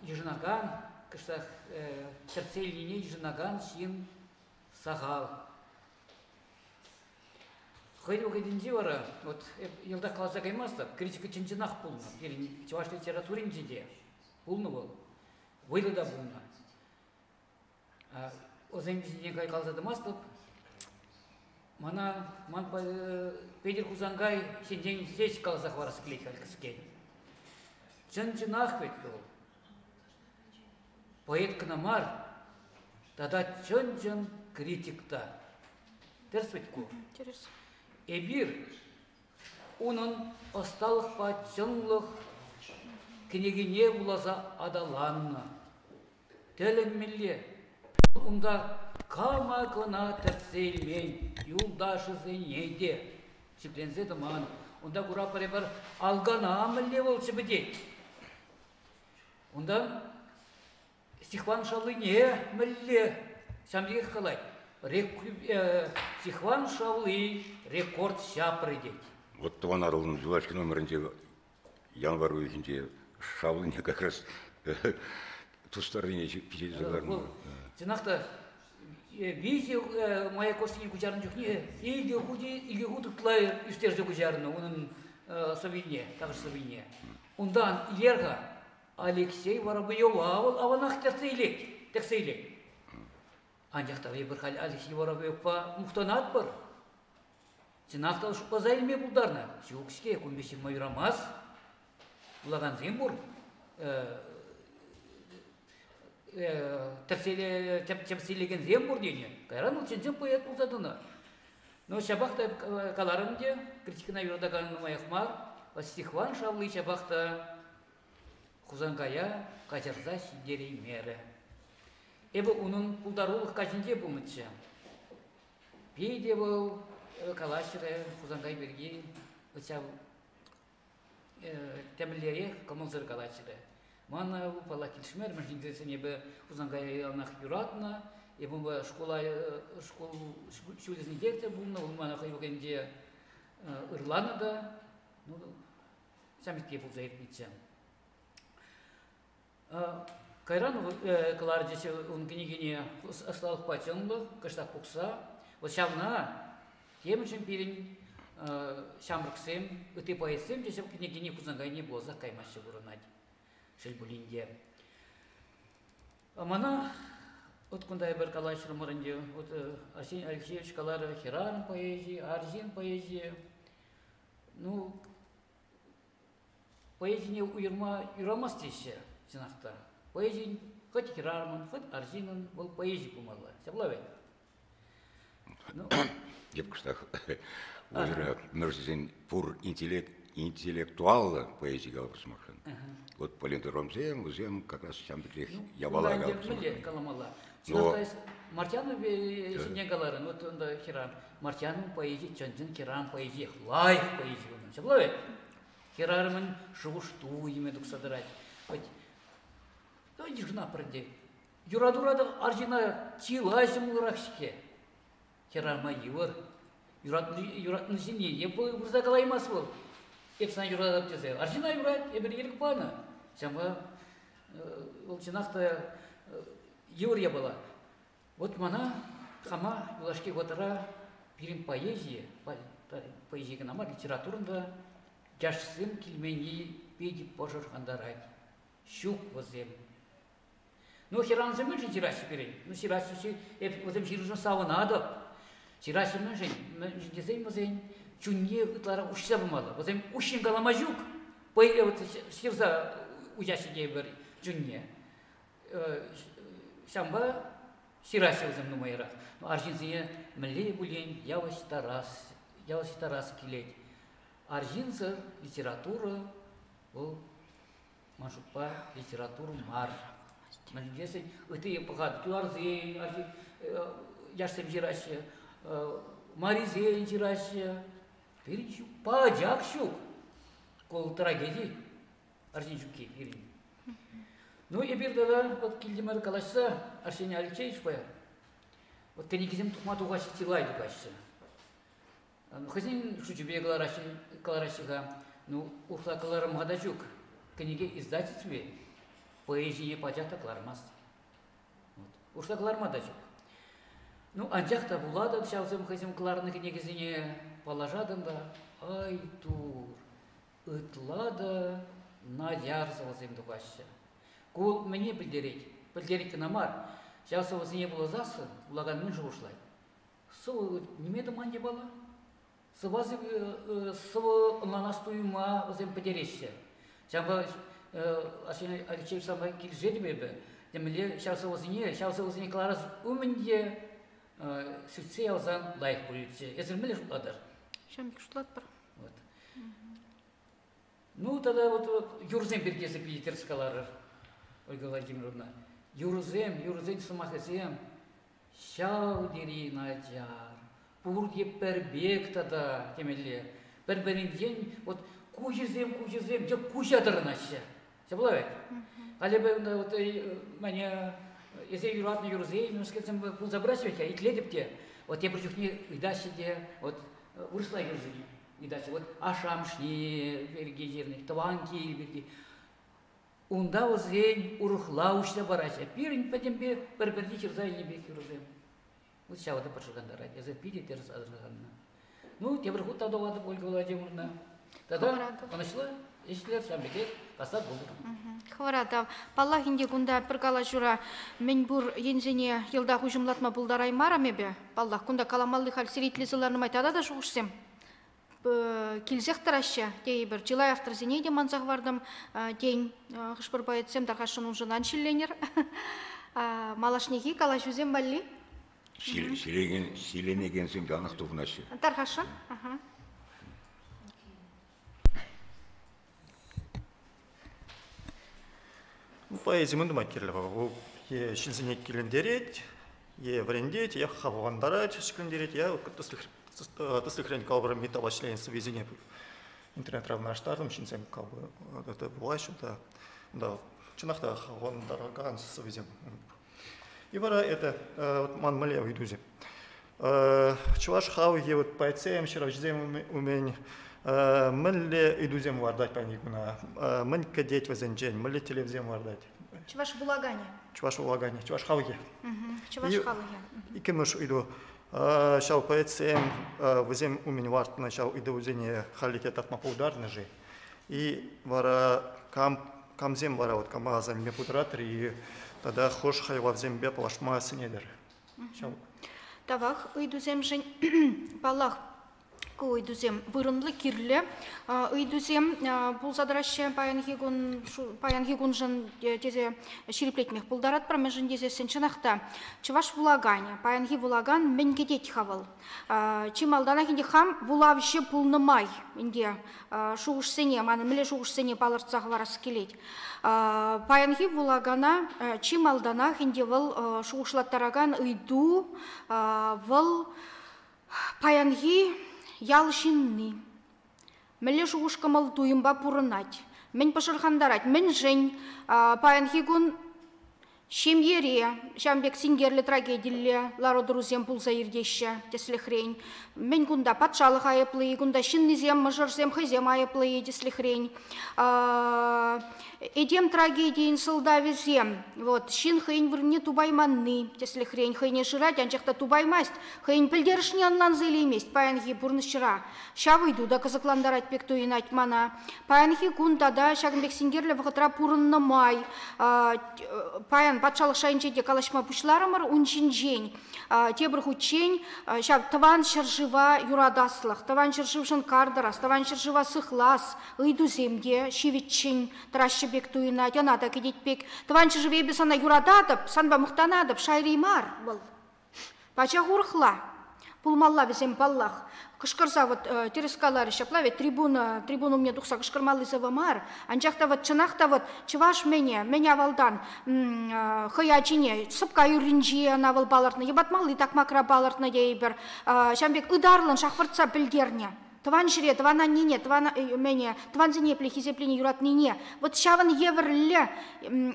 йышӑнакан, кӑштах тӗртсе илнине йышӑнакан ҫын сахал. Хӑй вӑхӑтӗнче вара, вот эп йӑлтах каласа каймастӑп, критика чӑн-чӑнах пулнӑ. Пирӗн чӑваш литературинче те пулнӑ вӑл, вӑйлӑ та пулнӑ. Вӗсем ҫинчен каласа тӑмастӑп. Мана ман Петӗр Хусанкай ҫинчен ҫеҫ каласа хӑварас килет халь кӗскен. Чӑн-чӑнах вӗт вӑл. Поэт кӑна мар, тата чӑн-чӑн критик та. Тӗрӗс вӗт ку? Тӗрӗс. Эпир унӑн ӑсталӑхпа чӑнлӑх кӗнекине вуласа аталаннӑ. Тӗлӗнмелле, унта кама кӑна тӗртсе илмен, юлташӗсене те шикленсе тӑман. Унта кура пӗр-пӗр алкана мӗнле вӑл чӗпӗтет. Унтан Стихван Шавлине мӗнле ҫавӑн пекех калать. Стихван Шавли рекорд ҫапрӗ тет. Вот Тӑван Атӑлӑн юлашки номерӗнче январь уйӑхӗнче Шавлине как раз тустарнине пичетлесе кӑларнӑ. Чӑнах та виҫӗ Маяковскине куҫарнӑ чухне икӗ хут ытла ӳстерсе куҫарнӑ унӑн сӑввине, тахӑш сӑввине. Унтан илер-ха Алексей Воробьева вӑл аванах тӗртсе илет, тӗксе илет. Анчах та эпир халь Алексей Воробьевпа мухтанатпӑр. Чӑнах та шутласа илме пултарнӑ. Ҫук-ҫке, кун пек ҫырма юрамасть. Вулакансем пур. Тӗпселекенсем пур тенӗ. Кайран вӑл чӑн-чӑн поэт пулса тӑнӑ. Но ҫапах та каларӑм те, критикӑна юратакан нумаях мар. Стихван Шавли ҫапах та Хусанкая каҫарса ҫитереймерӗ. Эпӗ унӑн пултарулӑх каҫӗнче пулнӑччӗ. Питӗ вӑл калаҫрӗ Хусанкай пирки ҫав темлерех кӑмӑлсӑр калаҫрӗ. Мана паллах килӗшмерӗ, мӗншӗн тесен эпӗ Хусанкая яланах юратнӑ. Эпӗ унпа шкула шкул ҫулӗсенчех те пулнӑ, вӑл мана хӑй вӑхӑтӗнче ырланӑ та. Ну, ҫамрӑкки пулса иртнӗччӗ. Кайран кӑларчӗҫ ун кӗнекине ӑсталӑхпа чӑнлӑх, кӑштах пухса. Вӑт ҫавна темшӗн пирӗн ҫамрӑксем, ытти поэтсем те ҫав кӗнекене Хусанкайне вуласах каймаҫҫӗ курӑнать. Шел пулин те. Мана вот кунта эпир калаҫрӑмӑр ӗнтӗ. Вот Арсений Алексеевич каларӗ хӗрарӑм поэзийӗ, арҫын поэзийӗ. Ну, Поэзине уйӑрма юрамасть теҫҫӗ, чӑнах та. Поэзин хӑть хӗрарӑмӑн, хӑть арҫынӑн вӑл поэзи пулмалла. Ҫапла вӗт? Ну. Эп кӑштах уйӑра мӗрсесен пур интеллектуаллӑ поэзи калӑпӑр сӑмахран. Вот палиндромсем, вӗсем как раз ҫавӑн пекрех япала калӑпӑр сӑмахран. каламалла. Чӑнах та Мартьянов ҫинчен каларӑн, вот унта хӗрарӑм. Мартьянов поэзи чӑн-чӑн хӗрарӑм поэзиех, лайӑх поэзи унӑн. Ҫапла вӗт? Хӗрарӑмӑн шухӑш-туйӑмӗ тухса тӑрать. Хоть йышӑнатпӑр ӗнтӗ. Юратура та арҫынна чылай ҫӑмӑлрах-ҫке. Хӗрарӑма йывӑр. Юратнӑ ҫынне е пырса калаймасть вӑл. Эп сана юрататӑп тесе. Арҫынна юрать, эпир ирӗк панӑ. Ҫавӑнпа вӑл чӑнах та йывӑр япала. Вот мана хама юлашки вӑхӑтра пирӗн поэзи, поэзи кӑна мар, литературӑн та яшсем килменни питӗ пӑшӑрхантарать. Ҫук вӗсем. Ну, хӗрарӑмсем мӗншӗн ҫыраҫҫӗ пирӗн? Ну, ҫыраҫҫӗ, эп вӗсем ҫырнӑшӑн савӑнатӑп. Ҫыраҫҫӗ мӗншӗн? Мӗншӗн тесен вӗсен чунне ытларах уҫса пымалла. Вӗсем уҫҫӑн калама ҫук. Ҫырса уҫаҫҫӗ тейӗпӗр чунне. Ҫавӑнпа ҫыраҫҫӗ вӗсем нумайрах. Арҫынсене мӗнле пулин явӑҫтарас килет. Арҫынсӑр литература вӑл, ман шутпа, литература мар. Мӗншӗн тесен ытти пӑхать, тутарсен, яшсем ҫыраҫҫӗ, марисем ҫыраҫҫӗ. Пирӗн ҫук, пачах ҫук. Ку трагеди арҫын ҫукки пирӗн. Ну, эпир тата вот килтӗмӗр калаҫса Арсений Алексеевичпа. Вот кӗнекесем тухма тухаҫҫӗ, чылай тухаҫҫӗ. Хӑйсен шучӗпе кӑлараҫҫӗ-ха. Ну, урӑхла кӑларӑм-ха та ҫук. Кӗнеке издательстви поэзине пачах та кӑлармасть. Вот. Урӑхла кӑларма та ҫук. Ну, анчах та вулатӑп ҫавсем хӑйсем кӑларнӑ кӗнекесене, паллашатӑн та, ай тур, ытла та начар сӑвӑсем тухаҫҫӗ. Ку мӗне пӗлтерет? Пӗлтерет кӑна мар. Ҫав сӑвӑсене вуласассӑн вулакан мӗн шухӑшлать? Сӑвӑ ниме тӑман япала. Сӑвӑ сӑвӑ ӑнланас туйӑма вӗсем пӗтереҫҫӗ. Ҫавӑнпа Арсений Алексеевич санпа килӗшетӗп эпӗ. Темле ҫав сӑвӑсене, ҫав сӑвӑсене кӑларас умӗн те сӳтсе явсан лайӑх пулӗччӗ. Эсир мӗнле шутлатӑр? Ҫавӑн пек шутлатпӑр. Вот. Ну, тогда вот юрӑсем пирки эсӗ питӗ тӗрӗс каларӑр, Ольга Владимировна. Юрӑсем, юрӑсен сӑмахӗсем ҫав тери начар. Пурте пӗр пек тата темелле. Пӗр-пӗринчен вот куҫӗсем, куҫӗсем, тек куҫа тӑрӑнаҫҫӗ. Ҫапла вӗт? Халӗ вот мане эсӗ юратнӑ юрӑсем, мӗскерсем пулса пыраҫҫӗ вӗт-ха, итлетӗп те. Вот тепӗр чухне ыйтаҫҫӗ те, вот вырӑсла юрӑсене ыйтаҫҫӗ. Вот ашшӗ-амӑшне пирки ҫырнӑ, тӑван кил пирки. Унта вӗсен урӑхла уҫса параҫҫӗ. Пирӗн пӗтӗмпе пӗр-пӗрне ҫырса илнӗ пек юрӑсем. Вот ҫавӑ та пӑшӑрхантарать. Эсӗ питӗ тӗрӗс асӑрханнӑ. Ну, тепӗр хут та тӑватӑп, Ольга Владимировна. Тата ӑнӑҫлӑ ӗҫлер, ҫавӑн пекех хастар пулӑр. Хӑвӑра та. Паллах ӗнтӗ, кунта пӗр калаҫура мӗн пур енсене йӑлтах уҫӑмлатма пултараймарӑм эпӗ. Паллах, кунта каламалли халь сире итлесе ларнӑ май тата та шухӑшсем килсех тӑраҫҫӗ тейӗпӗр. Чылай авторсене те манса хӑвартӑм. Тен, хӑш-пӗр поэтсем тархасшӑн уншӑн ан ҫилленӗр. Малашнехи калаҫусем валли. Ҫиленекенсем те анах тупӑнаҫҫӗ. Тархасшӑн. Поэзи мӗн тума кирлӗ вӑл? Е ҫынсене килентерет, е вӗрентет, е хавхалантарать, ҫӗклентерет, е тӗслӗхрен калӑпӑр Митта Ваҫлейӗн сӑввисене интернетра вырнаҫтартӑм, ҫынсем это вулаҫҫӗ та, унта чӑнах та хавхалантаракан сӑввисем. И вара это вот ман мӗнле ыйтусем. Чӑваш халӑхӗ вот поэтсем, ҫыравҫӑсем умӗн мӗнле ыйтусем лартать паянхи куна? Мӗн кӗтет вӗсенчен? Мӗнле тӗллевсем лартать? Чӑваш вулаканӗ. Чӑваш вулаканӗ, чӑваш халӑхӗ. Чӑваш халӑхӗ. Иккӗмӗш ыйту. Ҫав поэтсем вӗсем умӗн лартнӑ ҫав ыйтусене хальлӗхе татма пултарнӑ-ши? И вара кам камсем вара вот кама аса илме пултаратӑр и тата хӑш хайлавсемпе паллашма сӗнетӗр? Ҫав. Тавах ыйтусемшӗн. Паллах, ку ыйтусем вырӑнлӑ, кирлӗ ыйтусем пулса тӑраҫҫӗ паянхи кун паянхи куншӑн тесе ҫирӗплетмех пултаратпӑр. Мӗншӗн тесессӗн чӑнах та чӑваш вулаканӗ, паянхи вулакан мӗн кӗтет-ха вӑл? Чи малтанах ӗнтӗ хам вулавҫӑ пулнӑ май ӗнтӗ шухӑшсене, манӑн мӗнле шухӑшсене палӑртса хӑварас килет. Паянхи вулакана чи малтанах ӗнтӗ вӑл шухӑшлаттаракан ыйту вӑл паянхи ял ҫынни. Мӗнле шухӑш-кӑмӑл туйӑмпа пурӑнать, мӗн пӑшӑрхантарать, мӗншӗн паянхи кун Ҫемьере ҫавӑн пек синкерлӗ трагедиллӗ лару-тӑрусем пулса иртеҫҫӗ, тӗслӗхрен. Мӗн кунта патшалӑх айӑплӑ-и, кунта ҫыннисем, мӑшӑрсем хӑйсем айӑплӑ-и, тӗслӗхрен. Этем трагедийӗн сӑлтавӗсем, вот, ҫын хӑйӗн вырӑнне тупайманни, тӗслӗхрен, хӑйне шырать, анчах та тупаймасть, хӑйӗн пӗлтерӗшне ӑнланса илеймест паянхи пурнӑҫра. Ҫав ыйту та кӑсӑклантарать пек туйӑнать мана. Паянхи кун тата ҫакӑн пек синкерлӗ вӑхӑтра пурӑннӑ май паян патшалӑх шайӗнче те калаҫма пуҫларӑмӑр ун ҫинчен. Тепӗр хутчен ҫав тӑван ҫӗршыва юратаслӑх, тӑван ҫӗршывшӑн кар тӑрас, тӑван ҫӗршыва сыхлас ыйтусем те ҫивӗччӗн тӑраҫҫӗ пек туйӑнать, ӑна та кӗтет пек. Тӑван ҫӗршыв эпӗ сана юрататӑп, санпа мухтанатӑп, шайри мар вӑл. Пачах урӑхла. Пулмалла вӗсем, паллах. Кӑшкӑрса вот тӗрӗс каларӗҫ ҫапла ведь трибуна, трибуна умне тухса кӑшкӑрмалли сӑвӑ мар. Анчах та вот чӑнах та вот чӑваш мӗне, мӗн авалтан хӑй ачине сӑпка юрринче ӑна вӑл палӑртнӑ, йӑпатмалли такмакра палӑртнӑ тейӗпӗр. Ҫавӑн пек ытарлӑн шахвӑртса пӗлтернӗ. Тӑван ҫӗре, тӑван аннене, тӑван мӗне, тӑвансене епле хисеплени юратнине, вот ҫавӑн евӗрлӗ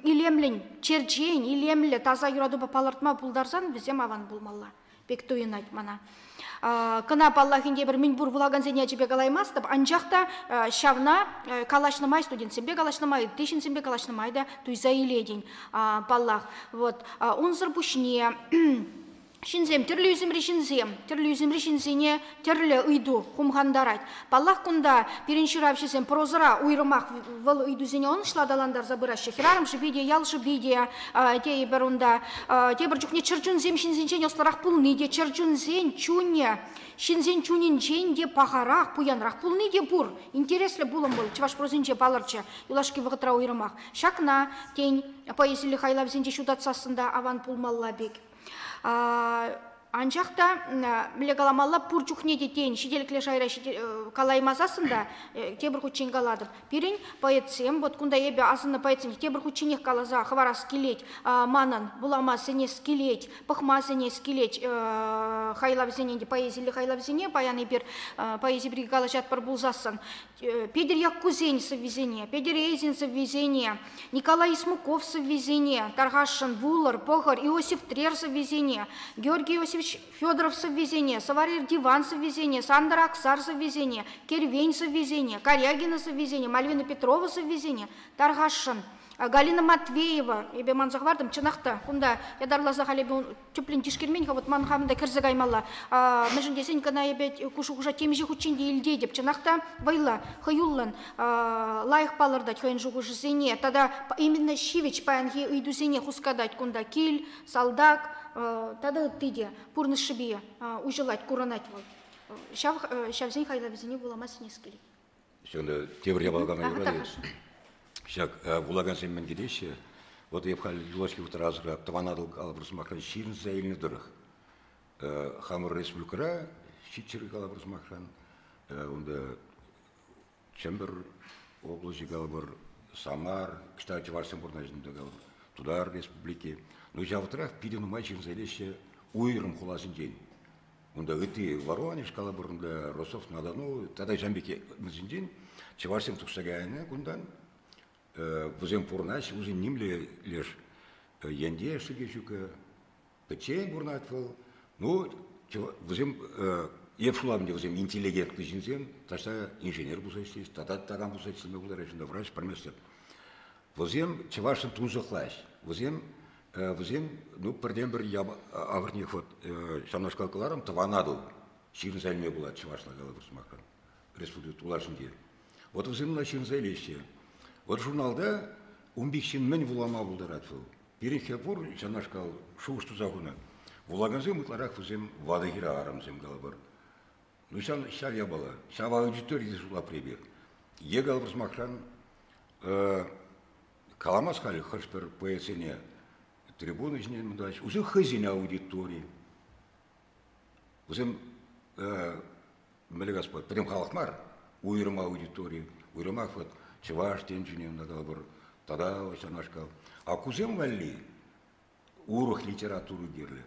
илемлӗн, черчен, илемлӗ, таса юратупа палӑртма пултарсан вӗсем аван пулмалла пек туйӑнать мана. Кӑна, паллах, ӗнтӗ эпир мӗнпур вулакансен ячӗпе калаймастӑп, анчах та ҫавна калаҫнӑ май, студентсемпе калаҫнӑ май, ытти ҫынсемпе калаҫнӑ май та туйса илетӗн, паллах. Вот. Унсӑр пуҫне ҫынсем, тӗрлӗ ӳсӗмри ҫынсем, тӗрлӗ ӳсӗмри ҫынсене тӗрлӗ ыйту хумхантарать. Паллах, кунта пирӗн ҫыравҫӑсем прозӑра уйрӑмах вӑл ыйтусене ӑнӑҫлӑ аталантарса пыраҫҫӗ. Хӗрарӑм шӑпи те, ял шӑпи те тейӗпӗр унта. Тепӗр чухне чӗрчунсем ҫынсенчен ӑслӑрах пулни те, чӗрчунсен чунӗ ҫынсен чунӗнчен те пахарах, пуянрах пулни те пур. Интереслӗ пулӑм вӑл чӑваш прозинче палӑрчӗ юлашки вӑхӑтра уйрӑмах. Ҫакна, тен, поэзиллӗ хайлавсенче ҫутатсассӑн та аван пулмалла пек. Анчах та, мӗнле каламалла, пур чухне те тен ҫителӗклӗ шайра калаймасассӑн та, тепӗр хутчен калатӑп, пирӗн поэтсем, вот кунта эпӗ асӑннӑ поэтсене тепӗр хутченех каласа хӑварас килет, манӑн вулама сӗнес килет, пӑхма сӗнес килет хайлавсене, поэзиллӗ хайлавсене, паян эпир поэзи пирки калаҫатпӑр пулсассӑн, Петӗр Яккусен сӑввисене, Петӗр Эйзин сӑввисене, Николай Исмуков сӑввисене, тархасшӑн вулӑр, пӑхӑр, Иосиф Трер сӑввисене, Георгий Иосифович Федоров сӑввисене, Сӑвар Эртиван сӑввисене, Сантӑр Аксар сӑввисене, Кервен сӑввисене, Карягина сӑввисене, Мальвина Петрова сӑввисене, тархасшӑн. Галина Матвеева, эпӗ манса хӑвартӑм, чӑнах та, кунта ятарласа халь эпӗ тӗплӗн тишкермен-ха, вот ман хамӑн та кӗрсе каймалла. Мӗншӗн тесен кӑна эпӗ ку шухӑша темиҫе хутчен те илтетӗп. Чӑнах та вӑйлӑ, хӑюллӑн, лайӑх палӑртать хӑйӗн шухӑшӗсене. Тата именно ҫивӗч паянхи ыйтусене хускатать кунта. Кил, салтак тата ытти те. Пурнӑҫ шӑпи уҫӑлать, курӑнать вӑл. Ҫав, ҫавсен хайлавӗсене вулама сӗнес килет. Ҫакӑнта тепӗр япала калама юрать. Ҫак вулакансем мӗн килеҫҫӗ? Вот эп халь юлашки вӑхӑтра асӑрхап, Тӑван Атӑл калӑпӑр сӑмахран ҫырӑнса илнӗ тӑрӑх хамӑр республикӑра ҫиччӗр калӑпӑр сӑмахран, унта Чӗмпӗр облаҫӗ калӑпӑр, Самар, кӑҫта чӑвашсем пурӑнаҫҫӗ унта калӑпӑр, Тутар Республики. Ну ҫав вӑхӑтрах питӗ нумай ҫырӑнса илеҫҫӗ уйрӑм хуласенчен. Унта ытти Воронеж калӑпӑр, унта Ростов-на-Дону тата ҫавӑн пек вӗсенчен чӑвашсем тухса кайнӑ кунтан. Вӗсем пурӑнаҫҫӗ, вӗсен нимле леш ентешӗ те ҫук. Пӗччен пурӑнать вӑл. Ну, вӗсем эп шутлатӑп ӗнтӗ вӗсем интеллигентлӑ ҫынсем, таҫта инженер пулса ӗҫлеҫ, тата такам пулса ӗҫлеме пултараҫҫӗ, унта врач пӗлместӗп. Вӗсем чӑвашшӑн тунсӑхлаҫ. Вӗсем Вӗсем, ну, пӗртен-пӗр ахӑртнех вот ҫавнашкал кӑларӑм Тӑван Атӑл ҫырӑнса илме пулать чӑвашла калӑпӑр сӑмахран республика тулашӗнче. Вот вӗсем ӑна ҫырӑнса илеҫҫӗ. Вот журналта ун пек ҫын мӗн вулама пултарать вӑл? Пирӗн хӗр пур ҫавнашкал шухӑш туса хунӑ. Вулакансем ытларах вӗсем ватӑ хӗрарӑмсем калӑпӑр. Ну, ҫав, ҫав япала, ҫав аудитори те шутлап эпир. Е калӑпӑр сӑмахран, Каламас халь хӑш-пӗр поэтсене трибуна ҫине мӑнтаҫ. Вӗсем хӑйсен аудитори. Вӗсем мӗнле калас пулать, пӗтӗм халӑх мар, уйрӑм аудитори, уйрӑмах вот чӑваш тӗнчине калӑпӑр, тата ҫавнашкал. А кусем валли урӑх литература кирлӗ.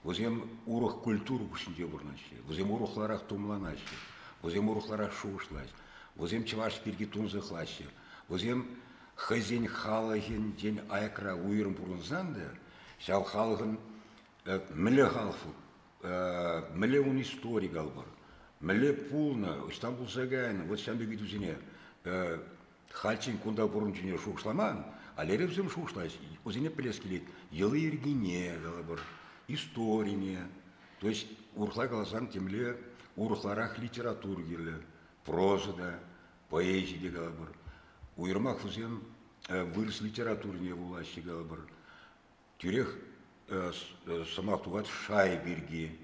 Вӗсем урӑх культура хушшинче пурӑнаҫҫӗ, вӗсем урӑхларах тумланаҫҫӗ, вӗсем урӑхларах шухӑшлаҫҫӗ, вӗсем чӑваш пирки тунсӑхлаҫҫӗ, вӗсем хӑйсен халӑхӗнчен аякра уйрӑм пурӑнсан та ҫав халӑхӑн мӗнле халӑх вӑл, мӗнле ун истори калӑпӑр, мӗнле пулнӑ, ӑҫтан пулса кайнӑ, вот ҫавӑн пек ыйтусене Хальччен кунта пурӑнчине шухӑшламан, а лере вӗсем шухӑшлаҫҫӗ. Вӗсене пӗлес килет йӑли-йӗркине, калӑпӑр, историне. То есть урӑхла каласан темле урӑхларах литература кирлӗ. Проза та, поэзи те калӑпӑр. Уйрӑмах вӗсем вырӑс литературине вулаҫҫӗ калӑпӑр. Тӳрех сӑмах тухать шай пирки.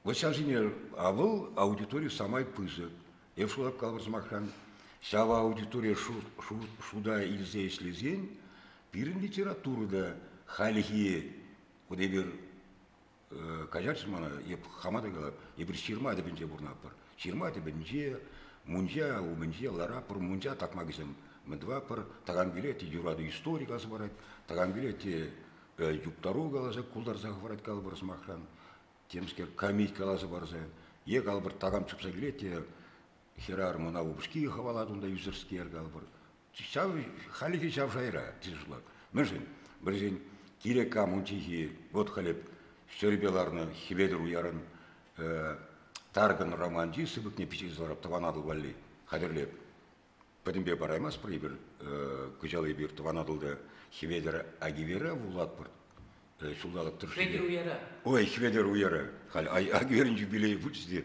Вӑт ҫав ҫине, а вӑл аудитори самай пысӑк. Эп шутлап калӑпӑр сӑмахран, ҫав аудиторие шута илсе ӗҫлесен пирӗн литература та хальхи вот эпир Каҫарччӑр мана, эп хама та калап, эпир ҫырма тӗпӗнче пурӑнатпӑр. Ҫырма тӗпӗнче, мунча умӗнче ларатпӑр, мунча такмакӗсем мӗн тӑватпӑр, такам килет те юрату истори каласа парать, такам килет те юптару каласа култарса хӑварать калӑпӑр сӑмахран, темскер камит каласа парса, е калӑпӑр такам чупса килет те хӗрарӑм ӑна упӑшки хӑвалать унта ӳсӗрскер калӑпӑр. Ҫав хальхи ҫав шайра тесе шутлать. Мӗншӗн? Вӗсен кирек кам унчченхи вот халӗ ҫӗрпе ларнӑ Хӗветӗр Уярӑн Таркӑн романчи сыпӑкне пичетлесе ларап Тӑван Атӑл валли хатӗрлеп. Пӗтӗмпе параймастпӑр эпир. Кӑҫал эпир Тӑван Атӑлта Хӗветӗр Агивера вулатпӑр. Ҫулталӑк тӑршшӗпе. Хӗветӗр Уяра. Ой, Хӗветӗр Уяра. Халь Агиверӗн юбилейӗ пулчӗ те.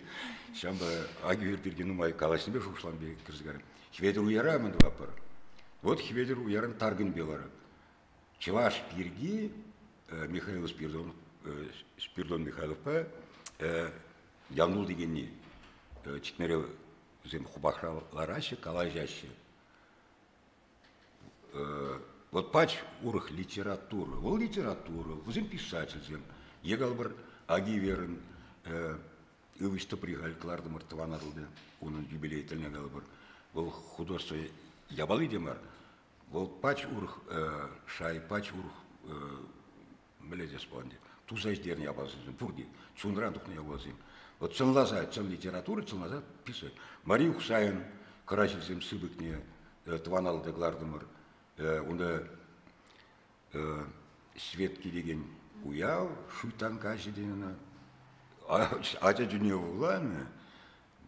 Ҫавӑнпа Агивер пирки нумай калаҫнипе шухӑшланипе кӗрсе кайрӑм. Хӗветӗр Уяра мӗн тӑватпӑр? Вот Хӗветӗр Уярӑн таркӑнпе ларать. Чӑваш пирки Михаил Спиридон, Спиридон Михайловпа Янул декенни Чикмере вӗсем хупахра лараҫҫӗ, калаҫаҫҫӗ. Вот пач урӑх литература. Вӑл литература, вӗсем писательсем. Е калӑпӑр, Агиверӑн ывӑҫ тӑпри халь кӑлартӑмӑр Тӑван Атӑлта, унӑн юбилей тӗлне калӑпӑр. Вӑл художество япали те мар, вӑл пач урӑх шай, пач урӑх мӗнле тес пулать, туса ҫитернӗ япаласем пурте, чунран тухнӑ япаласем. Вот чӑнласа, чӑн литература чӑнласа писать. Мария Ухсайӑн Кӑра ҫилсем сыпӑкне Тӑван Атӑлта кӑлартӑмӑр. Унта Свет килекен уяв, шуйттан каҫӗ тенӗ ӑна. Ача чунне вуланӑ,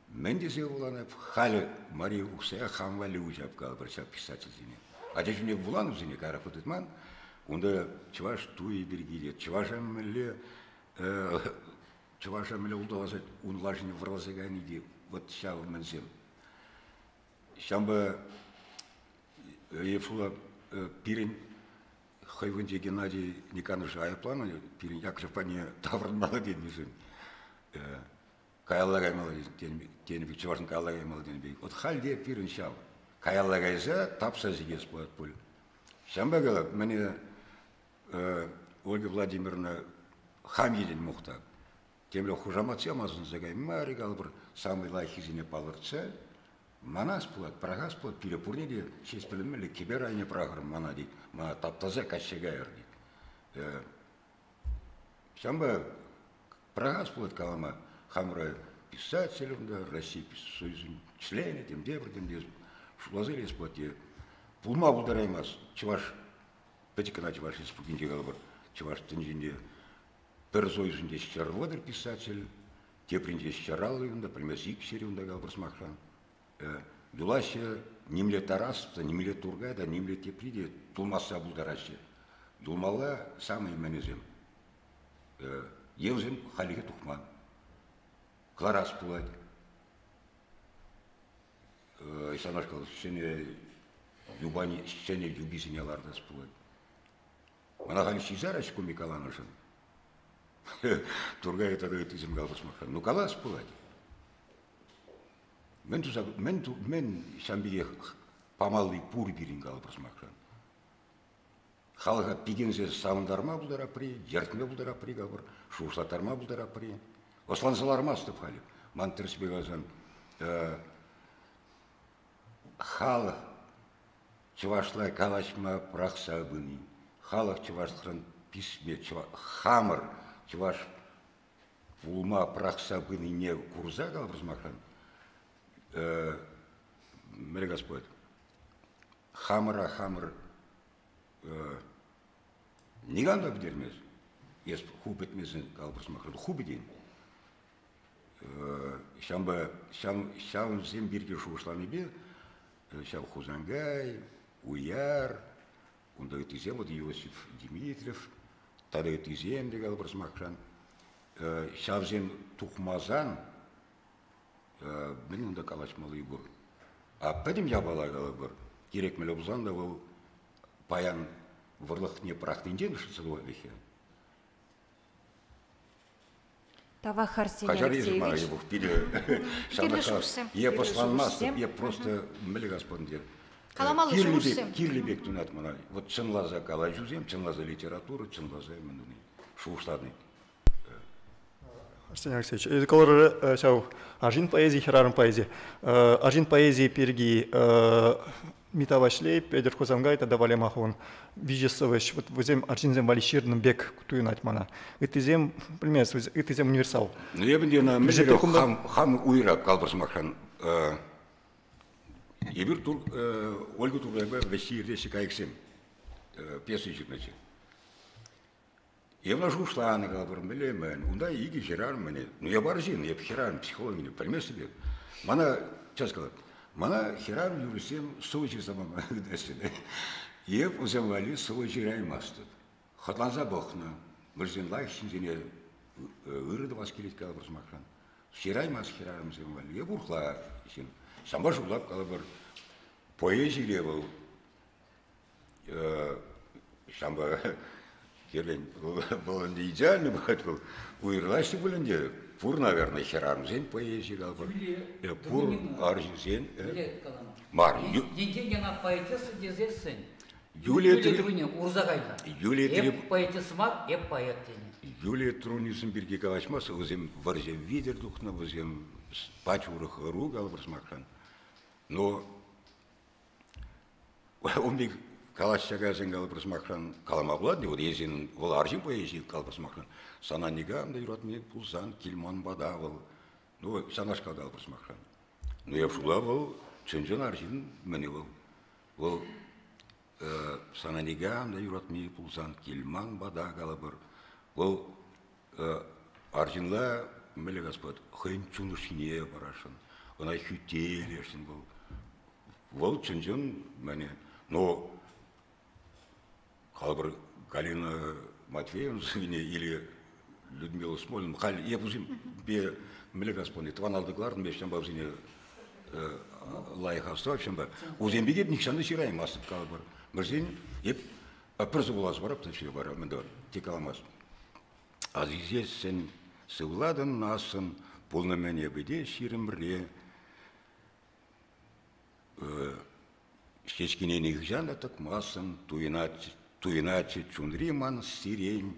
Мӗн тесе вуланӑ, халӗ Мария Ухсая хам валли уҫап калӑпӑр ҫак писательсене. Ача чухне вуланӑ вӗсене, кайрах тытман. Унта чӑваш туйӗ пирки те, чӑваша мӗнле чӑваша мӗнле улталаса ун лашине вӑрласа кайни те вот ҫав мӗнсем. Ҫавӑнпа Ефула пирӗн хӑй вӑнче Геннадий Никонович айӑпланӑ, пирӗн Яковлев патне таврӑнмалла тенӗшӗн. Каялла каймалла тенӗ пек, чӑвашӑн каялла каймалла тенӗ пек. Вот халь те пирӗн ҫав. Каялла кайса тапса сикес пулать пуль. Ҫавӑнпа калап, мӗне Ольга Владимировна хам енӗн мухтав. Темле хушаматсем асӑнса каймарӗ калӑпӑр, самый лайӑххисене палӑртса манас пулать, пӑрахас пулать, пире пурне те ҫеҫ пӗлмелле, кӗпер айне пӑрахӑр мана тет, мана таптаса каҫса кайӑр тет. Ҫавӑнпа пӑрахас пулать калама, хамӑра писатель унта, Россия Союзӗн членӗ, тем тепӗр, тем те шутласа илес пулать те. Пулма пултараймасть чӑваш, пӗчӗк кӑна Чӑваш Республикинче калӑпӑр, чӑваш тӗнчинче пӗр союзӗнче 130 писатель, тепринче 150 унта, пӗлмес 200 унта калӑпӑр сӑмахран. Юлаҫҫӗ нимле Тарас та, нимле Туркай та, нимле тепри те тулмасса пултараҫҫӗ. Юлмалла самый мӗнӗсем. Е вӗсем хальлӗхе тухман. Кӑларас пулать. Ҫавнашкал ҫӗнӗ юпани, ҫӗнӗ юписене лартас пулать. Мана халь ҫисарӗҫ ку каланӑшӑн. Туркай тата ыттисем калас Ну калас пулать. Мӗн туса, мӗн, мӗн ҫам пекех памалли пур пирӗн калӑпӑр сӑмахран. Халӑха пикенсе савӑнтарма пултарапри, йӗртме пултарапри калӑпӑр, шухӑшлаттарма пултарапри. Ӑсланса лармастӑп халӗ. Ман тӗрӗспе каласан, халӑх чӑвашла калаҫма пӑрахса пыни, халӑх чӑвашлӑхран писме, хамӑр чӑваш пулма пӑрахса пынине курса калӑпӑр сӑмахран, мӗнле калас пулать, хамӑра хамӑр никам та пӗтермест. Эс ху пӗтмесен, калӑпӑр сӑмахран, ху пӗтен. Ҫавӑнпа ҫавӑнсем пирки шухӑшланипе ҫав Хусанкай, Уяр, унта ыттисем, вот Иосиф Дмитриев, тата ыттисем те калӑпӑр сӑмахран, ҫавсем тухмасан мӗн унта калаҫмалли пур. А пӗтӗм япала калӑпӑр, кирек мӗнле пулсан та вӑл паян вӑрлӑхне пӑрахнинчен шӑтса тухать Тавах, Арсений Алексеевич. Кирлӗ Е пӑсланмастӑп, е просто мӗнле господин те. Каламалли шухӑшсем. Кирлӗ пек тунать мана. Вот чӑнласа калаҫусем, чӑнласа литература, чӑнласа мӗн туни, шухӑшлани. Арсений Алексеевич, эсӗ каларӑр ҫав арҫын поэзи, хӗрарӑм поэзи. Арҫын поэзийӗ пирки Мита Ваҫлей, Петӗр Хусанкай тата Валем Ахун виҫӗ сӑвӑҫ. Вот вӗсем арҫынсем валли ҫырнӑ пек туйӑнать мана. Ыттисем, пӗлмес, ыттисем универсал. Ну, эпӗ те ӑна мӗнле хам уйӑрап калпӑр сӑмахран. Эпир Ольга Тургайпа вӗҫсе иртеҫҫӗ кайӑксем пьеса ҫырнӑччӗ. Эпӗ шухӑшланӑ калӑпӑр, мӗнле-мӗн, унта икӗ хӗрарӑм мӗне. Ну, эп арҫын, эп хӗрарӑм психологине пӗлместӗп эп. Мана, час калап, мана хӗрарӑм юрӑҫсем сӑвӑ ҫырса пама ыйтаҫҫӗ. Эп вӗсем валли сӑвӑ ҫыраймастӑп. Хӑтланса пӑхнӑ, вӗсен лайӑх ҫынсене ырӑ тӑвас килет калӑпӑр сӑмахран. Ҫыраймасть хӗрарӑмсем валли. Эп урӑхла ҫын. Ҫавӑнпа шутлап калӑпӑр, поэзире вӑл ҫавӑнпа Хӗрен вӑл ӗнтӗ идеальный пулать вӑл. Уйрӑлаҫҫӗ пуль ӗнтӗ. Пур, наверное, хӗрарӑмсен поэзи калӑпӑр. Пур арҫынсен. Мар. Енчен яна поэтесса тесессӗн Юлия Трунина урса кайнӑ. Юлия Эп поэтесса мар, эп поэт тенӗ. Юлия Трунинсем пирки калаҫмасть, вӗсем вӑрҫӑ витӗр тухнӑ, вӗсем пач урӑх ӑру калӑпӑр сӑмахран. Но ун пек калаҫса кайсан калӑпӑр сӑмахран калама пулать вот если вӑл арҫын поэзи калӑпӑр сӑмахран сана никам та юратми пулсан кил ман пата вӑл ну ҫавнашкал калӑпӑр сӑмахран ну я шула вӑл чӑн-чӑн арҫын мӗне вӑл вӑл сана никам та юратми пулсан кил ман пата калӑпӑр вӑл арҫынла мӗнле калас хӑйӗн чун ӑшшине парасшӑн ӑна хӳтте илесшӗн вӑл Вӑл чӑн-чӑн мӗне, но калӑпӑр Галина Матвеевна сӑввине или Людмила Смолина, халь эп вӗсемпе мӗнле калас пулни, тӑван алта кӑлартӑм, эп ҫавӑнпа вӗсене лайӑх астӑвап ҫавӑнпа. Вӗсем пек эп нихҫан та ҫыраймастӑп калӑпӑр. Вӗсен эп пӗр сӑвӑ вуласа парап та все вара мӗн тӑвать, тек каламасть. Азизессӗн сывлатӑн ассӑн, пулнӑ мӗн эпӗ те ҫирӗмре. Ҫеҫкине нихӑҫан та тӑкмассӑн туйӑнатчӗ чунри ман сирень.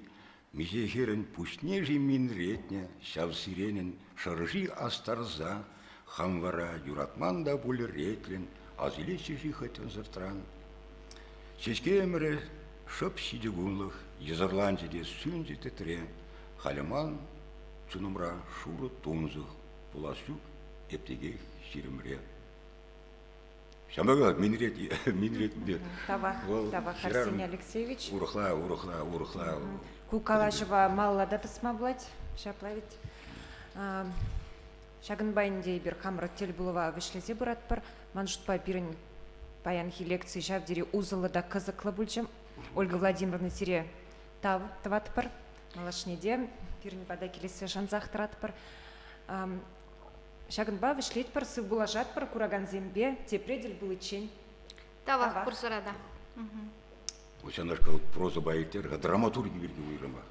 Миҫе хӗрӗн пуҫне-ши минретнӗ ҫав сиренӗн шӑрши астарса, хам вара юратман та пуль ретлӗн, асилетчӗ-ши хӑть ӑнсӑртран. Ҫеҫке ӗмӗрӗ шӑп ҫичӗ кунлӑх йӑсӑрланчӗ те сӳнчӗ тӗтре. Халӗ ман чунӑмра шурӑ тунсӑх пулас ҫук эп текех ҫирӗмре. Ҫамрӑк минрет, минрет пек. Тавах, тавах, Арсений Алексеевич. Урӑхла, урӑхла, урӑхла. Ку калаҫӑва малалла та тӑсма пулать, ҫапла ведь. Ҫакӑнпа ӗнтӗ эпир хамӑр тӗлпулӑва вӗҫлесе пыратпӑр. Ман шутпа, пирӗн паянхи лекци ҫав тери усӑллӑ та кӑсӑклӑ пулчӗ. Ольга Владимировна, сире тав тӑватпӑр. Малашне те пирӗн пата килессе шансах тӑратпӑр. Ҫакӑнпа вӗҫлетпӗр, сывпуллашатпӑр куракансемпе тепре тӗл пуличчен. Тавах пурсӑра та. Ҫавнашкал прозӑпа ирттерӗр-ха, драматурги пирки уйрӑмах.